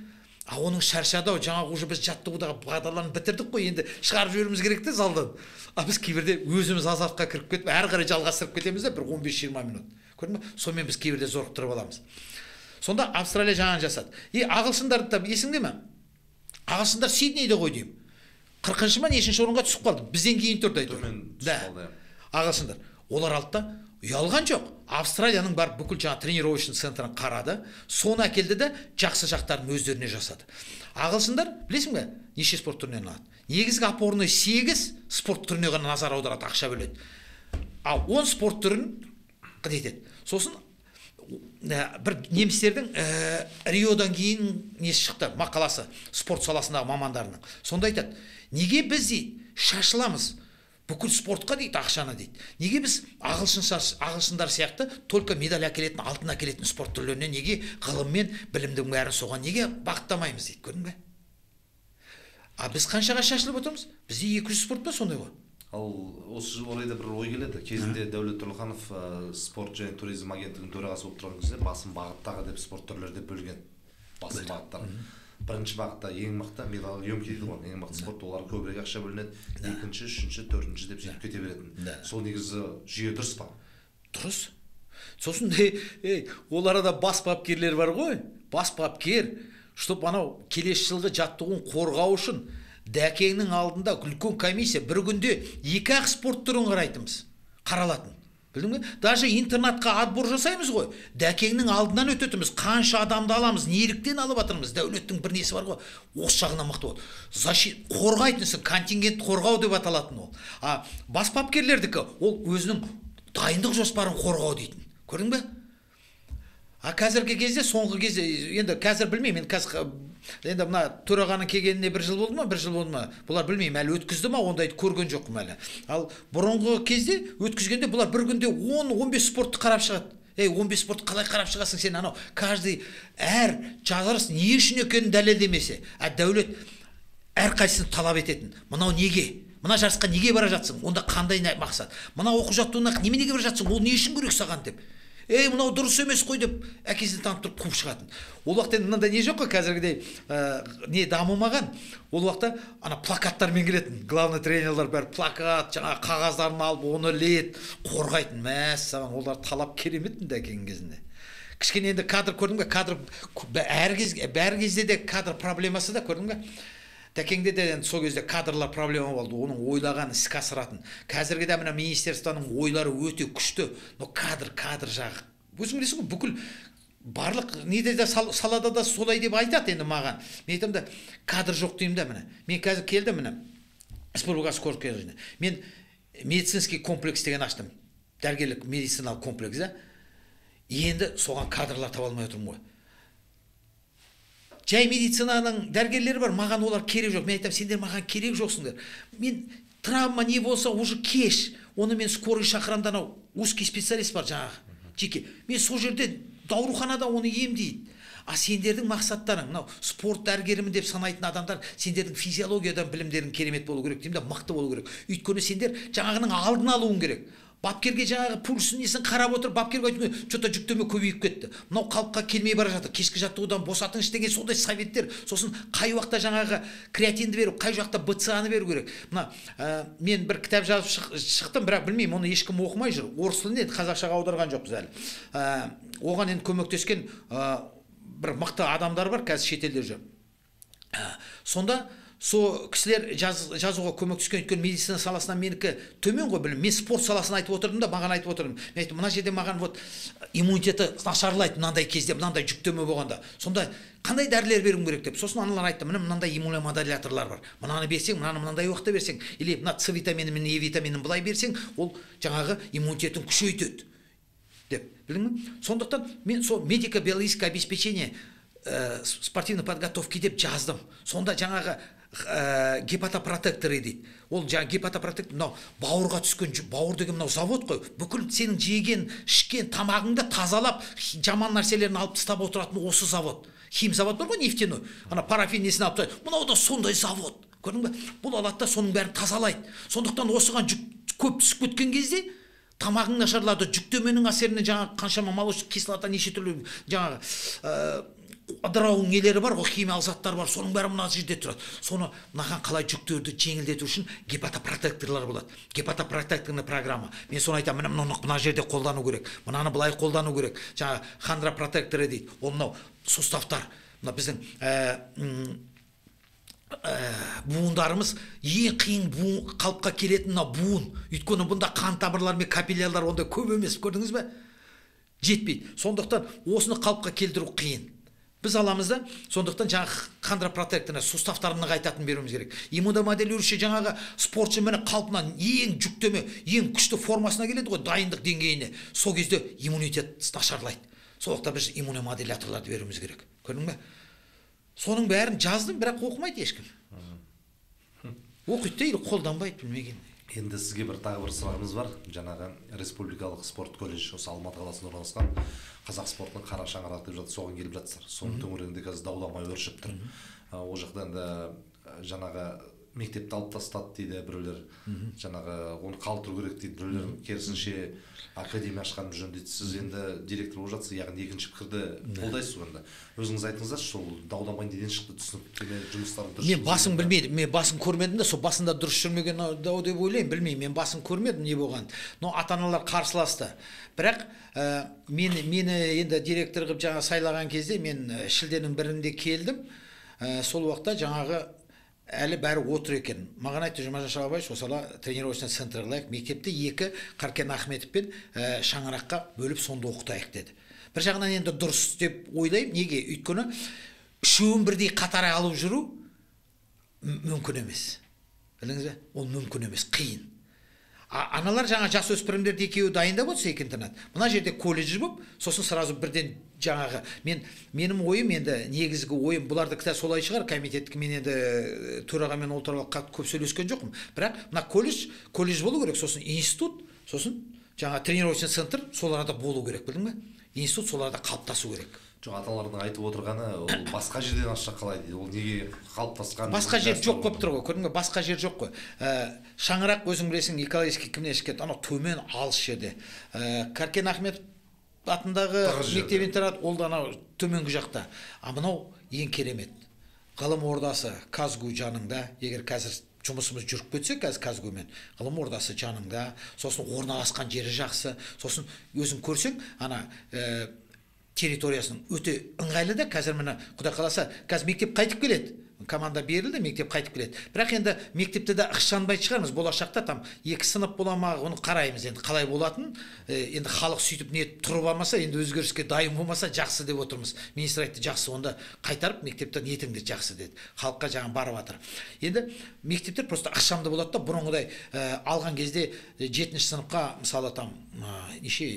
А оның шаршады ау, жаңағы уже біз жаттығудағы бағдарларын бітірдік қой, енді шығарып жіберуіміз керек те залдан. А біз кейбірде өзіміз азартқа кіріп кетіп, әрі қарай жалғастырып кетеміз де бір 15-20 минут. Көрдің бе? Сонымен біз кейбірде зорықтырып аламыз. Сонда Австралия жаңаны жасады. Ағылшындарды да есіңде ме? Ағылшындар Сиднейде ғой деймін. 40-шы ма нешінші орынға түсіп қалды. Бізден кейін тұрды әйтеуір. Төмен түсіп қалды. Ағылшындар. Олар алды да ұялған жоқ. Австралияның барып бүкіл жаңа тренировочный центрін қарады, соны әкелді де жақсы жақтарын өздеріне жасады. Ағылшындар, білесің бе, неше спорт түрінен алады? Негізгі опорный 8 спорт түріне ғана назар аударады, ақша бөледі. Ал 10 спорт түрін қыдетеді. Сосын бір немістердің Риодан кейін несі шықты, мақаласы спорт саласындағы мамандарының. Сонда айтады, неге біз дейді шашыламыз бүкіл спортқа дейді ақшаны дейді. Неге біз ағылшындар сияқты только медаль әкелетін, алтын әкелетін спорт түрлеріне неге ғылым мен білімдің бәрін соған неге бағыттамаймыз дейді, көрдің бе? А біз қаншаға шашылып отырмыз? Бізде 200 спорт па сондай ғой? Ал осы орайда бір ой келеді. Кезінде Дәулет Тұрлыханов спорт және туризм агенттігінің төрағасы болып тұрған кезде басым бағыттағы деп спорт түрлері деп бөлген. Басым бағыттар. Бірінші бағытта ең мықты медаль-емкий дейді ғой, ең мықты спорт, олар көбірек ақша бөлінеді. Екінші, үшінші, төртінші деп сөйтіп кете беретін. Сол негізі жүйе дұрыс па? Дұрыс. Сосын ол арада бас бапкерлер бар ғой. Бас бапкер, чтоб анау келесі жылғы жаттығуын қорғау үшін дәкеңнің алдында үлкен комиссия бір күнде екі-ақ спорт түрін қарайтынбыз, қаралатын. Білдің бе? Даже интернатқа отбор жасаймыз ғой. Дәкеңнің алдынан өтетіміз, қанша адамды аламыз, неліктен алып жатырмыз. Дәулеттің бір несі бар ғой, осы жағынан мықты болды. Защит қорғайтынсың, контингент қорғау деп аталатын ол. А бас бапкерлердікі ол өзінің дайындық жоспарын қорғау дейтін. Көрдің бе? А қазіргі кезде, соңғы кезде, енді қазір білмеймін, енді қазір Енді мына төрағаның келгеніне бір жыл болды ма, бір жыл болды ма, бұлар білмеймін, әлі өткізді ма, ондайды көрген жоқпын әлі. Ал бұрынғы кезде өткізгенде бұлар бір күнде 10-15 спортты қарап шығады. Ей, 15 спортты қалай қарап шығасың сен, анау каждый әр жарыс не үшін екенін дәлелдемесе. А Дәулет әрқайсысын талап ететін. Мынау неге? Мына жарысқа неге бара жатсың? Онда қандай мақсат? Мына оқу жаттығуына неменеге бара жатсың? Ол не үшін керек саған деп. Ей, мынау дұрыс емес қой деп әкесін танып тұрып қуып шығатын. Ол уақытта енді мынандай не жоқ қой, қазіргідей не дамымаған. Ол уақытта ана плакаттармен келетін. Главный тренерлар бәрі плакат, жаңағы қағаздарын алып, оны іледі, қорғайтын. Мәссаған, олар талап керемет дәкеңнің кезінде. Кішкене енді кадр көрдің бе? Кадр әр кез, бәр кезде де кадр проблемасы да, көрдің бе? Дәкеңде де енді сол кезде кадрлар проблема болды, оның ойлаған іске асыратын. Қазіргі де мына министерствоның ойлары өте күшті, но кадр жағы. Өзің білесің ғой, бүкіл барлық неде де салада да солай деп айтады енді маған. Мен айтамын да, кадр жоқ деймін да міне. Мен қазір келдім міне, республикасы көріп. Мен медицинский комплекс деген аштым. Дәрігерлік медициналық комплекс, да? Енді соған кадрлар таба алмай отырмын ғой. Жай медицинаның дәрігерлері бар, маған олар керек жоқ. Мен айтамын, сендер маған керек жоқсыңдар. Мен травма не болса уже кеш. Оны мен скорый шақырамын да, анау узкий специалист бар жаңағы жеке. Мен сол жерде ауруханада оны емдейді. А сендердің мақсаттарың, мынау спорт дәрігерімін деп санайтын адамдар, сендердің физиологиядан білімдерің керемет болу керек деймін да, мықты болу керек. Өйткені сендер жаңағының алдын алуың керек. Бапкерге жаңағы пульсін несін қарап отырып, бапкерге айту керек, что-то жүктеме көбейіп кетті. Мынау қалыпқа келмей бара жатыр. Кешкі жаттығудан босатыңызшы деген сондай советтер. Сосын қай уақытта жаңағы креатинді беру, қай уақытта БЦА-ны беру керек. Мына мен бір кітап жазып шықтым, бірақ білмеймін, оны ешкім оқымай жүр. Орыс тілінде енді қазақшаға аударған жоқпыз әлі. Оған енді көмектескен бір мықты адамдар бар, қазір шетелде жүр. Сонда со кісілер жазуға көмектескен, өйткені медицина саласынан менікі төмен ғой білім. Мен спорт саласын айтып отырдым да, маған айтып отырдым. Мен айттым, мына жерде маған вот иммунитеті нашарлайды мынандай кезде, мынандай жүктеме болғанда. Сонда қандай дәрілер беруім керек деп. Сосын аналар айтты, міне мынандай иммуномодуляторлар бар. Мынаны берсең, мынаны мынандай уақытта берсең, или мына С витамині мен Е витаминін былай берсең, ол жаңағы иммунитетін күшейтеді деп. Білдің бе? Сондықтан мен сол медико-биологическое обеспечение спортивной подготовки деп жаздым. Сонда жаңағы гепатопротекторы дейді. Ол жаңа гепатопротектор мынау бауырға түскен, бауыр деген мынау завод қой. Бүкіл сенің жеген, ішкен тамағыңды тазалап, жаман нәрселерін алып тастап отыратын осы завод. Хим завод бар ғой, нефтяной. Ана парафин несін алып тастайды. Мынау да сондай завод. Көрдің бе? Бұл алады да соның бәрін тазалайды. Сондықтан осыған жүк көп түсіп кеткен кезде тамағың нашарлады, жүктеменің әсерінен жаңағы қаншама молочный кислота неше түрлі жаңағы ыдырау нелері бар ғой, химиялық заттар бар, соның бәрі мына жерде тұрады. Соны мынаған қалай жүктерді жеңілдету үшін гепатопротекторлар болады. Гепатопротекторный программа. Мен соны айтамын, міне мынаны мына жерде қолдану керек, мынаны былай қолдану керек. Жаңағы хондропротекторы дейді. Ол мынау суставтар. Мына біздің буындарымыз ең қиын буын қалыпқа келетін мына буын. Өйткені бұнда қан тамырлар мен капиллярлар ондай көп емес, көрдіңіз бе? Жетпейді. Сондықтан осыны қалыпқа келтіру қиын. Біз аламыз да, сондықтан жаңағы хондропротекторны, суставтарын нығайтатын беруіміз керек. Иммуномодулирующий жаңағы спортшы міне қалпынан ең жүктеме, ең күшті формасына келеді ғой, дайындық деңгейіне. Сол кезде иммунитет нашарлайды. Сол уақытта біз иммуномодуляторларды беруіміз керек. Көрдің бе? Соның бәрін жаздым, бірақ оқымайды ешкім. Оқиды да или қолданбайды, білмеген. Енді сізге бір тағы бір сұрағымыз бар. Жаңағы республикалық спорт колледж осы Алматы қаласында орналасқан, қазақ спортының қара шаңырағы деп жатыр, соған келіп жатсыздар. Соның төңірегінде қазір дау-дамай өршіп тұр. Ол жақта енді жаңағы мектепті алып тастады дейді біреулер, жаңағы оны қалдыру керек дейді біреулер, керісінше академия ашқан жөн дейді. Сіз енді директор болып жатсыз, яғни екінші пікірді қолдайсыз ғой енді. Өзіңіз айтыңыздаршы, сол дау-дамай неден шықты, түсініктеме жұмыстары дұрыс. Мен басын білмейдім, мен басын көрмедім де, сол басында дұрыс жүрмеген дау деп ойлаймын, білмеймін, мен басын көрмедім не болғанын. Но ата-аналар қарсыласты. Бірақ мені енді директор қылып жаңа сайлаған кезде мен шілденің бірінде келдім. Сол уақытта жаңағы әлі бәрі отыр екен. Маған айтты, Жұмажан Шағабаевич, осы ала тренировочный центр қылайық, мектепті екі Қаркен Ахметов пен Шаңыраққа бөліп сонда оқытайық деді. Бір жағынан енді дұрыс деп ойлаймын. Неге? Өйткені үшеуін бірдей қатар алып жүру мүмкін емес. Білдіңіз бе? Ол мүмкін емес, қиын. Аналар жаңа жасөспірімдерді екеуі дайындап отырса екі интернат. Мына жерде колледж болып, сосын сразу бірден жаңағы менің ойым енді негізгі ойым бұлардікі де солай шығар, комитеттікі мен енді төрағамен ол туралы қатты көп сөйлескен жоқпын. Бірақ мына колледж болу керек, сосын институт, сосын жаңа тренировочный центр сол арада болу керек, білдің бе? Институт сол арада қалыптасу керек. Жоқ, аталардың айтып отырғаны ол басқа жерден ашса қалай дейді, ол неге қалыптасқан? Басқа жер жоқ болып тұр ғой, көрдің бе? Басқа жер жоқ қой. Шаңырақ өзің білесің, экологический кімнен шығып кетті, анау төмен алыс жерде. Каркен Ахметов атындағы мектеп интернат, ол да анау төменгі жақта. А мынау ең керемет. Ғылым ордасы КазГУ жаныңда, егер қазір жұмысымыз жүріп кетсе, қазір КазГУ-мен ғылым ордасы жаныңда, сосын орналасқан жері жақсы, сосын өзің көрсең, ана территориясының өте ыңғайлы да. Қазір міне Құдай қаласа, қазір мектеп қайтып келеді. Команда берілді, мектеп қайтып келеді. Бірақ енді мектепте де ықшанбай шығармыз. Болашақта там 2 сынып бола ма, оны қараймыз енді қалай болатын. Енді халық сөйтіп не тұрып алмаса, енді өзгеріске дайын болмаса жақсы деп отырмыз. Министр айтты, жақсы, онда қайтарып мектепті нетіңдер жақсы деді. Халыққа жаңа барып жатыр. Енді мектептер просто ықшамды болады да, бұрынғыдай алған кезде 7-ші сыныпқа мысалы там неше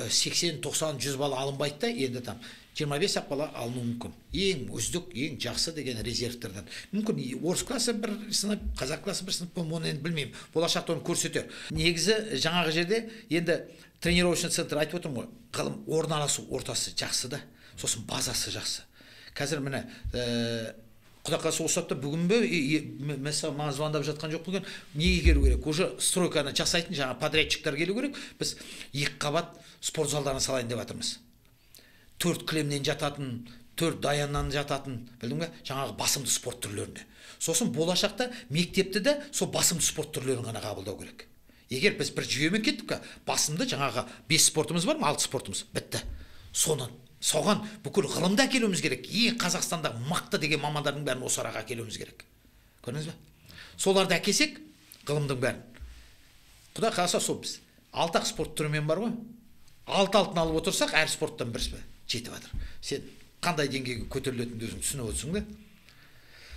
80, 90, 100 бала алынбайды да, енді там 25 ақ бала алынуы мүмкін. Ең үздік, ең жақсы деген резервтерден. Мүмкін орыс классы бір сынып, қазақ классы бір сынып, оны енді білмеймін. Болашақта оны көрсетер. Негізі жаңағы жерде енді тренировочный центр айтып отырмын ғой, ғылым орналасу ортасы жақсы да, сосын базасы жақсы. Қазір міне Құдай қаласа осы сәтте бүгін бе, мысалы маған звондап жатқан жоқ бүгін, неге келу керек? Уже стройканы жасайтын жаңа подрядчиктар келу керек. Біз 2 қабат спорт залдарын салайын деп жатырмыз. 4 кілемнен жататын, 4 даяннан жататын, білдің бе? Жаңағы басымды спорт түрлеріне. Сосын болашақта мектепті де сол басымды спорт түрлерін ғана қабылдау керек. Егер біз бір жүйемен кеттік, басымды жаңағы 5 спортымыз бар ма, 6 спортымыз бітті. Соған бүкіл ғылымды әкелуіміз керек. Ең Қазақстандағы мықты деген мамандардың бәрін осы араға әкелуіміз керек. Көрдіңіз бе? Соларды әкелсек, ғылымдың бәрін. Құдай қаласа сол біз 6 ақ спорт түрімен бар ғой. 6 алтын алып отырсақ, әр спорттан бір жетіп жатыр. Сен қандай деңгейге көтерілетініңді өзің түсініп отырсың да.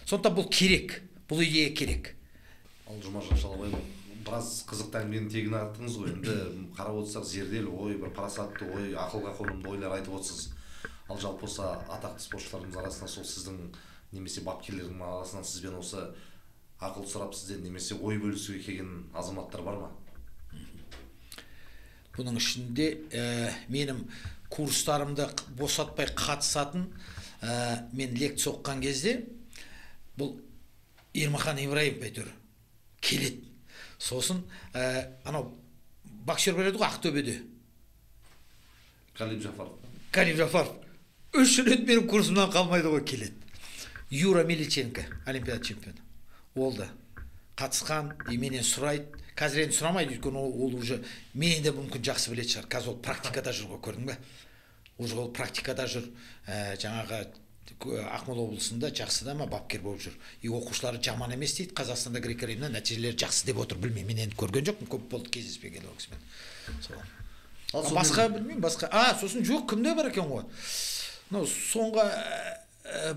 Сондықтан бұл керек, бұл идея керек. Ал Жұмажан Шалабайұлы, біраз қызықты әңгімені тегін аттыңыз ғой. Енді қарап отырсақ, зерделі ой, бір парасатты ой, ақылға қонымды ойлар айтып отырсыз. Ал жалпы осы атақты спортшыларымыз арасынан сол сіздің немесе бапкерлердің арасынан сізбен осы ақыл сұрап сізден немесе ой бөлісуге келген азаматтар бар ма? Бұның ішінде менің курстарымды босатпай қатысатын, мен лекция оқыған кезде бұл Ермахан Ибраимов әйтеуір келеді. Сосын анау боксер бар еді ғой Ақтөбеде. Қалиб Жафаров. Қалиб Жафаров 3 рет менің курсымнан қалмайды ғой, келеді. Юра Меличенко, олимпиада чемпионы. Ол да қатысқан, менен сұрайды. Қазір енді сұрамайды, өйткені ол уже менен де мүмкін жақсы білетін шығар. Қазір ол практикада жүр ғой, көрдің бе? Уже ол практикада жүр. Жаңағы Ақмола облысында жақсы да ма бапкер болып жүр. И оқушылары жаман емес дейді. Қазақстанда грек-римнен нәтижелері жақсы деп отыр. Білмеймін, мен енді көрген жоқпын, көп болды кездеспегелі ол кісімен. Сол. Басқа білмеймін, басқа. Сосын жоқ, кімде бар екен ғой? Мынау соңғы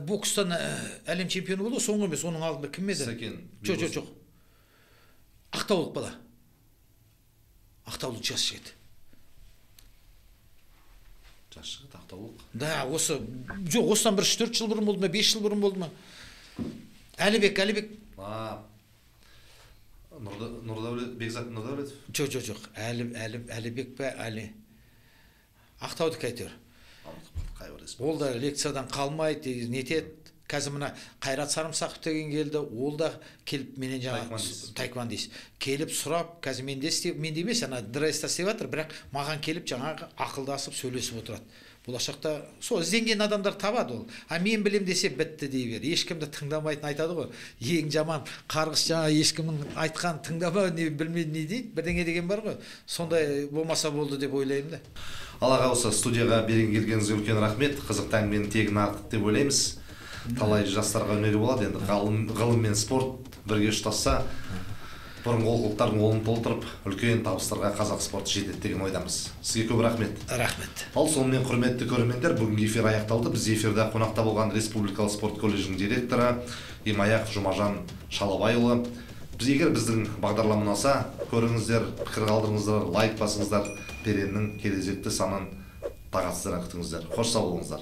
бокстан әлем чемпионы болды, соңғы емес, оның алдында кім еді? Сәкен. Жоқ, жоқ, жоқ. Ақтаулық бала. Ақтаулық жас жігіт. Жас жігіт, ақтаулық? Да, осы, жоқ, осыдан бір 3-4 жыл бұрын болды ма, 5 жыл бұрын болды ма? Әлібек, Әлібек. Нұрдәулет, Бекзат Нұрдәулетов? Жоқ, жоқ, жоқ. Әлібек пе, Әлі. Ақтаудікі әйтеуір. Ол да лекциядан қалмайды, нетеді. Қазір мына Қайрат Сарымсақов деген келді, ол да келіп менен жаңа таэквондист келіп сұрап, қазір менде істеп, менде емес, ана ДРС-та істеп жатыр, бірақ маған келіп жаңағы ақылдасып сөйлесіп отырады. Болашақта сол ізденген адамдар табады ол. А мен білем десе бітті дей бер. Ешкімді тыңдамайтын айтады ғой. Ең жаман қарғыс жаңа ешкімнің айтқанын тыңдама, не білмей не дейді, бірдеңе деген бар ғой. Сондай болмаса болды деп ойлаймын да. Ал аға, осы студияға берген келгеніңізге үлкен рахмет. Қызықты әңгімені тегін артық деп ойлаймыз. Талай жастарға өнеге болады. Енді ғылым мен спорт бірге ұштасса, бұрынғы олқылықтардың орнын толтырып, үлкен табыстарға қазақ спорты жетеді деген ойдамыз. Сізге көп рахмет. Рахмет. Ал сонымен, құрметті көрермендер, бүгінгі эфир аяқталды. Біз эфирде қонақта болған Республикалық спорт колледжінің директоры Имаяқов Жұмажан Шалабайұлы Біз егер біздің бағдарлама ұнаса, көріңіздер, пікір қалдырыңыздар, лайк басыңыздар. Переннің келесекті санын тағатсыздана күтіңіздер. Қош сау болыңыздар.